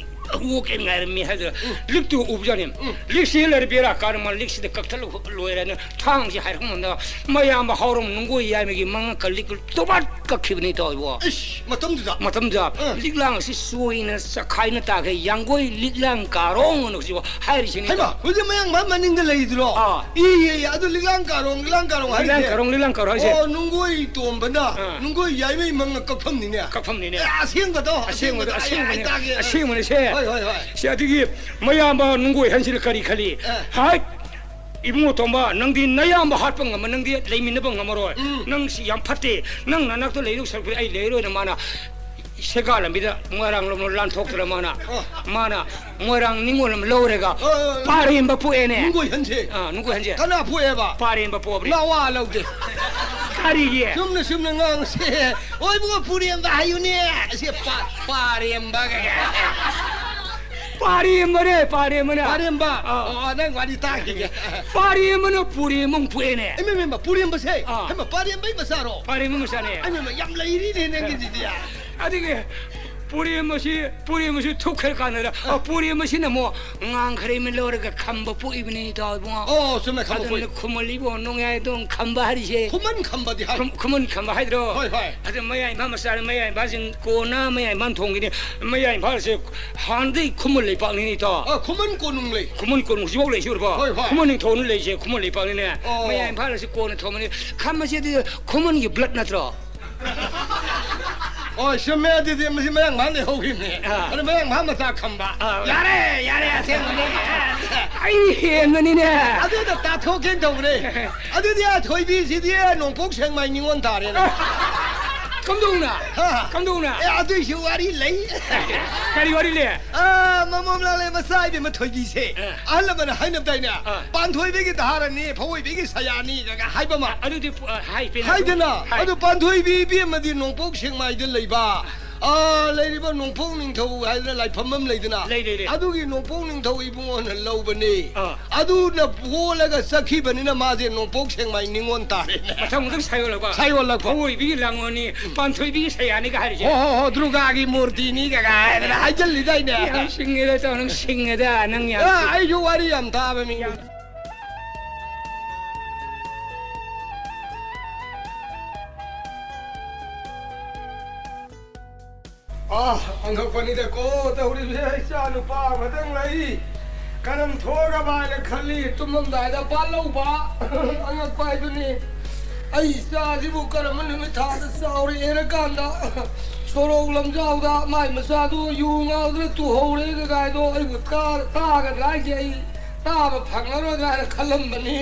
ꯑꯣꯛ ꯀꯦ ꯉꯥꯏꯔꯝꯃꯤ," ꯍꯥꯏꯗꯅ ꯎꯝ꯫ ꯂꯤꯛꯇꯨ ꯎꯕꯖꯥꯠꯅꯤ꯫ ꯎꯝ꯫ ꯂꯤꯛꯁꯤ ꯂꯩꯔ ꯕꯦꯔꯥ ꯀꯥꯔ ꯃꯥ ꯂꯤꯛꯁꯤꯗ ꯀꯛꯊꯠꯂ ꯂꯣꯏꯔꯦꯅ ꯊꯥꯡꯁꯤ ꯍꯥꯏꯔꯛꯄ ꯉꯝꯗ ꯃꯌꯥꯝꯕ ꯍꯥꯎꯔꯝ ꯅꯨꯡꯒꯣꯏ ꯌꯥꯏꯃꯒꯤ ꯃꯉꯛꯀ ꯂꯤꯛ ꯇꯣꯕꯥꯠ ꯀꯛꯈꯤꯕꯅꯤ ꯇꯧꯏꯕꯣ꯫ ꯏꯁ, ꯃꯇꯝꯗꯨꯗ? ꯃꯇꯝꯗꯨꯗ ꯑꯥ꯫ ꯂꯤꯛꯂꯥꯡ ꯑꯁꯤ ꯆꯣꯏꯅ ꯆꯈꯥꯏꯅ ꯇꯥꯈꯩ ꯌꯥꯡꯒꯣꯏ ꯂꯤꯛꯂꯥꯡ ꯀꯥꯔꯣꯡ ꯑꯅ ꯍꯧꯖꯤꯛ ꯍꯥꯏꯔꯤꯁꯤꯅꯤ꯫ ꯍꯩꯃꯥ, ꯍꯧꯖꯤꯛ ꯃꯌꯥꯡ ꯃꯥ ꯃꯅꯤꯡꯗ ꯂꯩꯗ꯭ꯔꯣ? ꯑꯥ꯫ ꯏ, ꯏ, ꯏ, ꯑꯗꯨ ꯂꯤꯛꯂꯥꯡ ꯀꯥꯔꯣꯡ, ꯂꯤꯛꯂꯥꯡ ꯀꯥꯔꯣꯡ ꯍꯥꯏꯔꯤꯁꯦ? ꯂꯤꯛꯂꯥꯡ ꯀꯥꯔꯣꯡ, ꯂꯤꯛꯂꯥꯡ ꯀꯥꯔꯣꯡ ꯍꯥꯏꯁꯦ? ꯑꯣ, ꯅꯨꯡꯒꯣꯏ ꯇꯣꯝꯕꯅ, ꯑꯥ꯫ ꯅꯨꯡꯒꯣꯏ ꯌꯥꯏꯃꯩ ꯃꯉꯛ ꯀꯛꯐꯝꯅꯤꯅꯦ꯫ ꯀꯛꯐꯝꯅꯤꯅꯦ꯫ ꯑꯦ, ꯑꯁꯦꯡꯕꯗꯣ? ꯑꯁꯦꯡꯕꯗꯣ, ꯑꯁꯦꯡꯕꯗꯣ, ꯑꯩ ꯑꯁꯦꯡꯕꯅꯦ, ꯍꯥꯏꯇꯥꯒꯦ꯫ ꯑꯁꯦꯡꯕꯅꯦ ꯁꯦ꯫ ꯍꯣꯏ, ꯍꯣꯏ, ꯍꯣꯏ꯫ ꯁꯦ, ꯑꯗꯨꯒꯤ ꯃꯌꯥꯝꯕ ꯅꯨꯡꯒꯣꯏ ꯍꯟꯁꯤꯅ ꯀꯔꯤ ꯈꯜꯂꯤ? ꯑꯥ꯫ ꯍꯥꯏ! ꯏꯕꯨꯡꯉꯣ ꯇꯣꯝꯕ, ꯅꯪꯗꯤ ꯅꯌꯥꯝꯕ ꯍꯥꯠꯄ ꯉꯝꯃ, ꯅꯪꯗꯤ ꯂꯩꯃꯤꯟꯅꯕ ꯉꯝꯃꯔꯣꯏ꯫ ꯎꯝ꯫ ꯅꯪ ꯁꯤ ꯌꯥꯝ ꯐꯠꯇꯦ꯫ ꯅꯪ ꯅꯅꯥꯛꯇ ꯂꯩꯗꯧ ꯁꯔꯨꯛꯄꯨꯗꯤ ꯑꯩ ꯂꯩꯔꯣꯏꯅ ꯃꯥꯅ ꯁꯦꯒꯥ ꯂꯝꯕꯤꯗ ꯃꯣꯏꯔꯥꯡ ꯂꯣꯝꯗ ꯂꯥꯟꯊꯣꯛꯇꯅ ꯃꯥꯅ, ꯑꯣ꯫ ꯃꯥꯅ ꯃꯣꯏꯔꯥꯡ ꯅꯤꯉꯣꯜ ꯑꯃ ꯂꯧꯔꯒ ꯑꯣ, ꯑꯣ, ꯑꯣ꯫ ꯄꯥꯔꯦꯝꯕ ꯄꯣꯛꯑꯦꯅꯦ꯫ ꯅꯨꯡꯒꯣꯏ ꯍꯟꯁꯦ꯫ ꯑꯥ, ꯅꯨꯡꯒꯣꯏ ꯍꯟꯁꯦ꯫ ꯀꯅꯥ ꯄꯣꯛꯑꯦꯕ? ꯄꯥꯔꯦꯝꯕ ꯄꯣꯛꯑꯕꯅꯦ꯫ ꯅꯋꯥ ꯂꯧꯗꯦ꯫ ꯀꯔꯤꯒꯤ? ꯆꯨꯝꯅ, ꯆꯨꯝꯅ ꯉꯥꯡꯁꯦ꯫ ꯑꯣꯏꯕꯨ ꯄꯨꯔꯦꯝꯕ ꯍꯥꯏꯌꯨꯅꯦ꯫ ꯑꯁꯤ ꯄꯥ-, ꯄꯥꯔꯦꯝꯕ ꯀꯩ-, ꯄꯥꯔꯦꯝꯕꯅꯦ, ꯄꯥꯔꯦꯝꯕꯅꯦ꯫ ꯄꯥꯔꯦꯝꯕ? ꯑꯥ꯫ ꯑꯣ, ꯅꯪ ꯋꯥꯔꯤ ꯇꯥꯈꯤꯒꯦ꯫ ꯄꯥꯔꯦꯝꯕꯅ ꯄꯨꯔꯦꯝꯕ ꯑꯃꯨꯛ ꯄꯣꯛꯑꯦꯅꯦ꯫ ꯏꯃꯥ, ꯏꯃꯥ, ꯄꯨꯔꯦꯝꯕꯁꯦ? ꯑꯥ꯫ ꯍꯩꯃꯥ, ꯄꯥꯔꯦꯝꯕꯩ ꯃꯆꯥꯔꯣ? ꯄꯥꯔꯦꯝꯕ ꯃꯆꯥꯅꯦ꯫ ꯏꯃꯥ, ꯏꯃꯥ, ꯌꯥꯝ ꯂꯩꯔꯤꯅꯦ ꯅꯪꯒꯤꯗꯨꯗꯤ꯫ ꯑꯗꯨꯒꯤ ꯄꯨꯔꯦꯝꯕꯁꯤ, ꯄꯨꯔꯦꯝꯕꯁꯤ ꯊꯨꯛꯈ꯭ꯔ ꯀꯥꯟꯗ, ꯑꯥ꯫ ꯄꯨꯔꯦꯝꯕꯁꯤꯅ ꯑꯃꯨꯛ ꯉꯥꯡꯈ꯭ꯔꯩ ꯑꯃ ꯂꯧꯔꯒ ꯈꯝꯕ ꯄꯣꯛꯏꯕꯅꯤ, ꯏꯇꯥꯎ ꯏꯕꯨꯡꯉꯣ꯫ ꯑꯣ, ꯆꯨꯝꯃꯦ, ꯈꯝꯕ ꯑꯗꯨꯅ ꯄꯣꯛꯏ꯫ ꯈꯨꯃꯜ ꯏꯕꯣ ꯅꯣꯡꯌꯥꯏꯗꯣꯡ ꯈꯝꯕ ꯍꯥꯏꯔꯤꯁꯦ꯫ ꯈꯨꯃꯟ ꯈꯝꯕꯗꯤ ꯍꯥꯏ꯫ ꯈꯨꯝ-, ꯈꯨꯃꯟ ꯈꯝꯕ ꯍꯥꯏꯗ꯭ꯔꯣ? ꯍꯣꯏ, ꯍꯣꯏ꯫ ꯑꯗꯨ ꯃꯌꯥꯏ ꯏꯝꯐꯥꯜ ꯃꯆꯥꯅ ꯃꯌꯥꯏ ꯏꯝꯐꯥꯜꯁꯤꯡ ꯀꯣꯟꯅ ꯃꯌꯥꯏ ꯏꯝꯐꯥꯜ ꯊꯣꯡꯒꯤꯅꯤ꯫ ꯃꯌꯥꯏ ꯏꯝꯐꯥꯜꯁꯦ ꯍꯥꯟꯅꯗꯩ ꯈꯨꯃꯟ ꯂꯩꯄꯥꯛꯅꯤꯅꯦ, ꯏꯇꯥꯎ꯫ ꯑ, ꯈꯨꯃꯟ ꯀꯣꯅꯨꯡ ꯂꯩ꯫ ꯈꯨꯃꯟ ꯀꯣꯅꯨꯡ ꯍꯧꯖꯤꯛꯐꯥꯎ ꯂꯩꯁꯤ ꯎꯔꯕꯣ? ꯍꯣꯏ, ꯍꯣꯏ꯫ ꯈꯨꯃꯟ ꯅꯤꯡꯊꯧꯅ ꯂꯩꯁꯦ ꯈꯨꯃꯟ ꯂꯩꯄꯥꯛꯅꯤꯅꯦ꯫ ꯑꯣ꯫ ꯃꯌꯥꯏ ꯏꯝꯐꯥꯜ ꯑꯁꯤ ꯀꯣꯟꯅ ꯊꯣꯡꯕꯅꯤ꯫ ꯈꯝꯕꯁꯤꯗꯤ ꯈꯨꯃꯟꯒꯤ blood ꯅꯠꯇ꯭ꯔꯣ? ꯑꯣ, ꯆꯨꯝꯃꯦ꯫ ꯑꯗꯨꯗꯤ ꯃꯁꯤ ꯃꯌꯥꯡ ꯏꯝꯐꯥꯜ ꯂꯩꯍꯧꯈꯤꯕꯅꯦ꯫ ꯑꯥ꯫ ꯑꯗꯨ ꯃꯌꯥꯡ ꯏꯝꯐꯥꯜ ꯃꯆꯥ ꯈꯝꯕ꯫ ꯑꯥ꯫ ꯌꯥꯔꯦ, ꯌꯥꯔꯦ, ꯑꯁꯦꯡꯕꯅꯦ꯫ ꯑꯩ ꯍꯦꯟꯕꯅꯤꯅꯦ꯫ ꯑꯗꯨꯗ ꯇꯥꯊꯣꯛꯀꯦꯅ ꯇꯧꯕꯅꯦ꯫ ꯑꯗꯨꯗꯤ ꯑꯥ ꯊꯣꯏꯕꯤꯁꯤꯗꯤ ꯅꯣꯡꯄꯣꯛ ꯁꯦꯛꯃꯥꯏ ꯅꯤꯉꯣꯜ ꯇꯥꯔꯦꯅꯦ꯫ ꯀꯝꯗꯧꯅ? ꯍꯥ? ꯀꯝꯗꯧꯅ? ꯑꯦ, ꯑꯗꯨꯏꯁꯨ ꯋꯥꯔꯤ ꯂꯩ꯫ ꯀꯔꯤ ꯋꯥꯔꯤ ꯂꯩ? ꯑꯥ, ꯃꯃꯣꯝ ꯂꯥꯡꯂꯩ ꯃꯆꯥ ꯏꯕꯦꯝꯃ ꯊꯣꯏꯕꯤꯁꯦ꯫ ꯑꯥ꯫ ꯑꯍꯜ ꯂꯃꯟꯅ ꯍꯥꯏꯅꯕꯗꯥꯏꯅꯦ? ꯑꯥ꯫ "ꯄꯥꯟꯊꯣꯏꯕꯤꯒꯤ ꯙꯥꯔꯥꯅꯤ, ꯐꯧꯑꯣꯏꯕꯤꯒꯤ ꯁꯌꯥꯅꯤ" ꯀꯥꯏꯅ ꯍꯥꯏꯕ ꯑꯃ꯫ ꯑꯗꯨꯗꯤ, ꯑ, ꯍꯥꯏ, ꯄꯦꯟꯅ ꯍꯥꯏꯗꯅ, ꯍꯥꯏ꯫ ꯑꯗꯨ ꯄꯥꯟꯊꯣꯏꯕꯤ ꯏꯕꯦꯝꯃꯗꯤ ꯅꯣꯡꯄꯣꯛ ꯁꯦꯛꯃꯥꯏꯗ ꯂꯩꯕ꯫ ꯑꯥ, ꯂꯩꯔꯤꯕ ꯅꯣꯡꯄꯣꯛ ꯅꯤꯡꯊꯧ ꯍꯥꯏꯗꯅ ꯂꯥꯏꯐꯝ ꯑꯃ ꯂꯩꯗꯅ꯫ ꯂꯩ, ꯂꯩ, ꯂꯩ꯫ ꯑꯗꯨꯒꯤ ꯅꯣꯡꯄꯣꯛ ꯅꯤꯡꯊꯧ ꯏꯕꯨꯡꯉꯣꯅ ꯂꯧꯕꯅꯤ꯫ ꯑꯥ꯫ ꯑꯗꯨꯅ ꯄꯣꯜꯂꯒ ꯆꯠꯈꯤꯕꯅꯤꯅ ꯃꯥꯁꯦ ꯅꯣꯡꯄꯣꯛ ꯁꯦꯛꯃꯥꯏ ꯅꯤꯉꯣꯜ ꯇꯥꯔꯦꯅꯦ꯫ ꯃꯊꯪ ꯃꯊꯪ ꯁꯥꯏꯌꯣꯜꯂꯛꯄ꯫ ꯁꯥꯏꯌꯣꯜꯂꯛꯄ꯫ ꯐꯧꯑꯣꯏꯕꯤꯒꯤ ꯂꯥꯡꯒꯣꯜꯅꯤ, ꯄꯥꯟꯊꯣꯏꯕꯤꯒꯤ ꯁꯌꯥꯅꯤꯒ ꯍꯥꯏꯔꯤꯁꯦ꯫ ꯍꯣ, ꯍꯣ, ꯍꯣ, ꯗꯨꯔꯒꯥꯒꯤ ꯃꯨꯔꯇꯤꯅꯤ ꯀꯒ ꯍꯥꯏꯗꯅ ꯍꯥꯏꯖꯜꯂꯤꯗꯥꯏꯅꯦ꯫ ꯌꯥꯝ ꯁꯤꯡꯉꯦꯗ, ꯇꯧ, ꯅꯪ ꯁꯤꯡꯉꯦꯗ, ꯅꯪ ꯌꯥꯝ ꯑꯥ, ꯁꯤꯡꯉꯦ꯫ ꯑꯩꯁꯨ ꯋꯥꯔꯤ ꯌꯥꯝ ꯇꯥꯕ ꯃꯤꯅꯤ꯫ ꯌꯥꯝ ꯑꯥ, ꯑꯣꯟꯊꯣꯛꯄꯅꯤꯗꯀꯣ ꯇꯧꯔꯤꯕꯁꯦ, ꯏꯆꯥ ꯅꯨꯄꯥ ꯑꯃꯗꯪ ꯂꯩ꯫ ꯀꯔꯝ ꯊꯣꯛꯑꯒ ꯃꯥꯏꯅ ꯈꯜꯂꯤ, ꯇꯨꯝꯃꯝꯗꯥꯏꯗ ꯄꯥꯜꯂꯧꯕ ꯑꯉꯛꯄ ꯍꯥꯏꯗꯨꯅꯤ꯫ ꯑꯩ ꯏꯆꯥꯁꯤꯕꯨ ꯀꯔꯝꯕ ꯅꯨꯃꯤꯠ ꯊꯥꯗ ꯆꯥꯎꯔꯛꯑꯦꯅ ꯀꯥꯟꯗ ꯁꯣꯔꯣꯛ ꯂꯝꯖꯥꯎꯗ ꯃꯥꯏ ꯃꯆꯥꯗꯨ ꯌꯨ ꯉꯥꯎꯗꯅ ꯇꯨꯍꯧꯔꯦ ꯀꯥꯏꯗꯣ ꯑꯩꯕꯨ ꯇꯥ-, ꯇꯥꯒꯗ꯭ꯔꯥ ꯍꯥꯏꯁꯦ ꯑꯩ ꯇꯥꯕ ꯐꯪꯉꯔꯣꯏ ꯀꯥꯏꯅ ꯈꯜꯂꯝꯕꯅꯤ꯫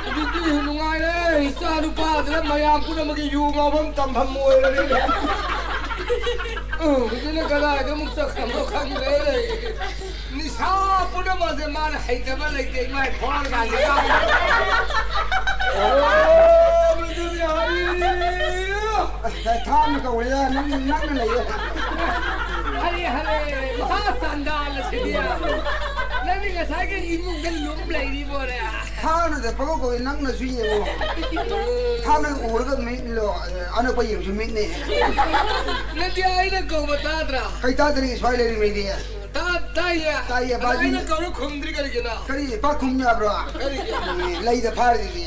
ꯍꯧꯖꯤꯛꯇꯤ ꯅꯨꯡꯉꯥꯏꯔꯦ, ꯏꯆꯥ ꯅꯨꯄꯥꯗꯨꯅ ꯃꯌꯥꯝ ꯄꯨꯝꯅꯃꯛꯀꯤ ꯌꯨ ꯉꯥꯎꯐꯝ ꯇꯝꯐꯝ ꯑꯣꯏꯔꯅꯤ꯫ ꯎꯝ, ꯍꯧꯖꯤꯛꯅ ꯀꯗꯥꯏꯗ ꯑꯃꯨꯛ ꯆꯠꯈ꯭ꯔꯕꯅꯣ ꯈꯪꯗ꯭ꯔꯦ꯫ ꯅꯤꯁꯥ ꯄꯨꯝꯅꯃꯛꯁꯦ ꯃꯥꯅ ꯍꯩꯇꯕ ꯂꯩꯇꯦ, ꯏꯃꯥꯏ ꯐꯣꯟ ꯀꯥꯟꯁꯦ꯫ ꯑꯣ, ꯃꯗꯨꯗꯤ ꯍꯥꯏꯔꯤ꯫ ꯑꯁ, ꯊꯥꯡꯅ ꯀꯧꯔꯦꯗ, ꯅꯪ, ꯅꯪꯅ ꯂꯩꯌꯦ꯫ ꯍꯔꯦ, ꯍꯔꯦ, ꯃꯍꯥ ꯆꯥꯟꯗꯥꯜ ꯑꯁꯤꯗꯤ꯫ ꯅꯪꯗꯤ ꯉꯁꯥꯏꯒꯤ ꯏꯃꯨꯡꯗ ꯂꯨꯝ ꯂꯩꯔꯤꯕꯣꯔꯦ? ꯊꯥꯡꯅꯗ ꯄꯪꯀꯧ ꯀꯧꯏ, ꯅꯪꯅꯁꯨ ꯌꯦꯡꯉꯣ꯫ ꯊꯥꯡꯅ ꯎꯔꯒ ꯃꯤꯠꯂꯣ, ꯑꯅꯛꯄ ꯌꯦꯡꯕꯁꯨ ꯃꯤꯠꯅꯦ꯫ ꯅꯠꯇꯦ, ꯑꯩꯅ ꯀꯧꯕ ꯇꯥꯗ꯭ꯔꯥ? ꯀꯩ ꯇꯥꯗ꯭ꯔꯤ, ꯁ꯭ꯋꯥꯏ ꯂꯩꯔꯤꯉꯩꯗꯤ꯫ ꯇꯥ-, ꯇꯥꯏꯌꯦ꯫ ꯇꯥꯏꯌꯦ, ꯑꯗꯣ ꯕꯥꯖꯤ꯫ ꯑꯩꯅ ꯀꯧꯔ ꯈꯨꯝꯗ꯭ꯔꯤ ꯀꯔꯤꯒꯤꯅꯣ? ꯀꯔꯤ? ꯄꯥꯛ ꯈꯨꯝ ꯌꯥꯕ꯭ꯔꯣ? ꯀꯔꯤꯒꯤ? ꯂꯩꯗ ꯐꯥꯔꯤꯗꯨꯗꯤ꯫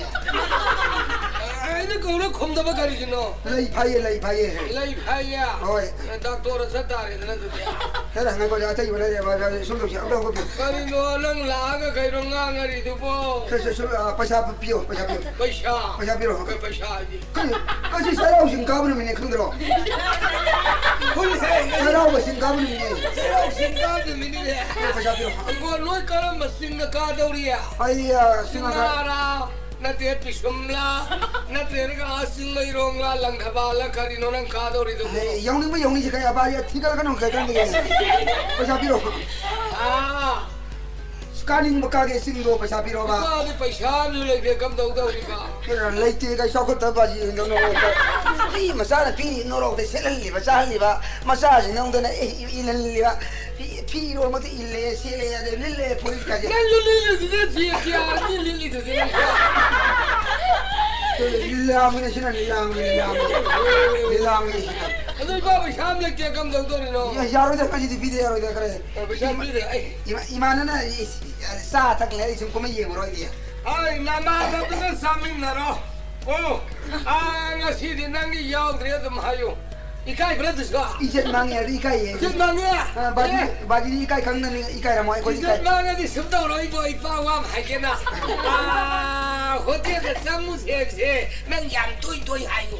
ꯑꯩꯅ ꯀꯧꯔ ꯈꯨꯝꯗꯕ ꯀꯔꯤꯒꯤꯅꯣ? ꯂꯩ ꯐꯥꯏꯌꯦ, ꯂꯩ ꯐꯥꯏꯌꯦ꯫ ꯂꯩ ꯐꯥꯏꯌꯦ? ꯍꯣꯏ꯫ ꯗꯥꯛꯇꯣꯔ ꯆꯠ ꯇꯥꯔꯦꯗꯅ ꯑꯗꯨꯗꯤ꯫ ꯈꯔ ꯉꯥꯏꯈꯣ, ꯑꯇꯩꯕ ꯂꯩꯔꯦ, ꯁꯨꯝ ꯇꯧꯁꯤ, ꯑꯝꯇ ꯍꯧꯒꯠꯄꯤꯌꯨ꯫ ꯀꯔꯤꯅꯣ ꯅꯪ ꯂꯥꯛꯑꯒ ꯀꯩꯅꯣ ꯉꯥꯡꯅꯔꯤꯗꯨꯕꯣ? ꯁꯦ, ꯁꯦ, ꯁꯨꯝ, ꯑ, ꯄꯩꯁꯥ ꯄꯤꯌꯣ, ꯄꯩꯁꯥ ꯄꯤꯌꯣ꯫ ꯄꯩꯁꯥ? ꯄꯩꯁꯥ ꯄꯤꯔꯣ꯫ ꯀꯩ ꯄꯩꯁꯥ ꯍꯥꯏꯗꯤ? ꯀꯔꯤ? ꯉꯁꯤ ꯆꯩꯔꯥꯎ ꯆꯤꯡ ꯀꯥꯕ ꯅꯨꯃꯤꯠꯅꯦ, ꯈꯪꯗ꯭ꯔꯣ? ꯍꯣꯏꯅꯦ, ꯉꯁꯤ ꯆꯩꯔꯥꯎꯕ ꯆꯤꯡ ꯀꯥꯕ ꯅꯨꯃꯤꯠꯅꯦ꯫ ꯆꯩꯔꯥꯎ ꯆꯤꯡ ꯀꯥꯕ ꯅꯨꯃꯤꯠꯅꯤꯅꯦ꯫ ꯑꯦ, ꯄꯩꯁꯥ ꯄꯤꯔꯣ꯫ ꯏꯕꯣ, ꯅꯣꯏ ꯀꯔꯝꯕ ꯆꯤꯡꯗ ꯀꯥꯗꯧꯔꯤ? ꯑꯩ, ꯑ, ꯆꯤꯡ ꯃꯈꯥ-, ꯆꯤꯡꯃꯥꯔꯥ? ꯅꯠꯇꯦ, ꯄꯤꯁꯨꯝꯂꯥ? ꯅꯠꯇ꯭ꯔꯒ ꯑꯥ ꯆꯤꯡꯃꯩꯔꯣꯡꯂꯥ, ꯂꯪꯊꯕꯥꯜꯂ ꯀꯔꯤꯅꯣ ꯅꯪ ꯀꯥꯗꯧꯔꯤꯗꯨꯕꯨ? ꯑꯦ, ꯌꯥꯎꯅꯤꯡꯕ ꯌꯥꯎꯅꯤꯡꯁꯤ ꯀꯩ ꯑꯕꯥ, ꯊꯤꯒꯠꯂꯒꯅꯨ ꯀꯩ ꯀꯥꯟꯗꯒꯤ꯫ ꯄꯩꯁꯥ ꯄꯤꯔꯣ꯫ ꯑꯥ꯫ ꯀꯥꯅꯤꯡꯕ ꯀꯥꯒꯦ ꯆꯤꯡꯗꯣ ꯄꯩꯁꯥ ꯄꯤꯔꯣꯕ꯫ ꯀꯥꯗꯤ ꯄꯩꯁꯥ ꯑꯃꯁꯨ ꯂꯩꯇꯦ, ꯀꯝꯗꯧꯗꯧꯔꯤꯕ? ꯀꯩꯅꯣ ꯂꯩꯇꯦ ꯀꯩ ꯆꯥꯎꯈꯠꯇꯕ ꯕꯥꯖꯤ ꯅꯣꯔꯣꯛꯇ꯫ ꯃꯤ ꯃꯆꯥꯅ ꯄꯤꯔꯤ ꯅꯣꯔꯣꯛꯇ ꯁꯦꯠꯍꯜꯂꯤꯕ, ꯆꯥꯍꯜꯂꯤꯕ, ꯃꯆꯥꯁꯤꯡꯅ ꯑꯃꯨꯛꯇꯅ ꯑꯦ, ꯏ-, ꯏꯜꯍꯜꯂꯤꯕ꯫ ꯐꯤ, ꯐꯤꯔꯣꯜꯃꯛꯇ ꯏꯜꯂꯦ, ꯁꯦꯠꯂꯦ, ꯑꯗꯩ ꯂꯤꯠꯂꯦ, ꯐꯨꯔꯤꯠ ꯀꯥꯁꯦ꯫ ꯅꯪꯁꯨ ꯂꯤꯠꯂꯤꯗꯨꯗꯤ ꯐꯤ, ꯐꯤ ꯑꯥꯔꯗꯤ ꯂꯤꯠꯂꯤꯗꯨꯗꯤ ꯅꯪꯁꯨ꯫ ꯂꯤꯂꯥꯡꯕꯅꯤ ꯁꯤꯅ, ꯂꯤꯂꯥꯡꯕꯅꯤ, ꯂꯤꯂꯥꯡꯕꯅꯤ꯫ ꯂꯤꯂꯥꯡꯕꯅꯤ ꯁꯤꯅ꯫ ꯑꯗꯨ ꯏꯄꯥ ꯄꯩꯁꯥ ꯑꯃ ꯂꯩꯇꯦ, ꯀꯝꯗꯧꯗꯣꯔꯤꯅꯣ? ꯌꯥ-, ꯌꯥꯔꯣꯏꯗ, ꯉꯁꯤꯗꯤ ꯄꯤꯗ ꯌꯥꯔꯣꯏꯗ, ꯈꯔ꯫ ꯑ, ꯄꯩꯁꯥ ꯄꯤꯗ, ꯑꯩ꯫ ꯏꯃꯥ-, ꯏꯃꯥꯟꯅꯅ ꯏꯁ, ꯆꯥ ꯊꯛꯂꯦ, ꯑꯩ ꯁꯨꯝ ꯀꯨꯝꯍꯩ ꯌꯦꯡꯉꯨꯔꯣꯏꯗꯤ꯫ ꯑꯩ ꯅꯃꯥꯟꯅꯕꯗꯨꯒ ꯆꯥꯃꯤꯟꯅꯔꯣ꯫ ꯑꯣ, ꯑꯥ, ꯉꯁꯤꯗꯤ ꯅꯪꯒꯤ ꯌꯥꯎꯗ꯭ꯔꯦ ꯑꯗꯨꯝ ꯍꯥꯏꯌꯨ꯫ ꯏꯀꯥꯏꯕ꯭ꯔꯥ ꯑꯗꯨꯁꯨ? ꯏꯖꯠ ꯃꯥꯡꯉꯦ ꯍꯥꯏꯗꯤ ꯏꯀꯥꯏꯌꯦ꯫ ꯏꯖꯠ ꯃꯥꯡꯉꯦ? ꯑꯥ, ꯕꯥꯖꯤ, ꯑꯦ? ꯕꯥꯖꯤꯗꯤ ꯏꯀꯥꯏ ꯈꯪꯗꯅꯤ, ꯏꯀꯥꯏꯔꯝꯃꯣꯏ, ꯑꯩꯈꯣꯏꯗꯤ ꯏꯖꯠ ꯏꯀꯥꯏ꯫ ꯃꯥꯡꯉꯗꯤ ꯁꯨꯝ ꯇꯧꯔꯣ, ꯏꯕꯣ, ꯏꯄꯥ ꯋꯥ ꯑꯃ ꯍꯥꯏꯒꯦꯅ꯫ ꯑꯥ, ꯍꯣꯇꯦꯜꯗ ꯆꯪꯉꯨꯁꯦ ꯍꯥꯏꯕꯁꯦ ꯅꯪ ꯌꯥꯝ ꯇꯣꯏ ꯇꯣꯏ ꯍꯥꯏꯌꯨ꯫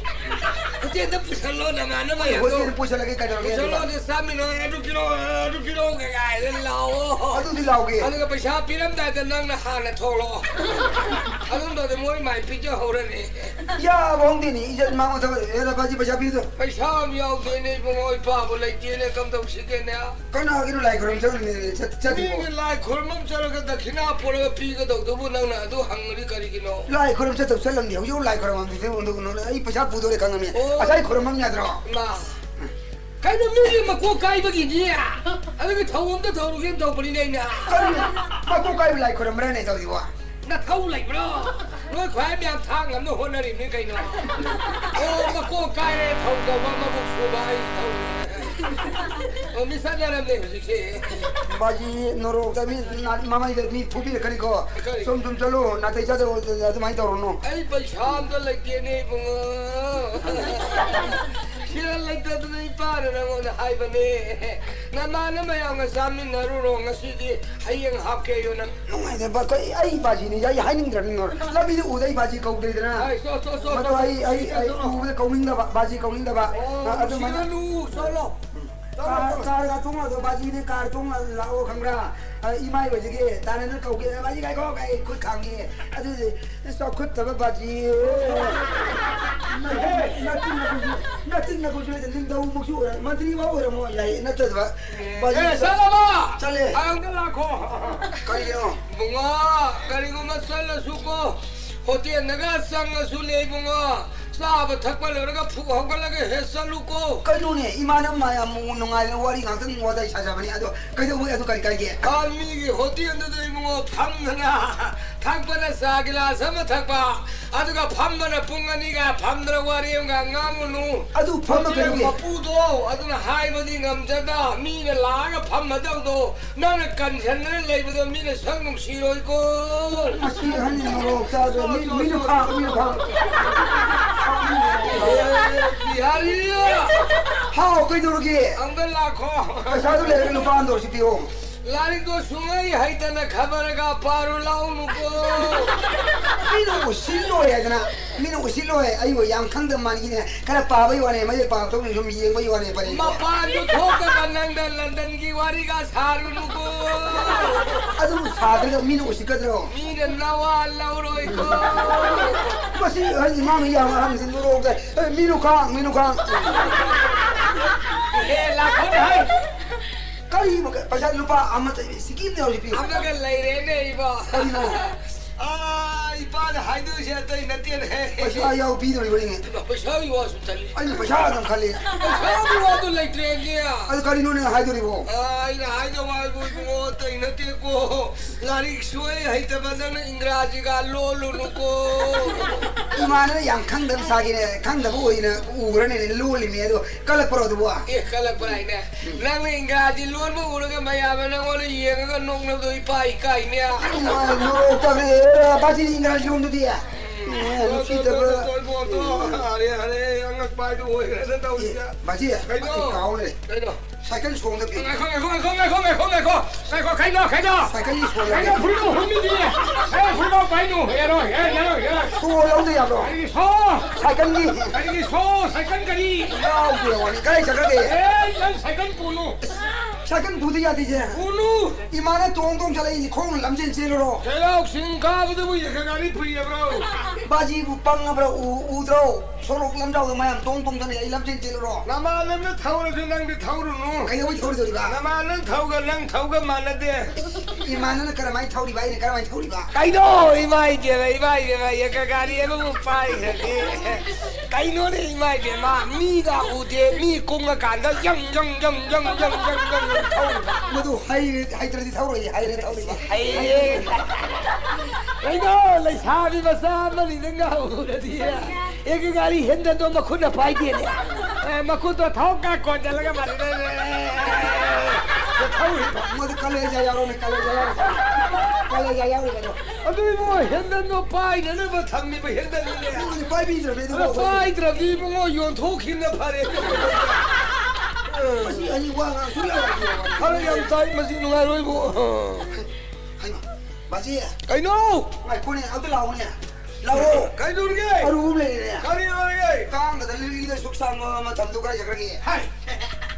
ꯍꯣꯇꯦꯜꯗ ꯄꯨꯁꯜꯂꯣ ꯅꯃꯥꯟꯅꯕ ꯑꯩ ꯃꯌꯥꯝꯗꯣ꯫ ꯍꯣꯇꯦꯜꯗ ꯄꯨꯁꯜꯂꯒꯦ ꯀꯩꯗꯧꯔꯒꯦ ꯄꯨꯁꯜꯂꯣ, ꯑꯗꯨꯒ? ꯑꯗꯨ ꯆꯥꯃꯤꯟꯅꯔꯣ, ꯑꯗꯨ ꯄꯤꯔꯛꯑꯣ, ꯑꯗꯨ ꯄꯤꯔꯛꯑꯣ ꯀꯥꯏꯅ ꯂꯥꯛꯑꯣ꯫ ꯑꯗꯨꯗꯤ ꯂꯥꯎꯒꯦ꯫ ꯑꯗꯨꯒ ꯄꯩꯁꯥ ꯄꯤꯔꯝꯗꯥꯏꯗ ꯅꯪꯅ ꯍꯥꯟꯅ ꯊꯣꯛꯂꯛꯑꯣ꯫ ꯑꯗꯨꯝ ꯇꯧꯗꯤ ꯃꯣꯏ ꯃꯥꯏ ꯄꯤꯖꯍꯧꯔꯅꯤ꯫ ꯌꯥꯕ ꯍꯧꯅꯗꯦꯅꯦ, ꯏꯖꯠ ꯃꯥꯡꯕ ꯊꯕꯛ꯫ ꯑꯦ, ꯕꯥꯖꯤ, ꯄꯩꯁꯥ ꯄꯤꯗꯣ꯫ ꯄꯩꯁꯥ ꯑꯃ ꯌꯥꯎꯗꯦꯅꯦ ꯏꯕꯨꯡꯉꯣ, ꯏꯄꯥꯕꯨ ꯂꯩꯇꯦꯅꯦ, ꯀꯝꯗꯧꯁꯤꯒꯦꯅꯦ? ꯀꯅꯥꯒꯤꯅꯣ ꯂꯥꯏ ꯈꯨꯔꯨꯝ ꯆꯠꯂꯨꯅꯦ? ꯆꯠ-, ꯆꯠꯂꯤꯕꯣ? ꯃꯤꯒꯤ ꯂꯥꯏ ꯈꯨꯔꯨꯝꯕ ꯑꯃ ꯆꯠꯂꯒ ꯗꯈꯤꯅꯥ ꯄꯨꯔꯒ ꯄꯤꯒꯗꯧꯗꯨꯕꯨ ꯅꯪꯅ ꯑꯗꯨ ꯍꯪꯉꯗꯤ ꯀꯔꯤꯒꯤꯅꯣ? ꯂꯥꯏ ꯈꯨꯔꯨꯝ ꯆꯠꯇꯧ ꯆꯠꯂꯝꯗꯦ꯫ ꯍꯧꯖꯤꯛ ꯂꯥꯏ ꯈꯨꯔꯨꯝꯐꯝꯗꯨꯗꯤ ꯑꯩ ꯄꯩꯁꯥ ꯄꯨꯗꯣꯔꯦ ꯈꯪꯉꯝꯃꯦ꯫ ꯑꯣ꯫ ꯉꯁꯥꯏ ꯈꯨꯔꯨꯝꯐꯝ ꯌꯥꯗ꯭ꯔꯣ? ꯃꯥ꯫ ꯀꯩꯅꯣ ꯃꯤꯒꯤ ꯃꯀꯣꯛ ꯀꯥꯏꯕꯒꯤꯅꯤ? ꯑꯗꯨꯒꯤ ꯊꯧ ꯑꯝꯇ ꯇꯧꯔꯨꯒꯦꯅ ꯇꯧꯕꯅꯤꯅꯦ ꯑꯩꯅ꯫ ꯀꯔꯤꯅꯣ? ꯃꯀꯣꯛ ꯀꯥꯏꯕ ꯂꯥꯏ ꯈꯨꯔꯨꯝꯕ꯭ꯔꯥꯅꯦ ꯇꯧꯔꯤꯕꯣ? ꯅꯊꯧ ꯂꯩꯕ꯭ꯔꯣ? ꯅꯣꯏ ꯈ꯭ꯋꯥꯏ ꯃꯌꯥꯝ ꯊꯥꯡ ꯑꯃꯅ ꯍꯣꯠꯅꯔꯤꯕꯅꯤ ꯀꯩꯅꯣ? ꯑꯣ, ꯃꯀꯣꯛ ꯀꯥꯏꯔꯦ ꯊꯧ ꯇꯧꯕ, ꯃꯕꯨꯛ ꯁꯨꯕ ꯑꯩ ꯊꯧꯔꯤꯕꯅꯤ꯫ ꯑꯣ, ꯃꯤ ꯆꯠꯅꯔꯝꯅꯦ ꯍꯧꯖꯤꯛꯁꯦ꯫ ꯕꯥꯖꯤ ꯅꯣꯔꯣꯛꯇ ꯃꯤ ꯅꯥ-, ꯃꯃꯩꯗ ꯃꯤ ꯐꯨꯕꯤꯔꯛꯀꯅꯤꯀꯣ꯫ ꯀꯔꯤ? ꯆꯨꯝ ꯆꯨꯝ ꯆꯠꯂꯣ, ꯅꯥꯇꯩ ꯆꯥꯗꯕ ꯑꯗꯨꯃꯥꯏꯅ ꯇꯧꯔꯨꯅꯨ꯫ ꯑꯩ ꯄꯩꯁꯥ ꯑꯝꯇ ꯂꯩꯇꯦꯅꯦ ꯏꯕꯨꯡꯉꯣ꯫ ꯁꯦꯜ ꯂꯩꯇꯗꯅ ꯏꯄꯥꯅ ꯅꯪꯉꯣꯟꯗ ꯍꯥꯏꯕꯅꯦ꯫ ꯅꯃꯥꯟꯅꯕ ꯃꯌꯥꯝꯒ ꯆꯥꯃꯤꯟꯅꯔꯨꯔꯣ ꯉꯁꯤꯗꯤ꯫ ꯍꯌꯦꯡ ꯍꯥꯞꯀꯦꯌꯣ ꯅꯪ꯫ ꯅꯨꯡꯉꯥꯏꯇꯦ, ꯕꯥ-, ꯑꯩꯈꯣꯏ, ꯑꯩ ꯕꯥꯖꯤꯅꯤ, ꯑꯩ ꯍꯥꯏꯅꯤꯡꯗ꯭ꯔꯕꯅꯤ ꯅꯣꯔ꯫ ꯂꯝꯕꯤꯗ ꯎꯕꯗ ꯑꯩ ꯕꯥꯖꯤ ꯀꯧꯗ꯭ꯔꯦꯗꯅ꯫ ꯑꯩ ꯁꯣ-, ꯁꯣ-, ꯁꯣ-, ꯃꯗꯣ ꯁꯣ-, ꯑꯩ, ꯑꯩ, ꯑꯩ ꯁꯣ-, ꯎꯕꯗ ꯀꯧꯅꯤꯡꯗꯕ, ꯕꯥꯖꯤ ꯀꯧꯅꯤꯡꯗꯕ꯫ ꯑꯣ, ꯑ, ꯑꯗꯨꯃꯥꯏꯅ꯫ ꯅꯨꯡꯁꯤꯔꯅꯨ, ꯆꯠꯂꯣ꯫ ꯎꯝ꯫ ꯀꯥꯔ, ꯀꯥꯔꯒ ꯇꯣꯡꯉꯒ ꯕꯥꯖꯤꯗꯤ ꯀꯥꯔ ꯇꯣꯡꯉ ꯂꯥꯛꯑꯣ ꯈꯪꯕ꯭ꯔꯥ? ꯑ, ꯏꯃꯥ ꯏꯕꯁꯤꯒꯤ ꯇꯥꯟꯅꯅ ꯀꯧꯒꯦ꯫ ꯕꯥꯖꯤ ꯉꯥꯏꯈꯣ, ꯑꯩ ꯈꯨꯠ ꯈꯥꯡꯉꯦ꯫ ꯑꯗꯨꯗꯤ ꯆꯥꯎꯈꯠꯇꯕ ꯕꯥꯖꯤ꯫ ꯅꯆꯤꯟ ꯅꯈꯨꯠꯁꯨ, ꯅꯆꯤꯟ ꯅꯈꯨꯠꯁꯨ ꯅꯤꯡꯊꯧꯃꯛꯁꯨ ꯑꯣꯏꯔ-, ꯃꯟꯇ꯭ꯔꯤ ꯐꯥꯎ ꯑꯣꯏꯔꯝꯃꯣ ꯌꯥꯏ, ꯅꯠꯇ꯭ꯔꯗꯕ ꯕꯥꯖꯤ꯫ ꯑꯦ, ꯆꯠꯂꯕ? ꯆꯠꯂꯦ꯫ ꯑꯉꯥꯡꯗ ꯂꯥꯛꯈꯣ꯫ ꯀꯔꯤꯒꯤꯅꯣ? ꯏꯕꯨꯡꯉꯣ, ꯀꯔꯤꯒꯨꯝꯕ ꯆꯠꯂꯁꯨꯀꯣ, ꯍꯣꯇꯦꯜꯗꯒ ꯆꯪꯉꯁꯨꯅꯦ ꯏꯕꯨꯡꯉꯣ, ꯆꯥꯕ ꯊꯛꯄ ꯂꯣꯏꯔꯒ ꯐꯨꯛ ꯍꯧꯒꯠꯂꯒ ꯍꯦꯛ ꯆꯠꯂꯨꯀꯣ꯫ ꯀꯩꯅꯣꯅꯦ, ꯏꯃꯥꯅ ꯃꯥ ꯌꯥꯝ ꯅꯨꯡꯉꯥꯏꯅ ꯋꯥꯔꯤ ꯉꯥꯛꯇꯪ ꯋꯥꯇꯥꯏ ꯁꯥꯖꯕꯅꯤ꯫ ꯑꯗꯣ ꯀꯩꯗꯧꯕꯩ ꯑꯗꯨ ꯀꯔꯤ ꯀꯥꯏꯒꯦ? ꯑꯥ, ꯃꯤꯒꯤ ꯍꯣꯇꯦꯜꯗꯨꯗ ꯏꯕꯨꯡꯉꯣ ꯐꯝꯗꯅ ꯊꯛꯄꯅ ꯆꯥ ꯒꯤꯂꯥꯁ ꯑꯃ ꯊꯛꯄ, ꯑꯗꯨꯒ ꯐꯝꯕꯅ ꯄꯨꯡ ꯑꯅꯤꯒ ꯐꯝꯗꯅ ꯋꯥꯔꯤ ꯑꯃꯒ ꯉꯥꯡꯉꯨꯅꯨ꯫ ꯑꯗꯨ ꯐꯝꯕ ꯍꯣꯇꯦꯜ ꯀꯩꯗꯧꯒꯦ? ꯃꯄꯨꯗꯣ ꯑꯗꯨꯅ ꯍꯥꯏꯕꯗꯤ ꯉꯝꯖꯗ, ꯃꯤꯅ ꯂꯥꯛꯑꯒ ꯐꯝꯃꯗꯧꯗꯣ ꯅꯪꯅ ꯀꯟꯁꯤꯟꯗꯅ ꯂꯩꯕꯗꯣ ꯃꯤꯅ ꯁꯛ ꯅꯨꯡꯁꯤꯔꯣꯏꯀꯣ꯫ ꯃꯁꯤ ꯑꯍꯟꯅꯤ ꯃꯣꯔꯣꯛ ꯆꯥꯗ꯭ꯔꯦ꯫ ꯃꯤ, ꯃꯤꯅꯨ ꯈꯥ, ꯃꯤꯅꯨ ꯈꯥ꯫ ꯑꯦ, ꯕꯤꯍꯥꯔꯤ! ꯍꯥꯎ, ꯀꯩꯗꯧꯔꯒꯦ? ꯑꯝꯇ ꯂꯥꯛꯈꯣ꯫ ꯄꯩꯁꯥꯗꯨ ꯂꯩꯔꯒ ꯂꯨꯄꯥ ꯑꯃ ꯇꯧꯔꯁꯤ ꯄꯤꯌꯣ꯫ ꯂꯥꯏꯔꯤꯛꯇꯣ ꯁꯨꯡꯍꯩ ꯍꯩꯇꯅ ꯈꯕꯔꯒ ꯄꯥꯔꯨ ꯂꯥꯎꯅꯨꯀꯣ꯫ ꯃꯤꯅ ꯎꯁꯤꯠꯂꯣꯏ ꯍꯥꯏꯗꯅ, ꯃꯤꯅ ꯎꯁꯤꯠꯂꯣꯏ꯫ ꯑꯩꯕꯨ ꯌꯥꯝ ꯈꯪꯗꯕ ꯃꯥꯟꯈꯤꯅꯦ꯫ ꯈꯔ ꯄꯥꯕꯩ ꯋꯥꯅꯦ, ꯃꯌꯦꯛ ꯄꯥꯕ ꯊꯣꯛꯅ ꯁꯨꯝ ꯌꯦꯡꯕꯩ ꯋꯥꯅꯦ, ꯄꯔꯦꯡꯗꯣ꯫ ꯃꯄꯥꯟꯁꯨ ꯊꯣꯛꯇꯕ ꯅꯪꯅ ꯂꯟꯗꯟꯒꯤ ꯋꯥꯔꯤꯒ ꯁꯥꯔꯨꯅꯨꯀꯣ꯫ ꯑꯗꯨꯕꯨ ꯁꯥꯗ꯭ꯔꯒ ꯃꯤꯅ ꯎꯁꯤꯠꯀꯗ꯭ꯔꯣ? ꯃꯤꯅ ꯅꯋꯥ ꯂꯧꯔꯣꯏꯀꯣ꯫ ꯃꯁꯤ ꯑꯍꯟ ꯏꯃꯥꯅ ꯌꯥꯝ ꯑꯍꯟꯁꯤ ꯅꯣꯔꯣꯛꯇ, "ꯑꯦ, ꯃꯤꯅꯨ ꯈꯥꯡ, ꯃꯤꯅꯨ ꯈꯥꯡ"꯫ ꯑꯦ, ꯂꯥꯛꯈꯣꯅꯦ ꯍꯥꯏ꯫ ꯀꯔꯤ ꯃꯈꯜ? ꯄꯩꯁꯥ ꯂꯨꯄꯥ ꯑꯃꯠꯇ ꯁꯤꯀꯤ ꯑꯃꯇ ꯌꯥꯎꯔꯤ ꯄꯤꯌꯨ꯫ ꯑꯃꯒ ꯂꯩꯔꯦꯅꯦ ꯏꯕꯣ꯫ ꯀꯔꯤꯅꯣ? ꯑꯥ, ꯏꯄꯥꯅ ꯍꯥꯏꯗꯣꯏꯁꯦ ꯑꯇꯩ ꯅꯠꯇꯦꯅꯦ꯫ ꯄꯩꯁꯥ ꯌꯥꯎ ꯄꯤꯗꯧꯔꯤꯕꯅꯤꯅꯦ꯫ ꯄꯩꯁꯥꯒꯤ ꯋꯥꯁꯨ ꯇꯜꯂꯤ꯫ ꯑꯩꯅ ꯄꯩꯁꯥ ꯑꯗꯨꯝ ꯈꯜꯂꯤ꯫ ꯄꯩꯁꯥꯒꯤ ꯋꯥꯗꯨ ꯂꯩꯇ꯭ꯔꯦꯅꯦ꯫ ꯑꯗꯨ ꯀꯔꯤꯅꯣꯅꯦ ꯍꯥꯏꯗꯣꯔꯤꯕꯣ? ꯑꯥ, ꯑꯩꯅ ꯍꯥꯏꯗꯧ ꯍꯥꯏꯕꯨ ꯏꯕꯨꯡꯉꯣ ꯑꯇꯩ ꯅꯠꯇꯦꯀꯣ꯫ ꯂꯥꯏꯔꯤꯛ ꯁꯨꯍꯩ ꯍꯩꯇꯕ ꯅꯪꯅ ꯏꯪꯒ꯭ꯔꯥꯖꯤꯒ ꯂꯣꯜꯂꯨꯅꯨꯀꯣ꯫ ꯏꯃꯥꯅ ꯌꯥꯝ ꯈꯪꯗꯕ ꯁꯥꯒꯤꯅꯦ, ꯈꯪꯗꯕ ꯑꯣꯏꯅ ꯎꯈ꯭ꯔꯅꯦ, ꯂꯣꯜꯂꯤꯃꯤ ꯑꯗꯣ꯫ ꯀꯜꯂꯛꯄ꯭ꯔꯣ ꯑꯗꯨꯕꯣ? ꯑꯦ, ꯀꯜꯂꯛꯄ ꯍꯥꯏꯅꯦ꯫ ꯎꯝ꯫ ꯅꯪꯅ ꯏꯪꯒ꯭ꯔꯥꯖꯤ ꯂꯣꯟꯕ ꯎꯔꯒ ꯃꯌꯥꯝꯅ ꯅꯪꯉꯣꯟꯗ ꯌꯦꯡꯉꯒ ꯅꯣꯛꯅꯕꯗꯣ ꯏꯄꯥ ꯏꯀꯥꯏꯅꯦ꯫ ꯏꯃꯥ, ꯅꯣꯛꯇꯕꯅꯦ꯫ ꯑꯦ, ꯕꯥꯖꯤꯅ ꯏꯪꯒ꯭ꯔꯥꯖꯤ ꯂꯣꯟꯗꯨꯗꯤ꯫ ꯑꯦ, ꯅꯨꯡꯁꯤꯗꯕ꯫ ꯇꯣ, ꯇꯣ, ꯇꯣ, ꯇꯣ, ꯑꯔꯦ, ꯑꯔꯦ, ꯑꯉꯛꯄ ꯍꯥꯏꯗꯨ ꯑꯣꯏꯈ꯭ꯔꯦꯗ ꯇꯧꯔꯤꯁꯦ꯫ ꯑꯦ, ꯕꯥꯖꯤ, ꯀꯩꯅꯣ? ꯑꯩ ꯀꯥꯎ ꯂꯩꯔꯦ꯫ ꯀꯩꯅꯣ? ꯁꯥꯏꯀꯜ ꯁꯣꯡꯗ ꯄꯤ꯫ ꯉꯥꯏꯈꯣ, ꯉꯥꯏꯈꯣ, ꯉꯥꯏꯈꯣ, ꯉꯥꯏꯈꯣ, ꯉꯥꯏꯈꯣ, ꯉꯥꯏꯈꯣ, ꯉꯥꯏꯈꯣ, ꯀꯩꯅꯣ, ꯀꯩꯅꯣ? ꯁꯥꯏꯀꯜꯒꯤ ꯁꯣꯡꯗ ꯀꯩꯅꯣ, ꯄꯤ꯫ ꯐꯨꯔꯤꯠ ꯍꯨꯝꯃꯤꯗꯤ? ꯑꯦ, ꯐꯨꯔꯤꯠ ꯄꯥꯏꯅꯨ, ꯌꯥꯔꯣꯏ, ꯑꯦ, ꯌꯥꯔꯣꯏ, ꯌꯥꯔꯣꯏ꯫ ꯑꯣ, ꯌꯥꯎꯗ ꯌꯥꯕ꯭ꯔꯣ? ꯀꯔꯤꯒꯤ ꯁꯣ? ꯁꯥꯏꯀꯜꯒꯤ ꯀꯔꯤꯒꯤ ꯁꯣ? ꯁꯥꯏꯀꯜ ꯀꯔꯤ? ꯌꯥꯎꯗꯦ ꯋꯥꯅꯤ꯫ ꯀꯗꯥꯏ ꯆꯠꯈ꯭ꯔꯒꯦ? ꯑꯦ, ꯅꯪ ꯁꯥꯏꯀꯜ ꯄꯨꯅꯨ꯫ ꯁꯥꯏꯀꯜ ꯄꯨꯗ ꯌꯥꯗꯦꯁꯦ꯫ ꯄꯨꯅꯨ꯫ ꯏꯃꯥꯅ ꯇꯣꯡ ꯇꯣꯡ ꯆꯠꯂꯛꯏꯅꯦ, ꯈꯣꯡꯅ ꯂꯝꯖꯦꯟ ꯆꯦꯜꯂꯨꯔꯣ꯫ ꯆꯩꯔꯥꯎ ꯆꯤꯡ ꯀꯥꯕꯗꯕꯨ ꯌꯦꯛꯈ ꯒꯥꯔꯤ ꯄꯨꯏꯌꯦꯕ꯭ꯔꯣ? ꯕꯥꯖꯤꯕꯨ ꯄꯪꯉꯕ꯭ꯔꯥ? ꯎ-, ꯎꯗ꯭ꯔꯣ? ꯁꯣꯔꯣꯛ ꯂꯝꯖꯥꯎꯗ ꯃꯌꯥꯝ ꯇꯣꯡ ꯇꯣꯡ ꯆꯠꯂꯛꯏ, ꯑꯩ ꯂꯝꯖꯦꯟ ꯆꯦꯜꯂꯨꯔꯣ꯫ ꯅꯃꯥꯟꯅꯕꯅ ꯊꯧꯔꯁꯨ ꯅꯪꯗꯤ ꯊꯧꯔꯨꯅꯨ꯫ ꯀꯩꯗꯧꯕꯩ ꯊꯧꯔꯣꯏꯗꯧꯔꯤꯕ? ꯅꯃꯥꯟꯅꯕꯅ ꯊꯧꯒ ꯅꯪ ꯊꯧꯒ ꯃꯥꯟꯅꯗꯦ꯫ ꯏꯃꯥꯅꯅ ꯀꯔꯝꯍꯥꯏꯅ ꯊꯧꯔꯤꯕ, ꯑꯩꯅ ꯀꯔꯝꯍꯥꯏꯅ ꯊꯧꯔꯤꯕ? ꯀꯩꯅꯣ? ꯏꯃꯥ ꯏꯕꯦꯝꯃ, ꯏꯃꯥ ꯏꯕꯦꯝꯃ, ꯌꯦꯛꯈ ꯒꯥꯔꯤ ꯑꯃꯕꯨ ꯄꯥꯏꯈ꯭ꯔꯗꯤ꯫ ꯀꯩꯅꯣꯅꯦ ꯏꯃꯥ ꯏꯕꯦꯝꯃ, ꯃꯤꯒ ꯎꯗꯦ, ꯃꯤ ꯀꯨꯡꯉꯀꯥꯟꯗ ꯌꯪ ꯌꯪ ꯌꯪ ꯌꯪ ꯌꯪ ꯌꯪ ꯌꯪ ꯌꯪ ꯊꯧꯔꯤꯕ꯫ ꯃꯗꯨ ꯍꯩ-, ꯍꯩꯇ꯭ꯔꯗꯤ ꯊꯧꯔꯣꯏ, ꯍꯩꯔꯦ ꯊꯧꯔꯤꯕ꯫ ꯍꯩꯌꯦ꯫ ꯀꯩꯅꯣ, ꯂꯩꯁꯥꯕꯤ ꯃꯆꯥ ꯑꯃꯅꯤ ꯅꯪꯒ ꯎꯔꯗꯤ꯫ ꯑꯦ, ꯒꯥꯔꯤ ꯍꯦꯟꯗꯟꯗꯣ ꯃꯈꯨꯠꯅ ꯄꯥꯏꯗꯦꯅꯦ꯫ ꯑꯦ, ꯃꯈꯨꯠꯇꯣ ꯊꯣꯛꯀ ꯀꯣꯟꯁꯤꯜꯂꯒ ꯃꯥꯜꯂꯦ꯫ ꯊꯧꯔꯤꯕ꯫ ꯃꯗꯨ ꯀꯂꯦꯖꯥ ꯌꯥꯎꯔꯝꯃꯦ, ꯀꯂꯦꯖꯥ ꯌꯥꯎꯔꯝꯃꯦ꯫ ꯀꯂꯦꯖꯥ ꯌꯥꯎꯔꯤꯕꯗꯣ꯫ ꯑꯗꯨ ꯏꯕꯨꯡꯉꯣ, ꯍꯦꯟꯗꯟꯗꯣ ꯄꯥꯏꯅꯅꯕ ꯊꯝꯃꯤꯕ ꯍꯦꯟꯗꯟꯅꯤꯅꯦ꯫ ꯑꯗꯨꯕꯨꯗꯤ ꯄꯥꯏꯕꯤꯗ꯭ꯔꯕꯅꯦ, ꯑꯗꯨ ꯑꯗꯣ ꯄꯥꯏꯗ꯭ꯔꯕꯗꯤ ꯏꯕꯨꯡꯉꯣ, ꯌꯣꯟꯊꯣꯛꯈꯤꯕꯅ ꯐꯔꯦ꯫ ꯃꯁꯤ ꯑꯅꯤ ꯋꯥ ꯉꯥꯡ ꯁꯨꯡꯌꯥ ꯌꯥꯗꯦ꯫ ꯐꯔꯛ ꯌꯥꯝ ꯇꯥꯏ, ꯃꯁꯤ ꯅꯨꯡꯉꯥꯏꯔꯣꯏꯕꯨ꯫ ꯍꯩꯃꯥ, ꯕꯥꯖꯤ, ꯀꯩꯅꯣ? ꯉꯥꯏꯈꯣꯅꯦ, ꯑꯝꯇ ꯂꯥꯛꯑꯣꯅꯦ꯫ ꯂꯥꯛꯑꯣ꯫ ꯀꯩꯗꯧꯔꯒꯦ? ꯑꯔꯨꯕ ꯑꯃ ꯂꯩꯔꯦꯅꯦ꯫ ꯀꯔꯤ ꯂꯣꯏꯔꯒꯦ? ꯀꯥꯡꯒꯗ ꯂꯤꯛꯂꯤꯗ ꯁꯨꯛ ꯁꯥꯡꯕ ꯃꯇꯝꯗꯨ ꯀꯥꯏ ꯆꯠꯈ꯭ꯔꯒꯦ? ꯍꯥꯏ,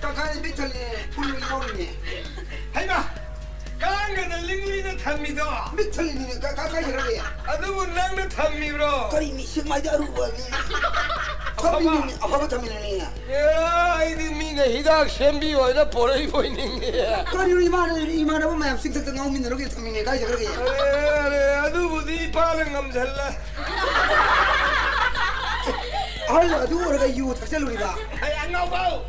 ꯇꯪꯈꯥꯏꯗ ꯄꯤꯛ ꯊꯜꯂꯦ, ꯐꯨꯜ ꯌꯥꯎꯔꯤꯅꯦ꯫ ꯍꯩꯃꯥ, ꯀꯥꯡꯒꯗ ꯂꯤꯛꯂꯤꯗ ꯊꯝꯃꯤꯗꯣ? ꯄꯤꯛ ꯊꯜꯂꯤꯅꯤꯅꯦ, ꯀꯥ-, ꯀꯥ-, ꯀꯥꯏ ꯆꯠꯈ꯭ꯔꯒꯦ? ꯑꯗꯨꯕꯨ ꯅꯪꯅ ꯊꯝꯃꯤꯕ꯭ꯔꯣ? ꯀꯔꯤ ꯃꯤ ꯁꯦꯛꯃꯥꯏꯗ ꯑꯔꯨꯕ ꯃꯤ? ꯊꯝꯃꯤꯅꯤꯅꯦ, ꯑꯐꯕ ꯊꯝꯃꯤꯅꯤꯅꯦ꯫ ꯑꯦ, ꯑꯩꯗꯤ ꯃꯤꯅ ꯍꯤꯗꯥꯛ ꯁꯦꯝꯕꯤꯌꯨ ꯍꯥꯏꯅ ꯄꯣꯔꯛꯏꯕ ꯑꯣꯏꯅꯤꯡꯉꯦ꯫ ꯀꯔꯤꯅꯣ ꯏꯃꯥꯟꯅ-, ꯏꯃꯥꯟꯅꯕ ꯃꯌꯥꯝ ꯆꯤꯛꯊꯛꯇ ꯉꯥꯎꯃꯤꯟꯅꯔꯨꯒꯦ ꯊꯝꯃꯤꯅꯦ, ꯀꯥꯏ ꯆꯠꯈ꯭ꯔꯒꯦ? ꯑꯔꯦ, ꯑꯔꯦ, ꯑꯗꯨꯕꯨꯗꯤ ꯏꯄꯥꯅ ꯉꯝꯁꯤꯜꯂꯦ꯫ ꯑꯍꯜ ꯑꯗꯨ ꯑꯣꯏꯔꯒ ꯌꯨ ꯊꯛꯆꯜꯂꯨꯔꯤꯕ? ꯑꯩ ꯑꯉꯥꯎꯕꯧ!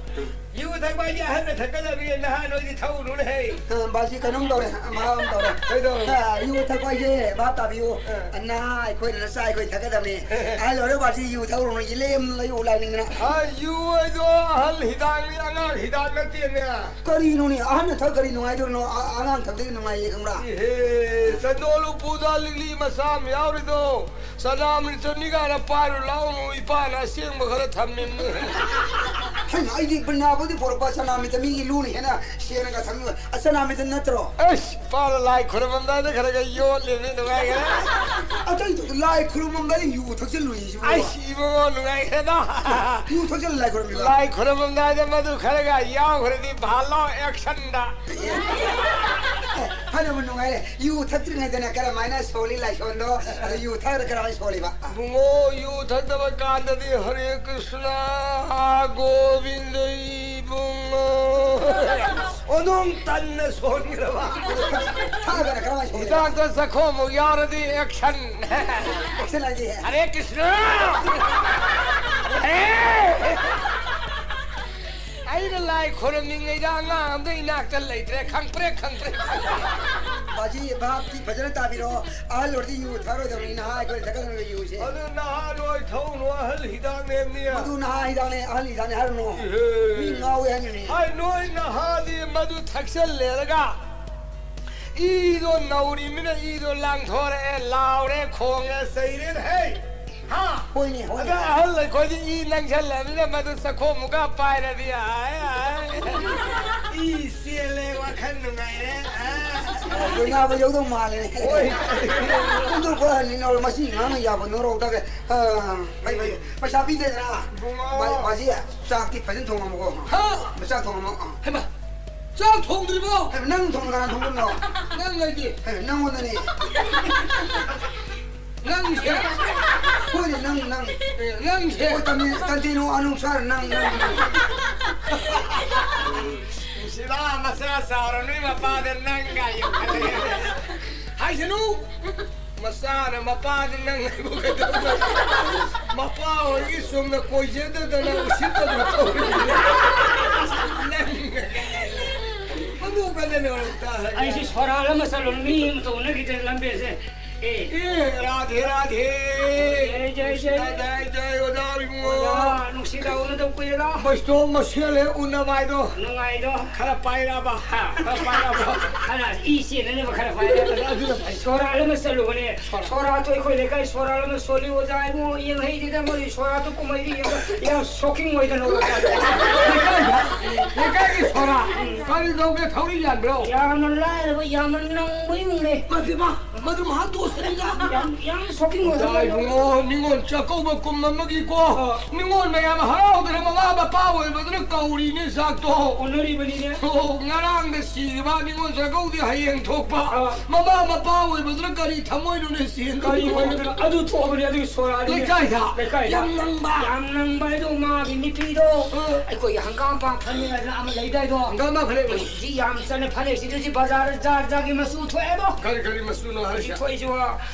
ꯌꯨ ꯊꯛꯄ ꯍꯥꯏꯗꯤ ꯑꯍꯜꯅ ꯊꯛꯀꯗꯕꯅꯤ, ꯅꯍꯥ ꯅꯣꯏꯗꯤ ꯊꯛꯎꯅꯨꯅꯦ ꯍꯩ꯫ ꯑ, ꯕꯥꯖꯤ, ꯀꯩꯅꯣꯝ ꯇꯧꯔꯦ, ꯚꯥꯞ ꯑꯃ ꯇꯧꯔꯦ꯫ ꯀꯩꯗꯧꯔꯦ? ꯑ, ꯌꯨ ꯊꯛꯄ ꯍꯥꯏꯁꯦ ꯚꯥꯞ ꯇꯥꯕꯤꯌꯨ꯫ ꯑ꯫ ꯅꯍꯥ ꯑꯩꯈꯣꯏꯅ ꯅꯆꯥ ꯑꯩꯈꯣꯏ ꯊꯛꯀꯗꯕꯅꯤ꯫ ꯑꯍꯜ ꯑꯣꯏꯔ ꯕꯥꯖꯤ ꯌꯨ ꯊꯛꯎꯔꯨꯅꯨ, ꯏꯂꯦꯝ ꯂꯩꯌꯨ ꯂꯥꯏꯅꯤꯡꯗꯅ꯫ ꯑ, ꯌꯨ ꯍꯥꯏꯗꯣ ꯑꯍꯜ ꯍꯤꯗꯥꯛꯅꯤ, ꯑꯉꯥꯡ ꯍꯤꯗꯥꯛ ꯅꯠꯇꯦꯅꯦ꯫ ꯀꯔꯤꯅꯣꯅꯦ, ꯑꯍꯟꯅ ꯊꯛ ꯀꯔꯤ ꯅꯨꯡꯉꯥꯏꯗꯣꯏꯅꯣ? ꯑ-, ꯑꯉꯥꯡ ꯊꯛꯇꯗꯤ ꯅꯨꯡꯉꯥꯏꯌꯦ ꯈꯪꯕ꯭ꯔꯥ? ꯏꯍꯦ, ꯆꯟꯗꯣꯜ ꯎꯄꯨꯗ ꯂꯤꯛꯂꯤ ꯃꯆꯥ ꯑꯃ ꯌꯥꯎꯔꯤꯗꯣ, ꯆꯅꯥꯝꯅꯤ ꯆꯅꯤꯒꯥꯅ ꯄꯥꯏꯔꯨ ꯂꯥꯎꯅꯨ, ꯏꯄꯥꯅ ꯑꯁꯦꯡꯕ ꯈꯔ ꯊꯝꯃꯤꯕꯅꯤ꯫ ꯍꯩꯃꯥ, ꯑꯩꯗꯤ ꯕ꯭ꯔꯤꯟꯗꯥꯕꯟꯗꯤ ꯄꯣꯔꯛꯄ ꯆꯅꯥ ꯃꯤꯇ ꯃꯤꯒꯤ ꯂꯨꯅ ꯍꯦꯟꯅ ꯁꯦꯡꯅꯒ ꯊꯝꯃꯤ꯫ ꯑ, ꯆꯅꯥ ꯃꯤꯇ ꯅꯠꯇ꯭ꯔꯣ? ꯑꯁ, ꯏꯄꯥꯅ ꯂꯥꯏ ꯈꯨꯔꯨꯝꯃꯝꯗꯥꯏꯗ ꯈꯔ ꯈꯔ ꯌꯣꯠꯂꯤꯕꯅꯤ, ꯅꯨꯡꯉꯥꯏꯈ꯭ꯔꯦ꯫ ꯑꯇꯩꯗꯨ ꯂꯥꯏ ꯈꯨꯔꯨꯝꯃꯝꯗꯥꯏꯗ ꯌꯨ ꯊꯛꯆꯜꯂꯨꯏꯁꯤꯕꯨ꯫ ꯑꯩꯁ, ꯏꯕꯨꯡꯉꯣ, ꯅꯨꯡꯉꯥꯏꯈ꯭ꯔꯦꯗ꯫ ꯌꯨ ꯊꯛꯆꯜꯂ ꯂꯥꯏ ꯈꯨꯔꯨꯝꯃꯤꯕ? ꯂꯥꯏ ꯈꯨꯔꯨꯝꯃꯝꯗꯥꯏꯗ ꯃꯗꯨ ꯈꯔꯒ ꯌꯥꯎꯈ꯭ꯔꯗꯤ ꯚꯥꯂꯣ ꯑꯦꯛꯁꯟꯗ꯫ ꯑꯦ, ꯐꯅꯕꯨ ꯅꯨꯡꯉꯥꯏꯔꯦ꯫ ꯌꯨ ꯊꯛꯇ꯭ꯔꯤꯉꯩꯗꯅ ꯀꯔꯝꯍꯥꯏꯅ ꯁꯣꯜꯂꯤ ꯂꯥꯏꯁꯣꯟꯗꯣ? ꯑꯗꯨ ꯌꯨ ꯊꯛꯑꯒ ꯀꯔꯝꯍꯥꯏꯅ ꯁꯣꯜꯂꯤꯕ? ꯏꯕꯨꯡꯉꯣ, ꯌꯨ ꯊꯛꯇꯕ ꯀꯥꯟꯗꯗꯤ ꯍꯔꯦ ꯀ꯭ꯔꯤꯁꯅ, ꯒꯣꯕꯤꯟꯗ ꯏꯕꯨꯡꯉꯣ꯫ ꯑꯣꯟꯊꯣꯡ ꯇꯟꯅ ꯁꯣꯟꯈ꯭ꯔꯕ꯫ ꯊꯛꯑꯒꯅ ꯀꯔꯝꯍꯥꯏꯅ ꯁꯣꯜꯂꯤꯕ? ꯍꯤꯗꯥꯛꯇ ꯆꯈꯣꯝꯃꯨꯛ ꯌꯥꯎꯔꯗꯤ ꯑꯦꯛꯁꯟ꯫ ꯑꯦꯛꯁꯟ ꯍꯥꯏꯗꯤ? ꯍꯔꯦ ꯀ꯭ꯔꯤꯁꯅ! ꯍꯔꯦ! ꯑꯩꯅ ꯂꯥꯏ ꯈꯣꯏꯔꯝꯃꯤꯉꯩꯗ ꯑꯉꯥꯡ ꯑꯝꯇ ꯏꯅꯥꯛꯇ ꯂꯩꯇ꯭ꯔꯦ, ꯈꯪꯄ꯭ꯔꯦꯛ ꯈꯪꯄ꯭ꯔꯦꯛ꯫ ꯕꯥꯖꯤ, ꯚꯥꯞꯇꯤ ꯐꯖꯅ ꯇꯥꯕꯤꯔꯣ꯫ ꯑꯍꯜ ꯑꯣꯏꯔꯗꯤ ꯌꯨ ꯊꯛꯑꯔꯣꯏꯗꯕꯅꯤ, ꯅꯍꯥ ꯑꯩꯈꯣꯏꯅ ꯊꯛꯀꯗꯕꯅꯤ ꯌꯨꯁꯦ꯫ ꯑꯗꯨ ꯅꯍꯥ ꯅꯣꯏ ꯊꯛꯎꯅꯨ, ꯑꯍꯜ ꯍꯤꯗꯥꯛꯅꯦ ꯍꯥꯏꯕꯅꯤ꯫ ꯃꯗꯨ ꯅꯍꯥ ꯍꯤꯗꯥꯛꯅꯦ, ꯑꯍꯜ ꯍꯤꯗꯥꯛꯅꯦ ꯍꯥꯏꯔꯨꯅꯨ꯫ ꯏꯍꯦ꯫ ꯃꯤ ꯉꯥꯎꯋꯦ ꯍꯥꯏꯅꯅꯦ꯫ ꯍꯥꯏ, ꯅꯣꯏ ꯅꯍꯥꯗꯤ ꯃꯗꯨ ꯊꯛꯆꯜꯂꯦꯔꯒ ꯏꯗꯣ ꯅꯧꯔꯤꯃꯤꯅ ꯏꯗꯣ ꯂꯥꯡꯊꯣꯔꯛꯑꯦ, ꯂꯥꯎꯔꯦ, ꯈꯣꯡꯉꯦ, ꯆꯩꯔꯦ, ꯍꯦ! ꯍꯥ? ꯍꯣꯏꯅꯦ, ꯍꯣꯏꯅꯦ꯫ ꯑꯗ ꯑꯍꯜ ꯑꯩꯈꯣꯏꯗꯤ ꯏ ꯅꯪꯁꯜꯂꯕꯅꯤꯅ ꯃꯗꯨ ꯆꯈꯣꯝꯃꯨꯛꯀ ꯄꯥꯏꯔꯗꯤ, ꯑꯥꯏ, ꯑꯥꯏ, ꯏ ꯆꯦꯜꯂꯦ, ꯋꯥꯈꯜ ꯅꯨꯡꯉꯥꯏꯔꯦ, ꯑꯥ꯫ ꯂꯣꯏꯅꯕ ꯌꯧꯗꯧ ꯃꯥꯜꯂꯦ꯫ ꯍꯣꯏ꯫ ꯍꯨꯟꯗꯣꯛꯄ ꯍꯟꯅꯤꯡꯉꯧꯔꯣ, ꯃꯁꯤ ꯉꯥꯡꯅ ꯌꯥꯕ ꯅꯣꯔꯣꯛꯇꯒ꯫ ꯑꯥ, ꯐꯩ, ꯐꯩ꯫ ꯄꯩꯁꯥ ꯄꯤꯗꯣꯏꯗ꯭ꯔꯥ? ꯏꯕꯨꯡꯉꯣ꯫ ꯕꯥ-, ꯕꯥꯖꯤ, ꯆꯥꯛꯇꯤ ꯐꯖꯅ ꯊꯣꯡꯉꯝꯃꯨꯀꯣ꯫ ꯍꯥ? ꯆꯥꯛ ꯊꯣꯡꯉꯝꯃꯣ꯫ ꯑꯥ꯫ ꯍꯩꯃꯥ, ꯆꯥꯛ ꯊꯣꯡꯗ꯭ꯔꯤꯕꯣ? ꯍꯩꯃꯥ, ꯅꯪ ꯊꯣꯡꯉ ꯀꯅꯥ ꯊꯣꯡꯗꯣꯏꯅꯣ? ꯅꯪ ꯂꯩꯇꯦ꯫ ꯍꯩꯃꯥ, ꯅꯪꯉꯣꯟꯗꯅꯦ꯫ ꯅꯪꯁꯦ꯫ ꯍꯣꯏꯅꯦ, ꯅꯪ, ꯅꯪ꯫ ꯑꯦ, ꯅꯪꯁꯦ꯫ ꯍꯣꯏ, ꯇꯝꯃꯤ-, ꯇꯟꯇꯤꯅꯨ ꯑꯅꯨꯁꯥꯔ, ꯅꯪ, ꯅꯪ, ꯅꯪ꯫ ꯁꯤꯗ ꯃꯆꯥ ꯆꯥꯎꯔ ꯅꯣꯏ ꯃꯄꯥꯗ ꯅꯪ ꯀꯥꯏ ꯌꯣꯛꯈꯠꯂꯛꯑꯦ꯫ ꯍꯥꯏꯁꯅꯨ꯫ ꯃꯆꯥꯅ ꯃꯄꯥꯗ ꯅꯪ ꯍꯥꯏꯕ ꯀꯩꯗꯧꯕ? ꯃꯄꯥ ꯍꯣꯏꯒꯤ ꯆꯨꯝꯅ ꯀꯣꯏꯖꯗꯗꯅ ꯎꯁꯤꯠꯇꯗꯅ ꯇꯧꯔꯤꯅꯦ꯫ ꯅꯪ ꯃꯗꯨ ꯀꯟꯅ ꯅꯣꯔꯣꯛꯇ ꯍꯥꯏ꯫ ꯑꯩꯁꯤ ꯁꯣꯔꯥꯜ ꯑꯃ ꯆꯠꯂꯨ, ꯃꯤ ꯑꯃꯇ ꯎꯅꯈꯤꯗ꯭ꯔꯦ ꯂꯝꯕꯤꯁꯦ꯫ ꯑꯦ꯫ ꯑꯦ, ꯔꯥꯙꯦ, ꯔꯥꯙꯦ꯫ ꯖꯩ, ꯖꯩ, ꯖꯩ꯫ ꯀ꯭ꯔꯤꯁꯅ ꯖꯩ, ꯖꯩ, ꯑꯣꯖꯥ ꯏꯕꯨꯡꯉꯣ꯫ ꯑꯣꯖꯥ, ꯅꯨꯡꯁꯤꯗꯧꯅ ꯀꯨꯏꯔꯦꯗ꯫ ꯕꯣꯏꯁꯇꯣꯞ ꯃꯁꯦꯜꯂꯦ ꯎꯅꯕ ꯍꯥꯏꯗꯣ꯫ ꯅꯨꯡꯉꯥꯏꯗꯣ꯫ ꯈꯔ ꯄꯥꯏꯔꯛꯑꯕ? ꯍꯥ꯫ ꯈꯔ ꯄꯥꯏꯔꯛꯑꯕ? ꯈꯔ ꯏ ꯆꯦꯟꯅꯅꯕ ꯈꯔ ꯄꯥꯏꯔꯛꯑꯕ꯫ ꯑꯗꯨꯅ ꯐꯩ꯫ ꯁꯣꯔꯥꯠ ꯑꯃ ꯆꯠꯂꯨꯕꯅꯦ꯫ ꯁꯣꯔꯥꯠ꯫ ꯁꯣꯔꯥꯠꯇꯣ ꯑꯩꯈꯣꯏ ꯂꯩꯀꯥꯏ ꯁꯣꯔꯥꯠ ꯑꯃ ꯁꯣꯜꯂꯤ ꯑꯣꯖꯥ ꯏꯕꯨꯡꯉꯣ, ꯌꯦꯡꯍꯩꯗꯦꯗ ꯃꯣꯏ ꯁꯣꯔꯥꯠꯇꯣ ꯀꯨꯝꯍꯩꯗꯤ ꯌꯦꯡꯕ ꯌꯥꯝ ꯁꯣꯛꯀꯤꯡ ꯑꯣꯏꯗꯅ ꯑꯣꯖꯥ꯫ ꯂꯩꯀꯥꯏꯗ? ꯂꯩꯀꯥꯏꯒꯤ ꯁꯣꯔꯥꯠ? ꯎꯝ꯫ ꯀꯔꯤ ꯇꯧꯒꯦ, ꯊꯧꯔꯤ ꯌꯥꯟꯕ꯭ꯔꯣ? ꯌꯥꯝꯅ ꯂꯥꯏꯔꯕ, ꯌꯥꯝꯅ ꯅꯪꯕ ꯏꯃꯨꯡꯅꯦ꯫ ꯃꯗꯨ ꯃꯍꯥꯛ ꯌꯥꯝ, ꯌꯥꯝ ꯁꯣꯛꯀꯤꯡ ꯑꯣꯏꯕ ꯏꯕꯨꯡꯉꯣ, ꯅꯤꯉꯣꯜ ꯆꯥꯛꯀꯧꯕ ꯀꯨꯝ ꯑꯃꯒꯤꯀꯣ, ꯑ꯫ ꯅꯤꯉꯣꯜ ꯃꯌꯥꯝ ꯍꯔꯥꯎꯗꯅ ꯃꯃꯥ ꯃꯄꯥ ꯑꯣꯏꯕꯗꯨꯅ ꯀꯧꯔꯤꯅꯦ ꯆꯥꯛꯇꯣ꯫ ꯑꯣꯟꯅꯔꯤꯕꯅꯤꯅꯦ꯫ ꯑꯣ, ꯉꯔꯥꯡꯗ ꯁꯤꯈꯤꯕ ꯅꯤꯉꯣꯜ ꯆꯥꯛꯀꯧꯗꯤ ꯍꯌꯦꯡ ꯊꯣꯛꯄ꯫ ꯑ꯫ ꯃꯃꯥ ꯃꯄꯥ ꯑꯣꯏꯕꯗꯨꯅ ꯀꯔꯤ ꯊꯃꯣꯏꯅꯣꯅꯦ ꯆꯦꯟ ꯀꯔꯤ ꯑꯣꯏꯒꯗ꯭ꯔꯥ? ꯑꯗꯨ ꯊꯣꯛꯑꯕꯅꯤ, ꯑꯗꯨꯒꯤ ꯁꯣꯔꯥꯠꯅꯤ꯫ ꯂꯩꯀꯥꯏꯗ? ꯂꯩꯀꯥꯏꯗ꯫ ꯌꯥꯝ ꯅꯪꯕ? ꯌꯥꯝ ꯅꯪꯕ ꯍꯥꯏꯗꯣ ꯃꯥꯒꯤ ꯅꯨꯄꯤꯗꯣ꯫ ꯑ꯫ ꯑꯩꯈꯣꯏꯒꯤ ꯍꯪꯒꯥꯝ ꯄꯥꯝ ꯐꯅꯦꯛ ꯍꯥꯏꯗꯅ ꯑꯃ ꯂꯩꯗꯥꯏꯗꯣ? ꯍꯪꯒꯥꯝ ꯄꯥꯝ ꯐꯅꯦꯛ ꯂꯩ꯫ ꯍꯧꯖꯤꯛ ꯌꯥꯝ ꯆꯠꯅ ꯐꯅꯦꯛꯁꯤꯗ ꯍꯧꯖꯤꯛ ꯕꯖꯥꯔꯗ ꯖꯥꯠ ꯖꯥꯠꯀꯤ ꯃꯆꯨ ꯊꯣꯛꯑꯦꯕꯣ꯫ ꯀꯔꯤ ꯀꯔꯤ ꯃꯆꯨꯅꯣ ꯍꯥꯏꯁꯦ? ꯍꯧꯖꯤꯛ ꯊꯣꯛꯏꯁꯤꯕꯣ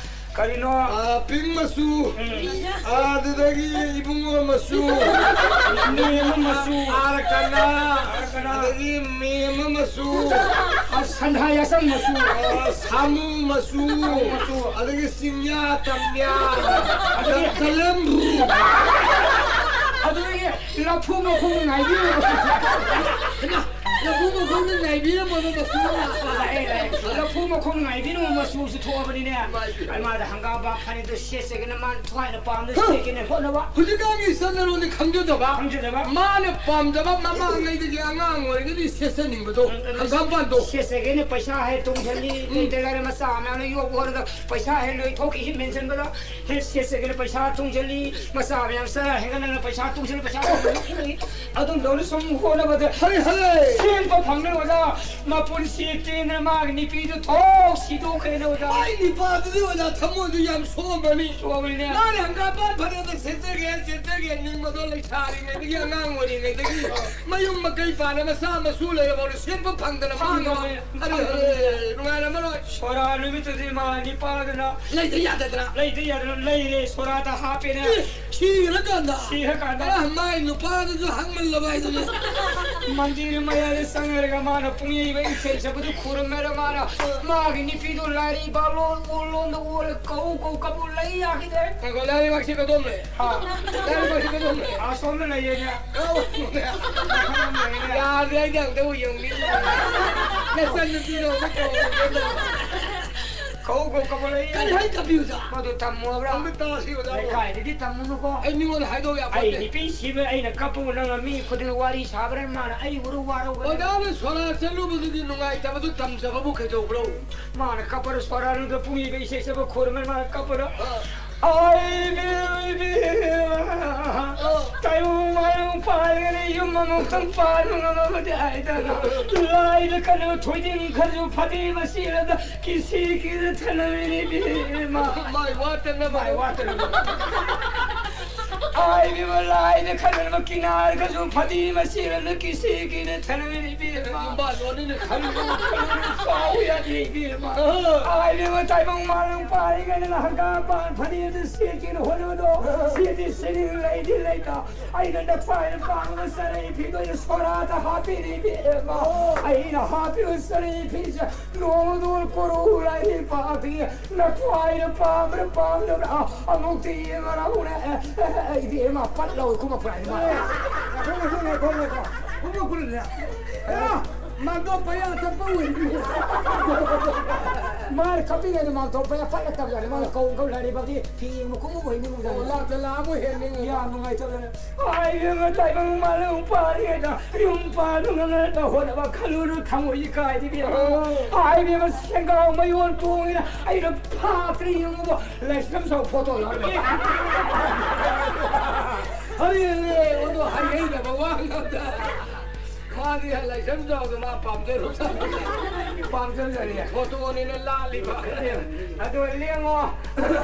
ꯀꯔꯤꯅꯣ? ꯑ, ꯄꯤꯡ ꯃꯆꯨ꯫ ꯎꯝ꯫ ꯑꯗꯨꯗꯒꯤ ꯏꯕꯨꯡꯉꯣ ꯃꯆꯨ꯫ ꯃꯦꯝꯃ ꯃꯆꯨ꯫ ꯑꯥꯔꯀꯅꯥ꯫ ꯑꯥꯔꯀꯅꯥ꯫ ꯑꯗꯒꯤ ꯃꯦꯝꯃ ꯃꯆꯨ꯫ ꯑ, ꯁꯟꯊꯥ ꯌꯥꯆꯪ ꯃꯆꯨ꯫ ꯑ, ꯁꯥꯃꯨ ꯃꯆꯨ꯫ ꯁꯥꯃꯨ ꯃꯆꯨ꯫ ꯑꯗꯒꯤ ꯆꯤꯡꯌꯥ ꯇꯝꯌꯥ꯫ ꯑꯗꯒꯤ ꯀꯂꯝꯕꯨ꯫ ꯑꯗꯨꯗꯒꯤ ꯂꯐꯨ ꯃꯈꯣꯡ ꯉꯥꯏꯕꯤꯌꯨ꯫ ꯍꯩꯃꯥ, ꯂꯐꯨ ꯃꯈꯣꯡꯗ ꯉꯥꯏꯕꯤꯔꯝꯃꯣꯅꯦ ꯃꯆꯨ ꯑꯃ꯫ ꯂꯥꯛꯑꯦ, ꯂꯥꯛꯑꯦ꯫ ꯂꯐꯨ ꯃꯈꯣꯡ ꯉꯥꯏꯕꯤꯔꯝꯃꯣ ꯃꯆꯨꯁꯨ ꯊꯣꯛꯑꯕꯅꯤꯅꯦ꯫ ꯏꯃꯥꯏ ꯄꯦꯝꯃ꯫ ꯑꯩ ꯃꯥꯗ ꯍꯪꯒꯥꯝ ꯄꯥꯝ ꯐꯅꯦꯛꯇꯣ ꯁꯦꯠꯆꯒꯦꯅ ꯃꯥꯅ ꯊꯋꯥꯏꯅ ꯄꯥꯝꯗ ꯍ! ꯁꯦꯠꯀꯦꯅ ꯍꯣꯠꯅꯕ꯫ ꯍꯧꯖꯤꯛꯀꯥꯟꯒꯤ ꯆꯠꯅꯔꯣꯜꯗꯤ ꯈꯪꯖꯗꯕ꯫ ꯈꯪꯖꯗꯕ꯫ ꯃꯥꯅ ꯄꯥꯝꯖꯕ ꯃꯃꯥꯡꯉꯩꯗꯒꯤ ꯑꯉꯥꯡ ꯑꯣꯏꯔꯤꯉꯩꯗꯒꯤ ꯁꯦꯠꯆꯅꯤꯡꯕꯗꯣ꯫ ꯎꯝ, ꯎꯝ, ꯍꯪꯒꯥꯝ ꯄꯥꯟꯗꯣ꯫ ꯁꯦꯠꯆꯒꯦꯅ ꯄꯩꯁꯥ ꯍꯦꯛ ꯇꯨꯡꯁꯤꯜꯂꯤ, ꯎꯝ꯫ ꯀꯩ ꯀꯩ ꯃꯆꯥ ꯃꯌꯥꯝꯅ ꯌꯣꯛꯄ ꯍꯣꯠꯅꯕꯗ ꯄꯩꯁꯥ ꯍꯦꯛ ꯂꯣꯏꯊꯣꯛꯈꯤ, ꯍꯦꯛ ꯃꯦꯟꯁꯤꯟꯕꯗ ꯍꯦꯛ ꯁꯦꯠꯆꯒꯦꯅ ꯄꯩꯁꯥ ꯇꯨꯡꯁꯤꯜꯂꯤ, ꯃꯆꯥ ꯃꯌꯥꯝ ꯆꯔꯥ ꯍꯦꯟꯒꯠꯅꯕ ꯄꯩꯁꯥ ꯇꯨꯡꯁꯤꯜꯂꯤ, ꯄꯩꯁꯥ ꯇꯨꯡꯁꯤꯜꯂꯤ꯫ ꯑꯗꯨꯝ ꯇꯧꯅ ꯁꯨꯝ ꯍꯣꯠꯅꯕꯗ ꯍꯩ ꯍꯩ! ꯁꯦꯝꯕ ꯐꯪꯗ꯭ꯔꯦ ꯑꯣꯖꯥ꯫ ꯃꯄꯨꯟꯁꯤ ꯇꯦꯟꯅ ꯃꯥꯒꯤ ꯅꯨꯄꯤꯗꯨ ꯊꯣꯛ ꯁꯤꯗꯣꯛꯈ꯭ꯔꯦꯅꯦ ꯑꯣꯖꯥ꯫ ꯃꯥꯏ ꯅꯨꯄꯥꯗꯨꯗꯤ ꯑꯣꯖꯥ ꯊꯃꯣꯏꯗꯨ ꯌꯥꯝ ꯁꯣꯛꯑꯝꯃꯅꯤ꯫ ꯁꯣꯛꯑꯕꯅꯤꯅꯦ꯫ ꯃꯥꯅ ꯍꯪꯒꯥꯝꯄꯥꯟ ꯐꯅꯦꯛꯇ ꯁꯦꯠꯆꯒꯦ, ꯁꯦꯠꯆꯒꯦ ꯅꯤꯡꯕꯗꯣ ꯂꯩꯁꯥꯔꯤꯉꯩꯗꯒꯤ, ꯑꯉꯥꯡ ꯑꯣꯏꯔꯤꯉꯩꯗꯒꯤ ꯃꯌꯨꯝ ꯃꯀꯩ ꯄꯥꯟꯅ ꯃꯆꯥ ꯃꯁꯨ ꯂꯩꯔꯐꯥꯎꯗ ꯁꯦꯠꯄ ꯐꯪꯗꯅ ꯃꯥꯡꯉꯕ꯫ ꯐꯪꯗꯕꯅꯦ꯫ ꯑꯗꯨ, ꯑꯦ, ꯅꯨꯡꯉꯥꯏꯔꯝꯃꯔꯣꯏ꯫ ꯁꯣꯔꯥ ꯅꯨꯃꯤꯠꯇꯨꯗꯤ ꯃꯥ ꯅꯤꯄꯥꯗꯨꯅ ꯂꯩꯇ ꯌꯥꯗꯗꯅ꯫ ꯂꯩꯇ ꯌꯥꯗꯅ ꯂꯩꯔꯦ, ꯁꯣꯔꯥꯗ ꯍꯥꯞꯄꯦꯅꯦ꯫ ꯑꯦ꯫ ꯁꯤꯔꯀꯥꯟꯗ? ꯁꯤꯔꯀꯥꯟꯗ? ꯑꯦ, ꯃꯥꯏ ꯅꯨꯄꯥꯗꯨꯁꯨ ꯍꯪꯃꯜꯂꯕ ꯍꯥꯏꯗꯨꯅꯦ꯫ ꯃꯟꯗꯤꯔ ꯃꯌꯥꯗ ꯆꯪꯉꯔꯒ ꯃꯥꯅ ꯄꯨꯡꯌꯩꯕ ꯏꯁꯩ ꯁꯛꯄꯗꯨ ꯈꯨꯔꯨꯝꯃꯦꯔ ꯃꯥꯅ꯫ ꯃꯥꯒꯤ ꯅꯨꯄꯤꯗꯨ ꯂꯥꯏꯔꯩ ꯕꯥꯂꯣꯟ ꯑꯣꯜꯂꯣꯟꯗ ꯑꯣꯜꯂꯦ ꯀꯧ ꯀꯧ ꯀꯕꯨ ꯂꯩ ꯌꯥꯈꯤꯗꯦ꯫ ꯉꯥꯏꯈꯣ, ꯂꯥꯏꯔꯩ ꯃꯥꯛꯁꯤ ꯀꯗꯣꯝ ꯂꯩ? ꯍꯥ? ꯂꯥꯏꯔꯩ ꯃꯥꯛꯁꯤ ꯀꯗꯣꯝ ꯂꯩ? ꯑꯁꯣꯝꯗ ꯂꯩꯌꯦꯅꯦ꯫ ꯀꯗꯣꯝ ꯂꯩ? ꯌꯥꯗꯦ, ꯑꯩꯗꯤ ꯑꯝꯇꯕꯨ ꯌꯦꯡꯅꯤꯡꯗꯦ꯫ ꯅꯆꯟ ꯅꯨꯄꯤꯗꯣ ꯑꯝꯇ ꯀꯧꯔꯨꯒꯦ ꯇꯧꯕ꯫ ꯀꯧ ꯀꯧ ꯀꯧ ꯂꯩ꯫ ꯀꯔꯤ ꯍꯥꯏ ꯇꯝꯕꯤꯌꯨꯗ? ꯃꯗꯨ ꯇꯝꯃꯨ ꯍꯥꯏꯕ꯭ꯔꯥ? ꯑꯝꯇ ꯇꯥꯁꯤ ꯑꯣꯖꯥ꯫ ꯂꯩꯀꯥꯏꯗꯗꯤ ꯇꯝꯃꯨꯅꯨꯀꯣ꯫ ꯑꯩ ꯃꯤꯉꯣꯟꯗ ꯍꯥꯏꯗꯣꯛ ꯌꯥꯄꯣꯠꯇꯦ꯫ ꯑꯩ ꯅꯨꯄꯤ ꯁꯤꯕ ꯑꯩꯅ ꯀꯞꯄꯨ ꯅꯪꯅ ꯃꯤ ꯈꯨꯗꯤꯡ ꯋꯥꯔꯤ ꯁꯥꯕ꯭ꯔꯥ? ꯃꯥꯅ ꯑꯩ ꯎꯔꯨ ꯋꯥꯔꯧꯕ꯭ꯔꯥ? ꯑꯣꯖꯥꯅ ꯁꯣꯔꯥ ꯆꯠꯂꯨꯕꯗꯨꯗꯤ ꯅꯨꯡꯉꯥꯏꯇꯕꯗꯨ ꯇꯝꯖꯕꯕꯨ ꯀꯩꯗꯧꯕ꯭ꯔꯣ? ꯃꯥꯅ ꯀꯞꯄꯗ ꯁꯣꯔꯥꯅꯨꯗ ꯄꯨꯡꯏꯕ ꯏꯁꯩ ꯁꯛꯄ ꯈꯣꯔꯃꯦꯟ ꯃꯥꯅ ꯀꯞꯄꯗ ꯑꯥ꯫ ꯑꯩ ꯏꯕꯦꯝ, ꯏꯕꯦꯝ꯫ ꯑꯥ꯫ ꯇꯥꯏꯕꯪ ꯃꯥꯏꯕꯪ ꯄꯥꯜꯂꯤꯉꯩꯗ ꯌꯨꯝ ꯑꯃꯨꯛꯇꯪ ꯄꯥꯟꯕ ꯉꯝꯃꯕꯗꯤ ꯍꯥꯏꯗꯅ ꯂꯥꯏꯗ ꯀꯟꯅ ꯊꯣꯏꯗꯤꯡ ꯈꯔꯁꯨ ꯐꯗꯤ ꯃꯁꯤꯔꯗ ꯀꯤꯁꯤ ꯀꯤꯗ ꯊꯅꯃꯤꯅꯤ ꯏꯕꯦꯝꯃ꯫ ꯃꯥꯏ ꯋꯥꯠꯇꯅꯕ꯫ ꯃꯥꯏ ꯋꯥꯠꯇꯅꯕ꯫ ꯑꯥꯏ ꯏꯕꯦꯝꯃ ꯂꯥꯏꯗ ꯈꯟꯅꯕ ꯀꯤꯅꯥꯔꯒꯁꯨ ꯐꯗꯤ ꯃꯁꯤꯔꯗ ꯀꯤꯁꯤ ꯀꯤꯗ ꯊꯅꯃꯤꯅꯤ ꯏꯕꯦꯝꯃ꯫ ꯌꯨꯝꯕꯥꯜꯂꯣꯟꯅꯤꯅ ꯈꯟꯕ ꯀꯥꯎ ꯌꯥꯗꯦ ꯏꯕꯦꯝꯃ꯫ ꯑꯥ꯫ ꯑꯥꯏ ꯏꯕꯦꯝꯃ ꯇꯥꯏꯕꯪ ꯃꯥꯂꯪ ꯄꯥꯔꯤꯉꯩꯗ ꯍꯪꯒꯥꯝ ꯄꯥꯟ ꯐꯗꯤꯗ ꯁꯦꯠꯀꯦꯅ ꯍꯣꯠꯅꯕꯗꯣ ꯁꯦꯠꯇꯤ ꯁꯦꯠꯅꯤꯡ ꯂꯩꯗꯤ ꯂꯩꯇ꯫ ꯑꯩꯅ ꯅꯄꯥꯏꯅ ꯄꯥꯝꯕ ꯆꯔꯩ ꯐꯤꯗꯣꯏ ꯁꯣꯔꯥꯗ ꯍꯥꯞꯄꯤꯔꯤ ꯏꯕꯦꯝꯃ꯫ ꯑꯩꯅ ꯍꯥꯞꯄꯤꯕ ꯆꯔꯩ ꯐꯤꯁꯦ ꯅꯣꯡꯃꯗꯣ ꯀꯣꯔꯧ ꯂꯥꯏꯔꯩ ꯄꯥꯛꯄꯤ ꯅꯄꯥꯏꯅ ꯄꯥꯝꯕ꯭ꯔꯥ ꯄꯥꯝꯗꯕ꯭ꯔꯥ ꯑꯃꯨꯛꯇꯤ ꯌꯦꯡꯉꯔꯧꯅꯦ꯫ ꯑꯦ, ꯑꯦ, ꯑꯦ, ꯏꯕꯦꯝꯃ ꯄꯠ ꯂꯥꯎ ꯀꯨꯝꯃꯛꯄ꯭ꯔꯥ ꯍꯥꯏꯅ ꯃꯥ꯫ ꯉꯥꯏꯈꯣ, ꯉꯥꯏꯈꯣ, ꯉꯥꯏꯈꯣ, ꯉꯥꯏꯈꯣ꯫ ꯀꯨꯝꯃꯛꯄ꯭ꯔꯅꯦ? ꯑꯦ, ꯃꯥꯟꯗꯣꯞ ꯄꯌꯥ ꯆꯠꯄ ꯑꯣꯏꯔꯤ꯫ ꯃꯥꯅ ꯀꯞꯄꯤꯉꯩꯗ ꯃꯥꯟꯗꯣꯞ ꯄꯌꯥ ꯄꯠꯂꯛꯇꯕꯖꯥꯠꯅꯤ꯫ ꯃꯥꯅ ꯀꯧ ꯀꯧ ꯂꯥꯏꯔꯩ ꯄꯥꯛꯄꯤ ꯐꯤ ꯌꯦꯡꯕ ꯀꯨꯝꯃꯨ ꯑꯣꯏꯅꯤꯡꯉꯨꯖꯥꯠꯅꯤ꯫ ꯑꯣ, ꯂꯥꯛꯇ ꯂꯥꯛꯑꯝꯃꯣꯏ ꯍꯦꯟꯅꯤꯡꯉꯨ꯫ ꯌꯥꯝ ꯅꯨꯡꯉꯥꯏꯇꯕꯖꯥꯠꯅꯤ꯫ ꯑꯥꯏ ꯏꯕꯦꯝꯃ ꯇꯥꯏꯕꯪ ꯃꯥꯂꯪ ꯄꯥꯜꯂꯤꯉꯩꯗ ꯌꯨꯝ ꯄꯥꯟꯕ ꯉꯝꯅꯅꯕ ꯍꯣꯠꯅꯕ ꯈꯜꯂꯨꯅꯨ ꯊꯃꯣꯏ ꯏꯀꯥꯏꯗꯤ ꯏꯕꯦꯝꯃ꯫ ꯑꯥꯏ ꯏꯕꯦꯝꯃ ꯁꯦꯡꯒꯥꯎ ꯃꯌꯣꯟ ꯇꯣꯡꯉꯤꯅ ꯑꯩꯅ ꯐꯥꯛꯇꯅ ꯌꯦꯡꯉꯨꯕ ꯂꯥꯏꯁ꯭ꯔꯝ ꯁꯥꯎ ꯐꯣꯇꯣ ꯌꯥꯎꯔꯝꯃꯤ꯫ ꯍꯩꯔꯦ, ꯑꯗꯣ ꯍꯩꯍꯩꯗꯕ ꯋꯥ ꯉꯥꯛꯇ꯫ ꯃꯥꯗꯤ ꯂꯥꯏꯁ꯭ꯔꯝ ꯆꯥꯎꯗ ꯃꯥ ꯄꯥꯝꯖꯔꯨ꯫ ꯄꯥꯝꯖꯔꯨꯖꯥꯠꯅꯤ꯫ ꯐꯣꯇꯣꯅꯤꯅ ꯂꯥꯜꯂꯤꯕ꯫ ꯑꯗꯨ ꯂꯦꯡꯉꯣ꯫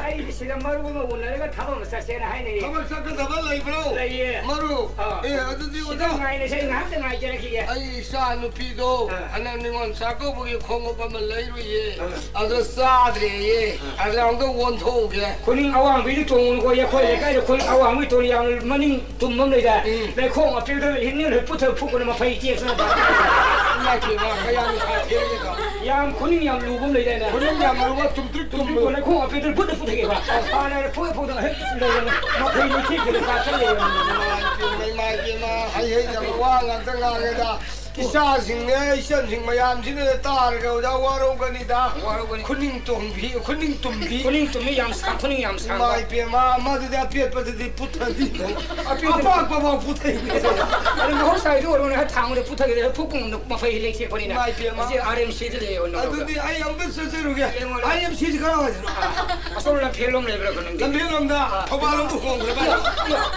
ꯑꯩꯗꯤ ꯁꯤꯗ ꯃꯔꯨꯞ ꯑꯃ ꯎꯅꯔꯒ ꯊꯕꯛ ꯑꯃ ꯆꯠꯁꯦꯅ ꯍꯥꯏꯅꯩꯌꯦ꯫ ꯊꯕꯛ ꯆꯠꯀꯗꯕ ꯂꯩꯕ꯭ꯔꯣ? ꯂꯩꯌꯦ꯫ ꯃꯔꯨꯞ? ꯑꯥ꯫ ꯑꯦ, ꯑꯗꯨꯗꯤ ꯁꯤꯗ ꯑꯣꯖꯥ꯫ ꯉꯥꯏꯅꯁꯦ, ꯑꯩ ꯉꯥꯏꯍꯥꯛꯇ ꯉꯥꯏꯖꯔꯛꯈꯤꯒꯦ꯫ ꯑꯩ ꯏꯆꯥ ꯅꯨꯄꯤꯗꯣ ꯑꯥ꯫ ꯍꯟꯗꯛ ꯅꯤꯉꯣꯜ ꯆꯥꯛꯀꯧꯕꯒꯤ ꯈꯣꯡꯎꯞ ꯑꯃ ꯂꯩꯔꯨꯏꯌꯦ꯫ ꯑꯥ꯫ ꯑꯗꯣ ꯆꯥꯗ꯭ꯔꯦꯌꯦ꯫ ꯑꯥ꯫ ꯑꯗꯨꯗ ꯑꯝꯇ ꯑꯣꯟꯊꯣꯛꯎꯒꯦ꯫ ꯈꯨꯅꯤꯡ ꯑꯋꯥꯡꯕꯤꯗꯤ ꯇꯣꯡꯉꯨꯅꯨꯀꯣ, ꯑꯩꯈꯣꯏ ꯂꯩꯀꯥꯏꯗ ꯈꯨꯅꯤꯡ ꯑꯋꯥꯡꯕꯤ ꯇꯣꯡꯉꯤ, ꯌꯥꯝ ꯃꯅꯤꯡ ꯇꯨꯝꯕ ꯑꯃ ꯂꯩꯗꯥꯏ? ꯎꯝ꯫ ꯂꯩꯈꯣꯝ ꯑꯄꯤꯛꯄꯗ ꯍꯤꯡꯅ ꯂꯣꯏ ꯄꯨꯊ ꯐꯨꯛꯄꯅ ꯃꯐꯩ ꯇꯦꯛꯇꯅ ꯕꯥ-꯫ ꯏꯃꯥꯏ ꯄꯦꯝꯃ, ꯀꯌꯥꯝ ꯁꯥꯊꯤꯔꯒꯦꯗꯣ? ꯌꯥꯝ ꯈꯨꯅꯤꯡ ꯌꯥꯝ ꯂꯨꯕ ꯑꯃ ꯂꯩꯗꯥꯏꯅꯦ? ꯈꯨꯅꯤꯡ ꯌꯥꯝ ꯂꯨꯕ, ꯇꯨꯝꯇ꯭ꯔꯤꯛ ꯇꯨꯝꯇ꯭ꯔꯤꯛ ꯇꯨꯝꯕ꯫ ꯂꯩꯈꯣꯝ ꯑꯄꯤꯛꯄꯗ ꯕꯨꯠ ꯐꯨꯊꯒꯦꯕ꯫ ꯑ꯫ ꯍꯥꯟꯅ ꯐꯨꯛ ꯐꯨꯛꯇꯅ ꯍꯦꯛ ꯂꯩꯔꯝꯃꯦ꯫ ꯃꯐꯩ ꯂꯩꯊꯦꯛꯇꯅ ꯀꯥꯈꯠ ꯂꯩꯔꯝꯃꯦ꯫ ꯏꯃꯥꯏ ꯄꯦꯝꯃ, ꯏꯃꯥꯏ ꯄꯦꯝꯃ, ꯍꯩ ꯍꯩꯇꯕ ꯋꯥ ꯉꯥꯛꯇ ꯉꯥꯡꯉꯦꯗ꯫ ꯏꯆꯥꯁꯤꯡꯅꯦ, ꯏꯆꯟꯁꯤꯡ ꯃꯌꯥꯝꯁꯤꯅ ꯇꯥꯔꯒ ꯑꯣꯖꯥ ꯋꯥꯔꯧꯒꯅꯤꯗ꯫ ꯋꯥꯔꯧꯒꯅꯤ꯫ ꯈꯨꯅꯤꯡ ꯇꯣꯡꯕꯤ, ꯈꯨꯅꯤꯡ ꯇꯨꯝꯕꯤ꯫ ꯈꯨꯅꯤꯡ ꯇꯨꯝꯕꯤ ꯌꯥꯝ ꯁꯥꯡ-, ꯈꯨꯅꯤꯡ ꯌꯥꯝ ꯁꯥꯡꯕ꯫ ꯏꯃꯥ ꯏꯕꯦꯝꯃ, ꯃꯗꯨꯗꯤ ꯑꯄꯦꯠꯄꯗꯨꯗꯤ ꯄꯨꯊꯗꯤ꯫ ꯑꯄꯦꯠꯄ-, ꯑꯄꯥꯛꯄꯐꯥꯎ ꯄꯨꯊꯩꯅꯦ꯫ ꯑꯗꯨ ꯃꯍꯧꯁꯥꯒꯤꯗꯤ ꯑꯣꯏꯔꯣꯅꯦ, ꯍꯥꯏ ꯊꯥꯡꯕꯗ ꯄꯨꯊꯒꯦꯗꯤ ꯍꯦꯛ ꯐꯨꯛ ꯀꯨꯝꯕꯗ ꯃꯐꯩ ꯂꯩꯊꯦꯛꯄꯅꯤꯅ꯫ ꯏꯃꯥ ꯏꯕꯦꯝꯃ꯫ ꯑꯁꯤ ꯑꯥꯔ ꯑꯦꯝ ꯁꯤꯗ ꯂꯩꯌꯦ, ꯅꯪ ꯑꯗꯨꯗꯤ ꯑꯩ ꯑꯝꯇ ꯆꯠꯆꯔꯨꯒꯦ꯫ ꯌꯦꯡꯉꯣ, ꯑꯥꯔ ꯑꯦꯝ ꯁꯤꯁꯤ ꯀꯔꯥꯏꯋꯥꯏꯗꯅꯣ? ꯑꯁꯣꯝ ꯂꯝꯐꯦꯜꯂꯣꯝ ꯂꯩꯕ꯭ꯔꯥ ꯀꯩꯅꯣꯝꯗꯤ꯫ ꯂꯝꯐꯦꯜꯂꯣꯝꯗ, ꯑꯥ꯫ ꯊꯧꯕꯥꯜꯂꯣꯝꯗ ꯍꯣꯡꯈ꯭ꯔꯦ ꯚꯥꯏ꯫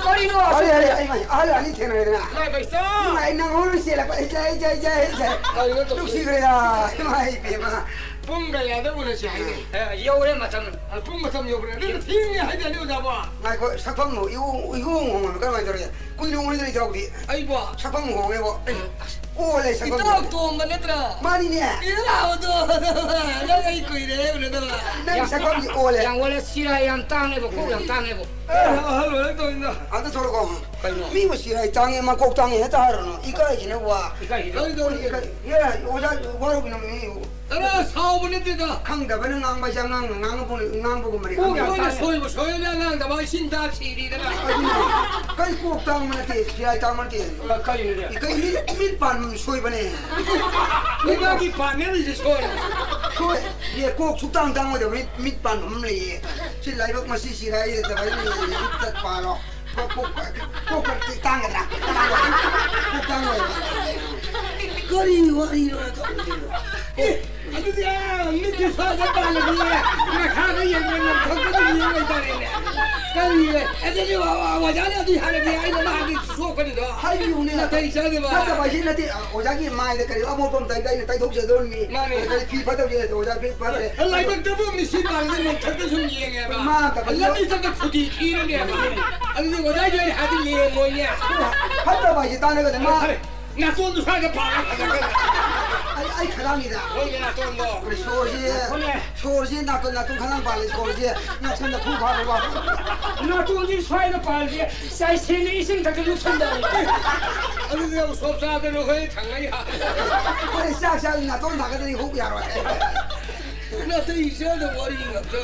ꯀꯔꯤꯅꯣ? ꯑꯔꯦ, ꯑꯔꯦ, ꯑꯩ, ꯑꯩ ꯑꯍꯜ ꯑꯅꯤ ꯊꯦꯡꯅꯔꯦꯗꯅ꯫ ꯂꯥꯏ ꯕꯩꯁꯥ꯫ ꯏꯃꯥ, ꯑꯩ ꯅꯪ ꯍꯧꯅ ꯆꯦꯜꯂꯛꯄ, ꯑꯩ, ꯑꯩ, ꯑꯩ, ꯑꯩ, ꯑꯩ, ꯀꯔꯤꯅꯣ ꯇꯧꯔꯤꯁꯦ? ꯅꯨꯡꯁꯤꯈ꯭ꯔꯦꯗ, ꯏꯃꯥ, ꯏꯕꯦꯝꯃ꯫ ꯄꯨꯡ ꯀꯌꯥꯗ ꯎꯅꯁꯦ ꯍꯥꯏꯅꯣ? ꯑꯦ, ꯌꯧꯔꯦ ꯃꯇꯝ꯫ ꯑ, ꯄꯨꯡ ꯃꯇꯝ ꯌꯧꯈ꯭ꯔꯦ꯫ ꯑꯗꯨꯅ ꯊꯦꯡꯉꯦ ꯍꯥꯏꯗꯥꯏꯅꯦ, ꯑꯣꯖꯥꯕꯣ? ꯉꯥꯏꯈꯣ, ꯁꯛꯐꯝꯕꯨ ꯏꯍꯣꯡ, ꯏꯍꯣꯡ ꯍꯣꯡꯉꯝꯃꯤ꯫ ꯀꯔꯝꯍꯥꯏꯅ ꯇꯧꯔꯒꯦ? ꯀꯨꯏꯅ ꯎꯅꯗꯅ ꯏꯇꯥꯎꯗꯤ꯫ ꯑꯩꯕꯣ? ꯁꯛꯐꯝ ꯍꯣꯡꯉꯦꯕꯣ꯫ ꯎꯝ꯫ ꯑꯣꯜꯂꯦ ꯁꯛꯐꯝꯁꯦ꯫ ꯏꯇꯥꯎ ꯇꯣꯝꯕ ꯅꯠꯇ꯭ꯔꯥ? ꯃꯥꯅꯤꯅꯦ꯫ ꯏꯔꯥꯎꯗꯣ꯫ ꯅꯪ ꯑꯩ ꯀꯨꯏꯔꯦ ꯎꯅꯗꯕ꯫ ꯅꯪ ꯌꯥꯝ, ꯁꯛꯐꯝꯁꯦ ꯑꯣꯜꯂꯦ꯫ ꯌꯥꯝ ꯑꯣꯜꯂꯦ, ꯁꯤꯔꯥ ꯌꯥꯝ ꯇꯥꯡꯉꯦꯕ, ꯀꯣꯛ ꯌꯥꯝ ꯇꯥꯡꯉꯦꯕ꯫ ꯑꯦ, ꯑꯍꯜ ꯑꯣꯏꯔꯛꯇꯧꯅꯤꯗ꯫ ꯑꯝꯇ ꯊꯣꯛꯂꯛꯑꯣ꯫ ꯀꯩꯅꯣ? ꯃꯤꯕꯨ ꯁꯤꯔꯥ ꯇꯥꯡꯉꯦ, ꯃꯀꯣꯛ ꯇꯥꯡꯉꯦ ꯍꯦꯛꯇ ꯍꯥꯏꯔꯨꯅꯨ꯫ ꯏꯀꯥꯏꯁꯤꯅꯕꯨ ꯋꯥ꯫ ꯏꯀꯥꯏꯁꯤꯗ꯫ ꯀꯔꯤ ꯇꯧꯔꯤꯒꯦ? ꯏꯀꯥꯏ-, ꯑꯦ, ꯑꯣꯖꯥ ꯋꯥꯔꯧꯕꯤꯅꯨ ꯃꯤ꯫ ꯑꯔꯦ, ꯁꯥꯎꯕ ꯅꯠꯇꯦꯗ꯫ ꯈꯪꯗꯕꯅ ꯉꯥꯡꯕ ꯍꯥꯏꯁꯦ ꯑꯉꯥꯡꯅ ꯉꯥꯡꯕ-, ꯉꯥꯡꯕꯒꯨꯝꯕꯅꯤ꯫ ꯀꯣꯛ ꯌꯥꯝ ꯃꯣꯏꯅ ꯇꯥꯡꯉꯦ꯫ ꯁꯣꯏꯕ ꯁꯣꯏꯔꯦ, ꯑꯉꯥꯡꯗꯕ ꯏꯁꯤꯡ ꯆꯥ ꯁꯤꯔꯤꯗꯅ꯫ ꯑꯗꯨꯅ ꯀꯔꯤ ꯀꯣꯛ ꯇꯥꯡꯕ ꯅꯠꯇꯦ, ꯐꯤꯔꯥꯏ ꯇꯥꯡꯕ ꯅꯠꯇꯦ꯫ ꯑ, ꯀꯔꯤꯅꯣꯅꯦ? ꯀꯔꯤ ꯃꯤꯠ, ꯃꯤꯠ ꯄꯥꯟꯕ ꯁꯣꯏꯕꯅꯦ꯫ ꯂꯩꯕꯥꯛꯀꯤ ꯄꯥꯟꯅꯔꯤꯁꯦ ꯁꯣꯏꯔꯦ꯫ ꯁꯣꯏ-, ꯑꯦ, ꯀꯣꯛ ꯁꯨꯛꯇꯥꯡ ꯇꯥꯡꯉꯣꯏꯗꯕ ꯃꯤꯠ, ꯃꯤꯠ ꯄꯥꯟꯕ ꯑꯃ ꯂꯩꯌꯦ꯫ ꯁꯤ ꯂꯥꯏꯕꯛ ꯃꯁꯤ ꯁꯤꯔꯥꯏ ꯂꯩꯇꯕ ꯍꯥꯏꯅ ꯂꯩꯌꯦ꯫ ꯃꯤꯠꯇ ꯄꯥꯜꯂꯣ꯫ ꯀꯣꯛ, ꯀꯣꯛ, ꯀꯣꯛ, ꯀꯣꯛꯇꯤ ꯇꯥꯡꯒꯗ꯭ꯔꯥ? ꯀꯣꯛ ꯇꯥꯡꯉꯣꯏꯕ꯫ ꯀꯔꯤ ꯋꯥꯔꯤꯅꯣ ꯇꯧꯔꯤꯗꯨꯕꯣ? ꯑꯦ, ꯑꯗꯨꯗꯤ, ꯑꯥ, ꯃꯤꯠꯀꯤ ꯁ꯭ꯋꯥꯏꯗ ꯄꯥꯜꯂꯗꯤ, ꯃꯈꯥꯗ ꯌꯦꯡꯕ ꯉꯝꯊꯣꯛꯄꯗ ꯌꯦꯡ ꯂꯩꯇꯥꯔꯦꯅꯦ꯫ ꯀꯔꯤ? ꯑꯗꯨꯗꯤ ꯑꯣ-, ꯑꯣ-, ꯑꯣꯖꯥꯅ ꯑꯗꯨ ꯍꯥꯏꯔꯗꯤ ꯑꯩꯅ ꯃꯥꯒꯤ ꯁꯣꯛꯀꯅꯤꯗꯣ꯫ ꯍꯥꯏꯕꯤꯌꯨꯅꯦ꯫ ꯅꯥꯇꯩ ꯆꯥꯗꯕ꯫ ꯐꯠꯇꯕ ꯍꯥꯏꯁꯤ ꯅꯠꯇꯦ, ꯑꯣꯖꯥꯒꯤ ꯃꯥꯏꯗ ꯀꯔꯤ ꯑꯃꯣꯠꯄ ꯑꯃ ꯇꯥꯏꯗ ꯑꯩꯅ ꯇꯩꯊꯣꯛꯆꯗꯧꯔꯤꯅꯤ꯫ ꯃꯥꯅꯦ꯫ ꯑꯗꯨꯗꯤ ꯐꯤ ꯐꯠꯇꯕꯁꯦ ꯑꯣꯖꯥ ꯐꯤ ꯐꯠꯇ꯭ꯔꯦ꯫ ꯂꯥꯏꯕꯛꯇꯕꯨ ꯃꯤꯁꯤ ꯄꯥꯜꯂꯗꯤ ꯅꯣꯡꯊꯛꯇ ꯁꯨꯝ ꯌꯦꯡꯉꯦꯕ꯫ ꯃꯥ ꯐꯠꯇꯕ ꯂꯝꯕꯤ ꯆꯠꯄ ꯈꯨꯗꯤ ꯊꯤꯔꯅꯦꯕ꯫ ꯑꯗꯨꯗꯤ ꯑꯣꯖꯥꯒꯤ ꯑꯩ ꯍꯥꯏꯗꯤ ꯌꯦꯡꯉꯣꯏꯅꯦ꯫ ꯐꯠꯇꯕ ꯍꯥꯏꯁꯤ ꯇꯥꯟꯅꯒꯗꯕ ꯃꯥ꯫ ꯐꯔꯦ꯫ ꯅꯥꯇꯣꯟꯗꯨ ꯁ꯭ꯋꯥꯏꯗ ꯄꯥꯜꯂ ꯐꯖꯒꯗ꯭ꯔꯥ? ꯑꯩ, ꯑꯩ ꯈꯗꯥꯡꯒꯤꯗ꯫ ꯍꯣꯏꯅꯦ, ꯅꯥꯇꯣꯟꯗꯣ꯫ ꯁꯣꯔꯁꯤ, ꯍꯣꯏꯅꯦ꯫ ꯁꯣꯔꯁꯤ ꯅꯥꯇꯣꯟ, ꯅꯥꯇꯣꯟ ꯈꯗꯥꯡ ꯄꯥꯜꯂꯤ, ꯁꯣꯔꯁꯤ ꯅꯥꯇꯣꯟꯗ ꯈꯨ ꯐꯥꯕ ꯋꯥ꯫ ꯅꯥꯇꯣꯟꯁꯤ ꯁ꯭ꯋꯥꯏꯗ ꯄꯥꯜꯂꯤ, ꯆꯥꯏꯁꯦꯟꯅ ꯏꯁꯤꯡ ꯊꯛꯇ ꯂꯨꯞꯁꯟꯗꯕꯅꯤ꯫ ꯑꯗꯨꯗꯤ ꯅꯪ ꯁꯣꯞ ꯆꯥꯗꯅ ꯍꯣꯏ ꯊꯪꯅ ꯌꯥ꯫ ꯍꯣꯏ, ꯆꯥꯛ ꯆꯥ ꯅꯥꯇꯣꯟ ꯊꯥꯒꯠꯇ꯭ꯔꯗꯤ ꯍꯨꯛ ꯌꯥꯔꯣꯏ꯫ ꯅꯥꯇꯩ ꯆꯥꯗꯕ ꯋꯥꯔꯤ ꯉꯥꯛꯇ꯫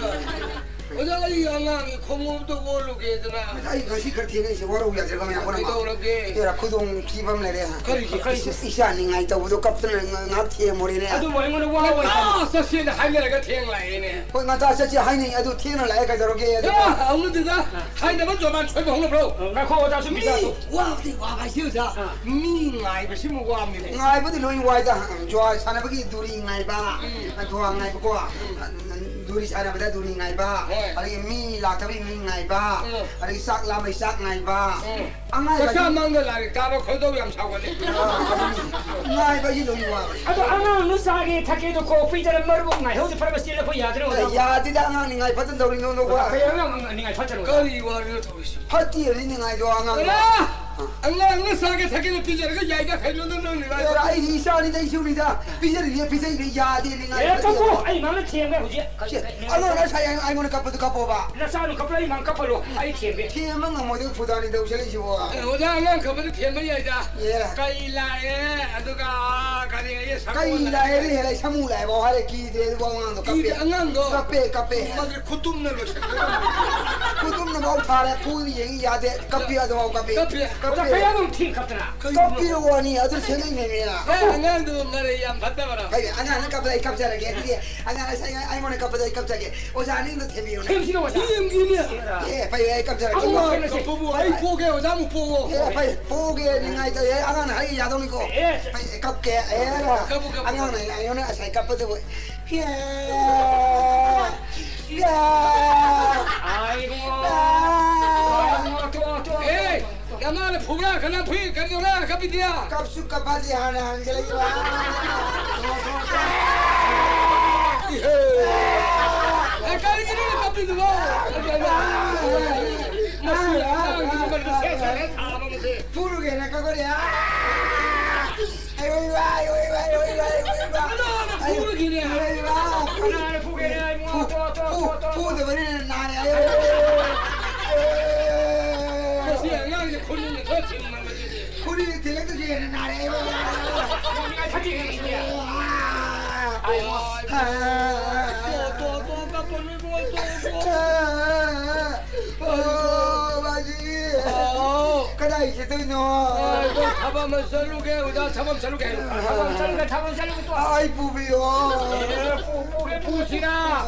ꯑꯣꯖꯥ, ꯑꯩ ꯑꯉꯥꯡꯒꯤ ꯈꯣꯡꯎꯞꯇꯣ ꯑꯣꯜꯂꯨꯒꯦꯗꯅ꯫ ꯑꯩ ꯉꯁꯤ ꯈꯔ ꯊꯦꯡꯉꯛꯏꯁꯦ, ꯋꯥꯔꯧ ꯌꯥꯗ꯭ꯔꯕ ꯃꯌꯥꯝ ꯄꯨꯝꯅꯃꯛ꯫ ꯀꯩꯗꯧꯔꯒꯦ? ꯑꯦꯔꯥ, ꯈꯨꯗꯣꯡ ꯊꯤꯕ ꯑꯃ ꯂꯩꯔꯦ꯫ ꯀꯔꯤꯒꯤ? ꯏꯁ, ꯏꯆꯥ ꯅꯤꯡꯉꯥꯏ ꯇꯧꯕꯗꯣ ꯀꯞꯇꯅ ꯉ-, ꯉꯥꯏꯍꯥꯛ ꯊꯦꯝꯃꯨꯔꯦꯅꯦ꯫ ꯑꯗꯨꯕꯨ ꯑꯩꯉꯣꯟꯗ ꯋꯥ ꯑꯣꯏ ꯉꯟꯇꯥ ꯆꯠꯁꯦꯅ ꯍꯥꯏꯅꯔꯒ ꯊꯦꯡ ꯂꯥꯛꯑꯦꯅꯦ꯫ ꯍꯣꯏ, ꯉꯟꯇꯥ ꯆꯠꯁꯦ ꯍꯥꯏꯅꯩ, ꯑꯗꯨ ꯊꯦꯡꯅ ꯂꯥꯛꯑꯦ, ꯀꯩꯗꯧꯔꯒꯦ? ꯑꯗꯨ ꯑꯦ, ꯍꯧꯅꯗꯦꯗ꯫ ꯍꯥꯏꯅꯕ ꯖꯣꯕꯥꯟ ꯁꯣꯏꯕ ꯍꯧꯅꯕ꯭ꯔꯣ? ꯉꯥꯏꯈꯣ, ꯑꯣꯖꯥꯁꯨ ꯃꯤ ꯕꯤꯖꯥꯁꯨ꯫ ꯋꯥꯕꯗꯤ ꯋꯥꯕ ꯍꯥꯏꯁꯤ ꯑꯣꯖꯥ, ꯑꯥ꯫ ꯃꯤ ꯉꯥꯏꯕꯁꯤꯃꯨꯛ ꯋꯥꯕꯅꯤꯅꯦ꯫ ꯉꯥꯏꯕꯗꯤ ꯂꯣꯏ ꯋꯥꯏꯗ꯫ ꯖꯨꯋꯥ ꯁꯥꯟꯅꯕꯒꯤ ꯗꯨꯔꯤ ꯉꯥꯏꯕ, ꯎꯝ꯫ ꯖꯨꯋꯥ ꯉꯥꯏꯕꯀꯣ꯫ ꯎꯝ꯫ ꯗꯨꯔꯤ ꯁꯥꯟꯅꯕꯗ ꯗꯨꯔꯤ ꯉꯥꯏꯕ, ꯍꯣꯏ꯫ ꯑꯗꯒꯤ ꯃꯤ ꯂꯥꯛꯇꯕꯒꯤ ꯃꯤ ꯉꯥꯏꯕ, ꯎꯝ꯫ ꯑꯗꯒꯤ ꯆꯥꯛ ꯂꯥꯝꯕꯒꯤ ꯆꯥꯛ ꯉꯥꯏꯕ꯫ ꯎꯝ꯫ ꯑꯉꯥꯏꯕ ꯆꯥꯛꯆꯥ ꯍꯥꯏꯁꯤ ꯃꯥꯡꯗ ꯂꯥꯏꯔꯤꯛ ꯇꯥꯕ ꯈꯣꯏꯗꯧ ꯌꯥꯝ ꯁꯥꯎꯒꯠꯂꯤ꯫ ꯑ, ꯑꯗꯨꯅꯤ꯫ ꯉꯥꯏꯕ ꯍꯥꯏꯁꯤ ꯂꯣꯏꯅ ꯋꯥꯕꯅꯤ꯫ ꯑꯗꯣ ꯑꯉꯥꯡꯅ ꯆꯥꯒꯦ ꯊꯛꯀꯦꯗꯣ ꯀꯣꯛ ꯄꯤꯗꯅ ꯃꯔꯨꯕꯨꯛ ꯉꯥꯏꯍꯧꯗꯦ ꯐꯔꯕ ꯆꯦꯜꯂꯛꯄ ꯌꯥꯗ꯭ꯔꯦ ꯑꯦ, ꯑꯣꯖꯥ꯫ ꯌꯥꯗꯦꯗ, ꯑꯉꯥꯡ ꯅꯤꯡꯉꯥꯏ ꯐꯠꯇꯅ ꯇꯧꯔꯤ ꯅꯣ, ꯅꯣ, ꯑꯣꯖꯥ, ꯋꯥ꯫ ꯀꯩ ꯑꯉꯥꯡ ꯅꯤꯡꯉꯥꯏ ꯐꯠꯇꯅꯣ? ꯀꯔꯤ ꯋꯥꯔꯤꯅꯣ ꯇꯧꯔꯤꯁꯤ? ꯐꯠꯇꯦ ꯍꯧꯖꯤꯛ ꯅꯤꯡꯉꯥꯏꯗꯣ ꯑꯉꯥꯡ꯫ ꯑꯣꯖꯥ! ꯑꯉꯥꯡꯅ ꯆꯥꯒꯦ ꯊꯛꯀꯦꯅ ꯄꯤꯖꯔꯒ ꯌꯥꯏꯗ ꯀꯩꯅꯣ ꯅꯪ ꯅꯪ ꯅꯤꯡꯉꯥꯏ꯫ ꯑꯦ, ꯑꯩꯗꯤ ꯏꯆꯥꯅꯤꯗ, ꯏꯁꯨꯅꯤꯗ꯫ ꯄꯤꯖꯔꯤꯅꯦ, ꯄꯤꯖꯩꯅꯦ, ꯌꯥꯗꯦ ꯅꯤꯡꯉꯥꯏ ꯑꯦ, ꯐꯠꯇꯦ꯫ ꯀꯞꯄꯨ! ꯑꯩ ꯃꯥꯅ ꯊꯦꯝꯒꯦ ꯍꯧꯖꯤꯛ꯫ ꯁꯦ, ꯑꯉꯥꯡ ꯉꯁꯥꯏ ꯑꯩꯉꯣꯟꯗ ꯀꯞꯄꯗꯨ ꯀꯞꯄꯣꯕ꯫ ꯅꯆꯥꯅꯨ ꯀꯞꯄ ꯑꯩ ꯃꯥꯡ ꯀꯞꯄꯜꯂꯣ, ꯑꯩ ꯊꯦꯝꯒꯦ꯫ ꯊꯦꯝꯕ ꯉꯝꯃꯣꯏꯗꯕ ꯐꯨꯗꯥꯅꯤ ꯇꯧꯁꯜꯂꯛꯏꯁꯤꯕꯣ꯫ ꯑꯦ, ꯑꯣꯖꯥ, ꯑꯉꯥꯡ ꯀꯞꯄꯗ ꯊꯦꯝꯕ ꯌꯥꯏꯗ꯫ ꯑꯦ꯫ ꯀꯩ ꯂꯥꯛꯑꯦ, ꯑꯗꯨꯒ ꯀꯔꯤ ꯍꯥꯏꯌꯦ, ꯀꯩ ꯁꯒꯣꯜ ꯂꯥꯛꯑꯦ, ꯂꯥꯛꯑꯦ꯫ ꯍꯦꯜꯂꯦ, ꯁꯃꯨ ꯂꯥꯛꯑꯦꯕꯣ ꯍꯥꯏꯔꯦ, ꯀꯤꯗ꯭ꯔꯦ ꯑꯗꯨꯕꯨ ꯑꯉꯥꯡꯗꯣ ꯀꯞꯄꯦ꯫ ꯀꯤꯗꯦ, ꯑꯉꯥꯡꯗꯣ꯫ ꯀꯞꯄꯦ, ꯀꯞꯄꯦ꯫ ꯃꯗꯨ ꯈꯨꯇꯨꯝꯅ ꯂꯣꯏꯁꯤꯟꯒꯗꯕꯅꯤ꯫ ꯈꯨꯇꯨꯝꯅꯐꯥꯎ ꯊꯥꯔꯦ, ꯐꯨ ꯌꯦꯡ ꯌꯥꯗꯦ, ꯀꯞꯄꯤ, ꯑꯗꯨꯐꯥꯎ ꯀꯞꯄꯤ꯫ ꯀꯞꯄꯤ꯫ ꯑꯣꯖꯥ, ꯀꯞꯄꯤ꯫ ꯀꯌꯥ ꯑꯗꯨꯝ ꯊꯤ ꯀꯞꯇꯅ? ꯀꯞꯄꯤꯔꯣ ꯋꯥꯅꯤ, ꯑꯗꯨ ꯁꯦꯝꯗꯣꯏꯅꯦꯃꯤ꯫ ꯑꯦ, ꯑꯉꯥꯡꯗꯨ ꯃꯔꯩ ꯌꯥꯝ ꯐꯠꯇꯕꯔꯣ? ꯐꯩ, ꯑꯉꯥꯡꯅ ꯀꯞꯄꯗ ꯑꯩ ꯀꯞꯆꯔꯒꯦ꯫ ꯑꯗꯨꯗꯤ ꯑꯉꯥꯡ ꯉꯁꯥꯏ ꯑꯩꯉꯣꯟꯗ ꯀꯞꯄꯗ ꯑꯩ ꯀꯞꯆꯒꯦ꯫ ꯑꯣꯖꯥ ꯑꯅꯤꯗꯣ ꯊꯦꯝꯕꯤꯌꯨꯅꯦ꯫ ꯊꯦꯝꯁꯤꯅꯣ, ꯑꯣꯖꯥ? ꯊꯦꯝꯒꯦꯅꯦ꯫ ꯑꯦ, ꯐꯩ, ꯑꯩ ꯀꯞꯆꯔꯒꯦ꯫ ꯑꯃꯨꯛ ꯀꯞꯄꯕꯨ ꯑꯩ ꯄꯣꯒꯦ, ꯑꯣꯖꯥ ꯑꯃꯨꯛ ꯄꯣꯋꯣ꯫ ꯑꯦ, ꯐꯩ, ꯄꯣꯒꯦ, ꯅꯤꯡꯉꯥꯏ ꯇꯧꯋꯦ꯫ ꯑꯉꯥꯡꯅ ꯍꯥꯏ ꯌꯥꯗꯧꯅꯤꯀꯣ꯫ ꯑꯦ꯫ ꯐꯩ, ꯀꯞꯀꯦ꯫ ꯑꯦ, ꯀꯞꯄꯨ, ꯀꯞꯄꯨ, ꯑꯉꯥꯡꯅ ꯀꯞꯄꯨ꯫ ꯑꯩꯉꯣꯟꯗ ꯉꯁꯥꯏ ꯀꯞꯄꯗꯨꯕꯨ꯫ ꯌꯥ! ꯌꯥ! ꯑꯥꯏꯒꯣ! ꯑꯥ! ꯇꯣꯛꯑꯣ, ꯇꯣꯛꯑꯣ, ꯇꯣꯛꯑꯣ, ꯇꯣꯛꯑꯣ꯫ ꯑꯦ! ꯅꯃꯥꯅ ꯐꯨꯕ꯭ꯔꯥ? ꯀꯅꯥ ꯐꯨꯏ? ꯀꯔꯤꯗꯧꯔꯦ? ꯀꯞꯄꯤꯗꯤ? ꯀꯞꯁꯨ ꯀꯞꯄꯗꯤ ꯍꯥꯟꯅ ꯍꯪꯖꯤꯜꯂꯛꯏꯕ꯫ ꯏꯍꯦ! ꯑꯦ, ꯀꯔꯤꯒꯤꯅꯣ ꯀꯞꯄꯤꯗꯨꯕꯣ? ꯃꯁꯤ ꯑꯉꯥꯡꯁꯤꯕꯨ ꯀꯔꯤꯅꯣ ꯁꯦ ꯁꯥꯔꯦ ꯊꯥꯕ ꯃꯁꯤ? ꯐꯨꯔꯨꯒꯦꯅ ꯀꯞꯄꯗꯤ, ꯑꯥ! ꯑꯌꯣ, ꯏꯃꯥ, ꯑꯌꯣ, ꯏꯃꯥ, ꯑꯌꯣ, ꯏꯃꯥ, ꯑꯌꯣ, ꯏꯃꯥ꯫ ꯀꯅꯥꯅ ꯐꯨꯔꯒꯦꯅꯦ? ꯑꯌꯣ, ꯏꯃꯥ꯫ ꯀꯅꯥꯅ ꯐꯨꯒꯦꯅꯦ? ꯏꯕꯨꯡꯉꯣ, ꯇꯣ, ꯇꯣ, ꯐꯨ-, ꯇꯣ, ꯇꯣ, ꯇꯣ꯫ ꯐꯨꯗꯕꯅꯤꯅ ꯅꯥꯔꯦ, ꯑꯌꯣ꯫ ꯃꯁꯤ ꯑꯉꯥꯡꯁꯦ ꯈꯨꯅꯤꯡꯅ ꯈꯔ ꯊꯤꯟꯕ ꯃꯁꯤꯗꯤ꯫ ꯈꯨꯅꯤꯡꯅ ꯊꯤꯜꯂꯛꯇ꯭ꯔꯁꯨ ꯍꯦꯟꯅ ꯅꯥꯔꯦ, ꯑꯌꯣ꯫ ꯅꯥꯅꯤꯡꯉꯥꯏ ꯐꯠꯇꯦ, ꯃꯁꯤꯗꯤ꯫ ꯑꯌꯣ꯫ ꯇꯣ, ꯇꯣ, ꯇꯣ, ꯀꯞꯄꯅꯨ, ꯏꯕꯨꯡꯉꯣ, ꯇꯣ, ꯇꯣ꯫ ꯑꯣ, ꯕꯥꯖꯤ꯫ ꯑꯣ꯫ ꯀꯗꯥꯏ ꯆꯠꯇꯣꯏꯅꯣ? ꯑꯣ, ꯑꯩꯈꯣꯏ ꯊꯕꯛ ꯑꯃ ꯆꯠꯂꯨꯒꯦ, ꯑꯣꯖꯥ, ꯊꯕꯛ ꯑꯃ ꯆꯠꯂꯨꯒꯦ ꯍꯥꯏꯌꯨ꯫ ꯊꯕꯛ ꯑꯃ ꯆꯠꯂꯨꯒꯦ, ꯊꯕꯛ ꯑꯃ ꯆꯠꯂꯨꯒꯦ, ꯇꯣ꯫ ꯑꯩ ꯄꯨꯕꯤꯌꯣ꯫ ꯑꯦ, ꯄꯨ-, ꯄꯨꯒꯦ, ꯄꯨꯁꯤꯔꯥ?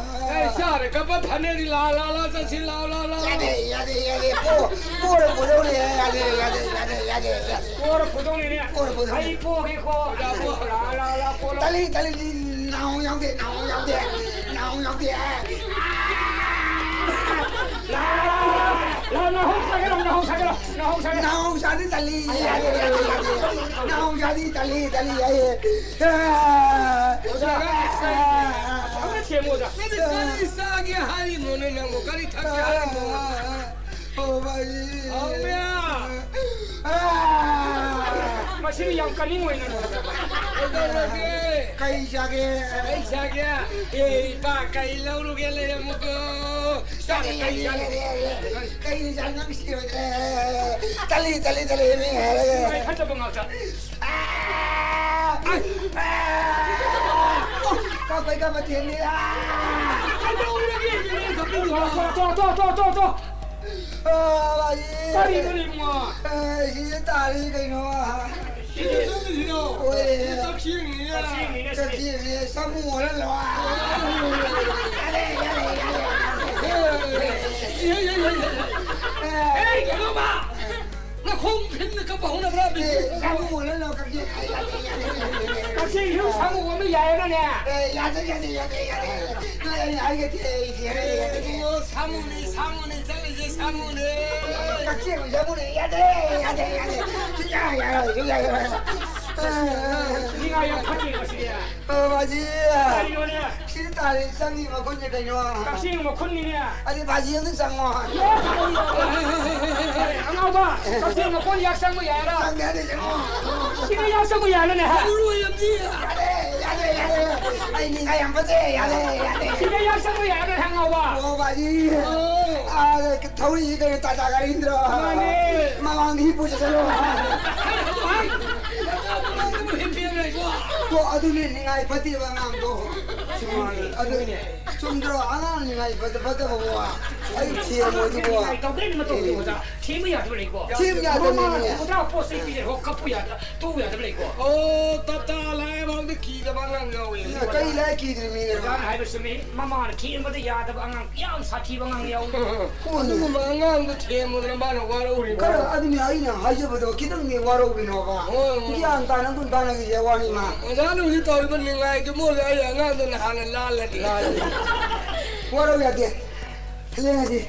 ꯑꯦ, ꯆꯥꯔꯦ, ꯀꯞꯄ ꯐꯅꯦꯛꯅꯤ, ꯂꯥ, ꯂꯥ, ꯂꯥ, ꯆꯠꯁꯤ, ꯂꯥ, ꯂꯥ, ꯂꯥ, ꯂꯥ꯫ ꯌꯥꯗꯦ, ꯌꯥꯗꯦ, ꯌꯥꯗꯦ꯫ ꯄꯣ-, ꯄꯣꯔ ꯄꯨꯗꯧꯅꯦ, ꯌꯥꯗꯦ, ꯌꯥꯗꯦ, ꯌꯥꯗꯦ, ꯌꯥꯗꯦ, ꯌꯥꯗꯦ꯫ ꯄꯣꯔ ꯄꯨꯗꯧꯅꯤꯅꯦ꯫ ꯄꯣꯔ ꯄꯨꯗꯧꯅꯦ꯫ ꯑꯩ ꯄꯣꯒꯦꯀꯣ꯫ ꯑꯣꯖꯥ, ꯄꯣ-, ꯂꯥ, ꯂꯥ, ꯂꯥ, ꯄꯣ-, ꯂꯥ꯫ ꯇꯜꯂꯤ, ꯇꯜꯂꯤ, ꯅꯥꯍꯣꯡ ꯌꯥꯎꯗꯦ, ꯅꯥꯍꯣꯡ ꯌꯥꯎꯗꯦ, ꯅꯥꯍꯣꯡ ꯌꯥꯎꯗꯦ꯫ ꯂꯥ, ꯂꯥ, ꯂꯥ, ꯂꯥ, ꯂꯥ, ꯅꯥꯍꯣꯡ ꯁꯥꯒꯦ ꯂꯥꯎ, ꯅꯥꯍꯣꯡ ꯁꯥꯒꯦ ꯂꯥꯎ, ꯅꯥꯍꯣꯡ ꯁꯥꯒꯦ ꯂꯥꯎ꯫ ꯅꯥꯍꯣꯡ ꯁꯥꯗꯤ ꯇꯜꯂꯤ꯫ ꯌꯥꯗꯦ, ꯌꯥꯗꯦ, ꯌꯥꯗꯦ꯫ ꯅꯥꯍꯣꯡ ꯁꯥꯗꯤ ꯇꯜꯂꯤ, ꯇꯜꯂꯤ, ꯌꯥꯏꯌꯦ꯫ ꯑꯣꯖꯥ, ꯅꯪ ꯏꯁꯩ ꯑꯐꯕ ꯁꯦꯝꯃꯨ, ꯑꯣꯖꯥ꯫ ꯅꯪꯗꯤ ꯀꯔꯤ ꯆꯥꯒꯦ ꯍꯥꯏꯔꯤꯅꯣꯅꯦ ꯅꯪꯕꯨ? ꯀꯔꯤ ꯊꯛꯀꯦ ꯍꯥꯏꯔꯤꯅꯣ? ꯑꯣ, ꯃꯥꯏ꯫ ꯍꯥꯎꯕ꯭ꯔꯥ? ꯑꯥ! ꯃꯁꯤꯗꯤ ꯌꯥꯝ ꯀꯅꯤꯡ ꯑꯣꯏꯅ ꯀꯩꯗꯧꯔꯒꯦ? ꯀꯩ ꯆꯥꯒꯦ? ꯀꯩ ꯆꯥꯒꯦ? ꯑꯦ, ꯏꯄꯥ, ꯀꯩ ꯂꯧꯔꯨꯒꯦ ꯂꯩꯔꯝꯃꯨꯀꯣ? ꯆꯥꯔꯦ, ꯀꯩ ꯆꯥꯒꯦ? ꯀꯩ ꯆꯥꯒꯦ? ꯅꯪ ꯁꯤ ꯑꯣꯏꯗ꯭ꯔꯦ꯫ ꯇꯜꯂꯤ, ꯇꯜꯂꯤ, ꯇꯜꯂꯤ, ꯃꯤ ꯍꯥꯏꯔꯒ꯫ ꯅꯨꯡꯉꯥꯏ ꯐꯠꯇꯕ ꯉꯥꯛꯇ꯫ ꯑꯥ! ꯑꯥ! ꯀꯞꯄꯩ ꯀꯞꯄ ꯊꯦꯡꯅꯤ꯫ ꯑꯥ! ꯇꯣ, ꯇꯣ, ꯇꯣ, ꯇꯣ, ꯇꯣ, ꯇꯣ꯫ ꯑ, ꯕꯥꯖꯤ꯫ ꯀꯔꯤꯅꯣꯅꯦ ꯏꯕꯨꯡꯉꯣ? ꯑ, ꯁꯤꯗ ꯇꯥꯔꯤ ꯀꯩꯅꯣ꯫ ꯁꯤꯗ ꯆꯠꯂꯤꯁꯤꯔꯣ? ꯍꯣꯏ꯫ ꯁꯤꯗ ꯀꯛꯆꯦꯡꯅꯤꯅꯦ꯫ ꯀꯛꯆꯦꯡꯅꯤꯅꯦ ꯁꯤꯗꯤ꯫ ꯀꯛꯆꯦꯡꯅꯤ, ꯁꯥꯃꯨ ꯑꯣꯜꯍꯜꯂꯣ꯫ ꯌꯥꯔꯦ, ꯌꯥꯔꯦ, ꯌꯥꯔꯦ, ꯌꯥꯔꯦ꯫ ꯑꯦ, ꯑꯦ, ꯑꯦ, ꯑꯦ꯫ ꯑꯦ, ꯀꯩꯅꯣꯕ? ꯅꯈꯣꯡ ꯐꯤꯟꯅ ꯀꯞꯄ ꯍꯧꯅꯕ꯭ꯔꯥ? ꯑꯦ, ꯁꯥꯃꯨ ꯑꯣꯜꯍꯜꯂꯣ, ꯀꯛꯆꯦꯡ꯫ ꯀꯛꯆꯦꯡ ꯁꯥꯃꯨ ꯑꯣꯟꯕ ꯌꯥꯏꯌꯦꯕꯅꯦ? ꯑꯦ, ꯌꯥꯗꯦ, ꯌꯥꯗꯦ, ꯌꯥꯗꯦ, ꯌꯥꯗꯦ꯫ ꯅꯣꯏ ꯑꯩ ꯍꯥꯏꯒꯗꯤ ꯑꯩ ꯌꯥꯗꯦ, ꯌꯥꯗꯦ꯫ ꯏꯕꯨꯡꯉꯣ, ꯁꯥꯃꯨꯅꯦ, ꯁꯥꯃꯨꯅꯦ, ꯆꯠꯂꯤꯁꯦ ꯁꯥꯃꯨꯅꯦ꯫ ꯀꯛꯆꯦꯡ ꯁꯥꯃꯨꯅꯦ, ꯌꯥꯗꯦ, ꯌꯥꯗꯦ, ꯌꯥꯗꯦ꯫ ꯁꯨꯡꯌꯥ ꯌꯥꯔꯣꯏ, ꯁꯨꯡꯌꯥ ꯌꯥꯔꯣꯏ꯫ ꯅꯤꯡꯉꯥꯏ ꯌꯥꯝ ꯐꯠꯇꯦ ꯃꯁꯤꯗꯤ꯫ ꯑ, ꯕꯥꯖꯤ꯫ ꯀꯔꯤꯅꯣꯅꯦ? ꯁꯤꯗ ꯇꯥꯔꯤ ꯆꯪꯉꯤ ꯃꯈꯨꯟꯁꯦ ꯀꯩꯅꯣ? ꯀꯛꯆꯦꯡ ꯃꯈꯨꯟꯅꯤꯅꯦ꯫ ꯑꯗꯨ ꯕꯥꯖꯤ ꯑꯝꯇ ꯆꯪꯉꯣ꯫ ꯑꯉꯥꯎꯕ, ꯀꯛꯆꯦꯡ ꯃꯈꯨꯟ ꯌꯥꯛ ꯆꯪꯕ ꯌꯥꯔ? ꯆꯪꯗꯦ, ꯑꯗꯨ ꯆꯪꯉꯣ꯫ ꯁꯤꯗ ꯌꯥꯛ ꯆꯪꯕ ꯌꯥꯔꯅꯦ? ꯌꯥꯗꯦ, ꯌꯥꯗꯦ, ꯌꯥꯗꯦ꯫ ꯑꯩ ꯅꯤꯡꯉꯥꯏ ꯌꯥꯝ ꯐꯠꯇꯦ, ꯌꯥꯗꯦ, ꯌꯥꯗꯦ꯫ ꯁꯤꯗ ꯌꯥꯛ ꯆꯪꯕ ꯌꯥꯔꯅꯦ, ꯑꯉꯥꯎꯕ? ꯑꯣ, ꯕꯥꯖꯤ꯫ ꯑꯥ, ꯊꯧꯔꯤꯁꯤ ꯀꯩꯅꯣ, ꯇꯥꯇꯥ ꯒꯥꯔꯤꯗ꯭ꯔꯣ? ꯃꯥꯅꯦ꯫ ꯃꯃꯥꯡꯗ ꯍꯤꯞꯄꯨ ꯆꯠꯁꯜꯂꯣ꯫ ꯑꯣ, ꯑꯗꯨꯅꯦ ꯅꯤꯡꯉꯥꯏ ꯐꯠꯇꯦꯕ ꯑꯉꯥꯡꯗꯣ꯫ ꯆꯨꯝꯃꯤꯅꯦ, ꯑꯗꯨ ꯆꯨꯝꯃꯤꯅꯦ꯫ ꯆꯨꯝꯗ꯭ꯔꯣ? ꯑꯉꯥꯡ ꯅꯤꯡꯉꯥꯏ ꯐꯠꯇ-, ꯐꯠꯇꯕꯕꯣ꯫ ꯑꯩ ꯊꯦꯝꯃꯣꯏꯗꯨꯕꯣ꯫ ꯅꯤꯡꯉꯥꯏ ꯇꯧꯗꯣꯏꯅꯤ ꯃꯇꯧꯗꯤ ꯑꯣꯖꯥ꯫ ꯊꯦꯝꯕ ꯌꯥꯗꯕ ꯂꯩꯀꯣ꯫ ꯊꯦꯝ ꯌꯥꯗꯕꯅꯤꯅꯦ꯫ ꯃꯃꯥꯅ ꯈꯨꯗ꯭ꯔꯥꯛ ꯄꯣꯠ ꯆꯩ ꯄꯤꯔꯦ, ꯍꯣ, ꯀꯞꯄꯨ ꯌꯥꯗ-, ꯇꯣꯛꯎ ꯌꯥꯗꯕ ꯂꯩꯀꯣ꯫ ꯑꯣ, ꯇꯞꯇꯥ ꯂꯥꯏꯐꯥꯎꯗ ꯀꯤꯗꯕ ꯑꯉꯥꯡ ꯌꯥꯎꯋꯦ꯫ ꯀꯔꯤ ꯂꯥꯏ ꯀꯤꯗ꯭ꯔꯤꯃꯤꯅꯦ? ꯑꯣꯖꯥꯅ ꯍꯥꯏꯕ ꯆꯨꯝꯃꯤ꯫ ꯃꯃꯥꯅ ꯊꯦꯝꯕꯗ ꯌꯥꯗꯕ ꯑꯉꯥꯡ ꯌꯥꯝ ꯁꯥꯊꯤꯕ ꯑꯉꯥꯡ ꯌꯥꯎꯏ꯫ ꯑꯗꯨꯒꯨꯝꯕ ꯑꯉꯥꯡꯗꯣ ꯊꯦꯝꯃꯨꯗꯅ ꯃꯥꯅ ꯋꯥꯔꯧꯔꯤꯕ꯫ ꯈꯔ ꯑꯗꯨꯅꯤ ꯑꯩꯅ ꯍꯥꯏꯖꯕꯗꯣ ꯈꯤꯇꯪꯗꯤ ꯋꯥꯔꯧꯕꯤꯅꯣꯕ꯫ ꯍꯣꯏ, ꯍꯣꯏ꯫ ꯒ꯭ꯌꯥꯟ ꯇꯥꯅ ꯑꯗꯨꯝ ꯇꯥꯟꯅꯈꯤꯁꯦ ꯋꯥꯅꯤ ꯃꯥ꯫ ꯑꯣꯖꯥꯅ ꯍꯧꯖꯤꯛ ꯇꯧꯔꯤꯕ ꯅꯤꯡꯉꯥꯏꯗꯨ ꯃꯣꯏꯒ ꯑꯩ ꯑꯉꯥꯡꯗꯨꯅ ꯍꯥꯟꯅ ꯂꯥꯜꯂꯗꯤ꯫ ꯂꯥꯜꯂꯗꯤ꯫ ꯋꯥꯔꯧ ꯌꯥꯗꯦ꯫ ꯍꯌꯦꯡ ꯍꯥꯏꯗꯤ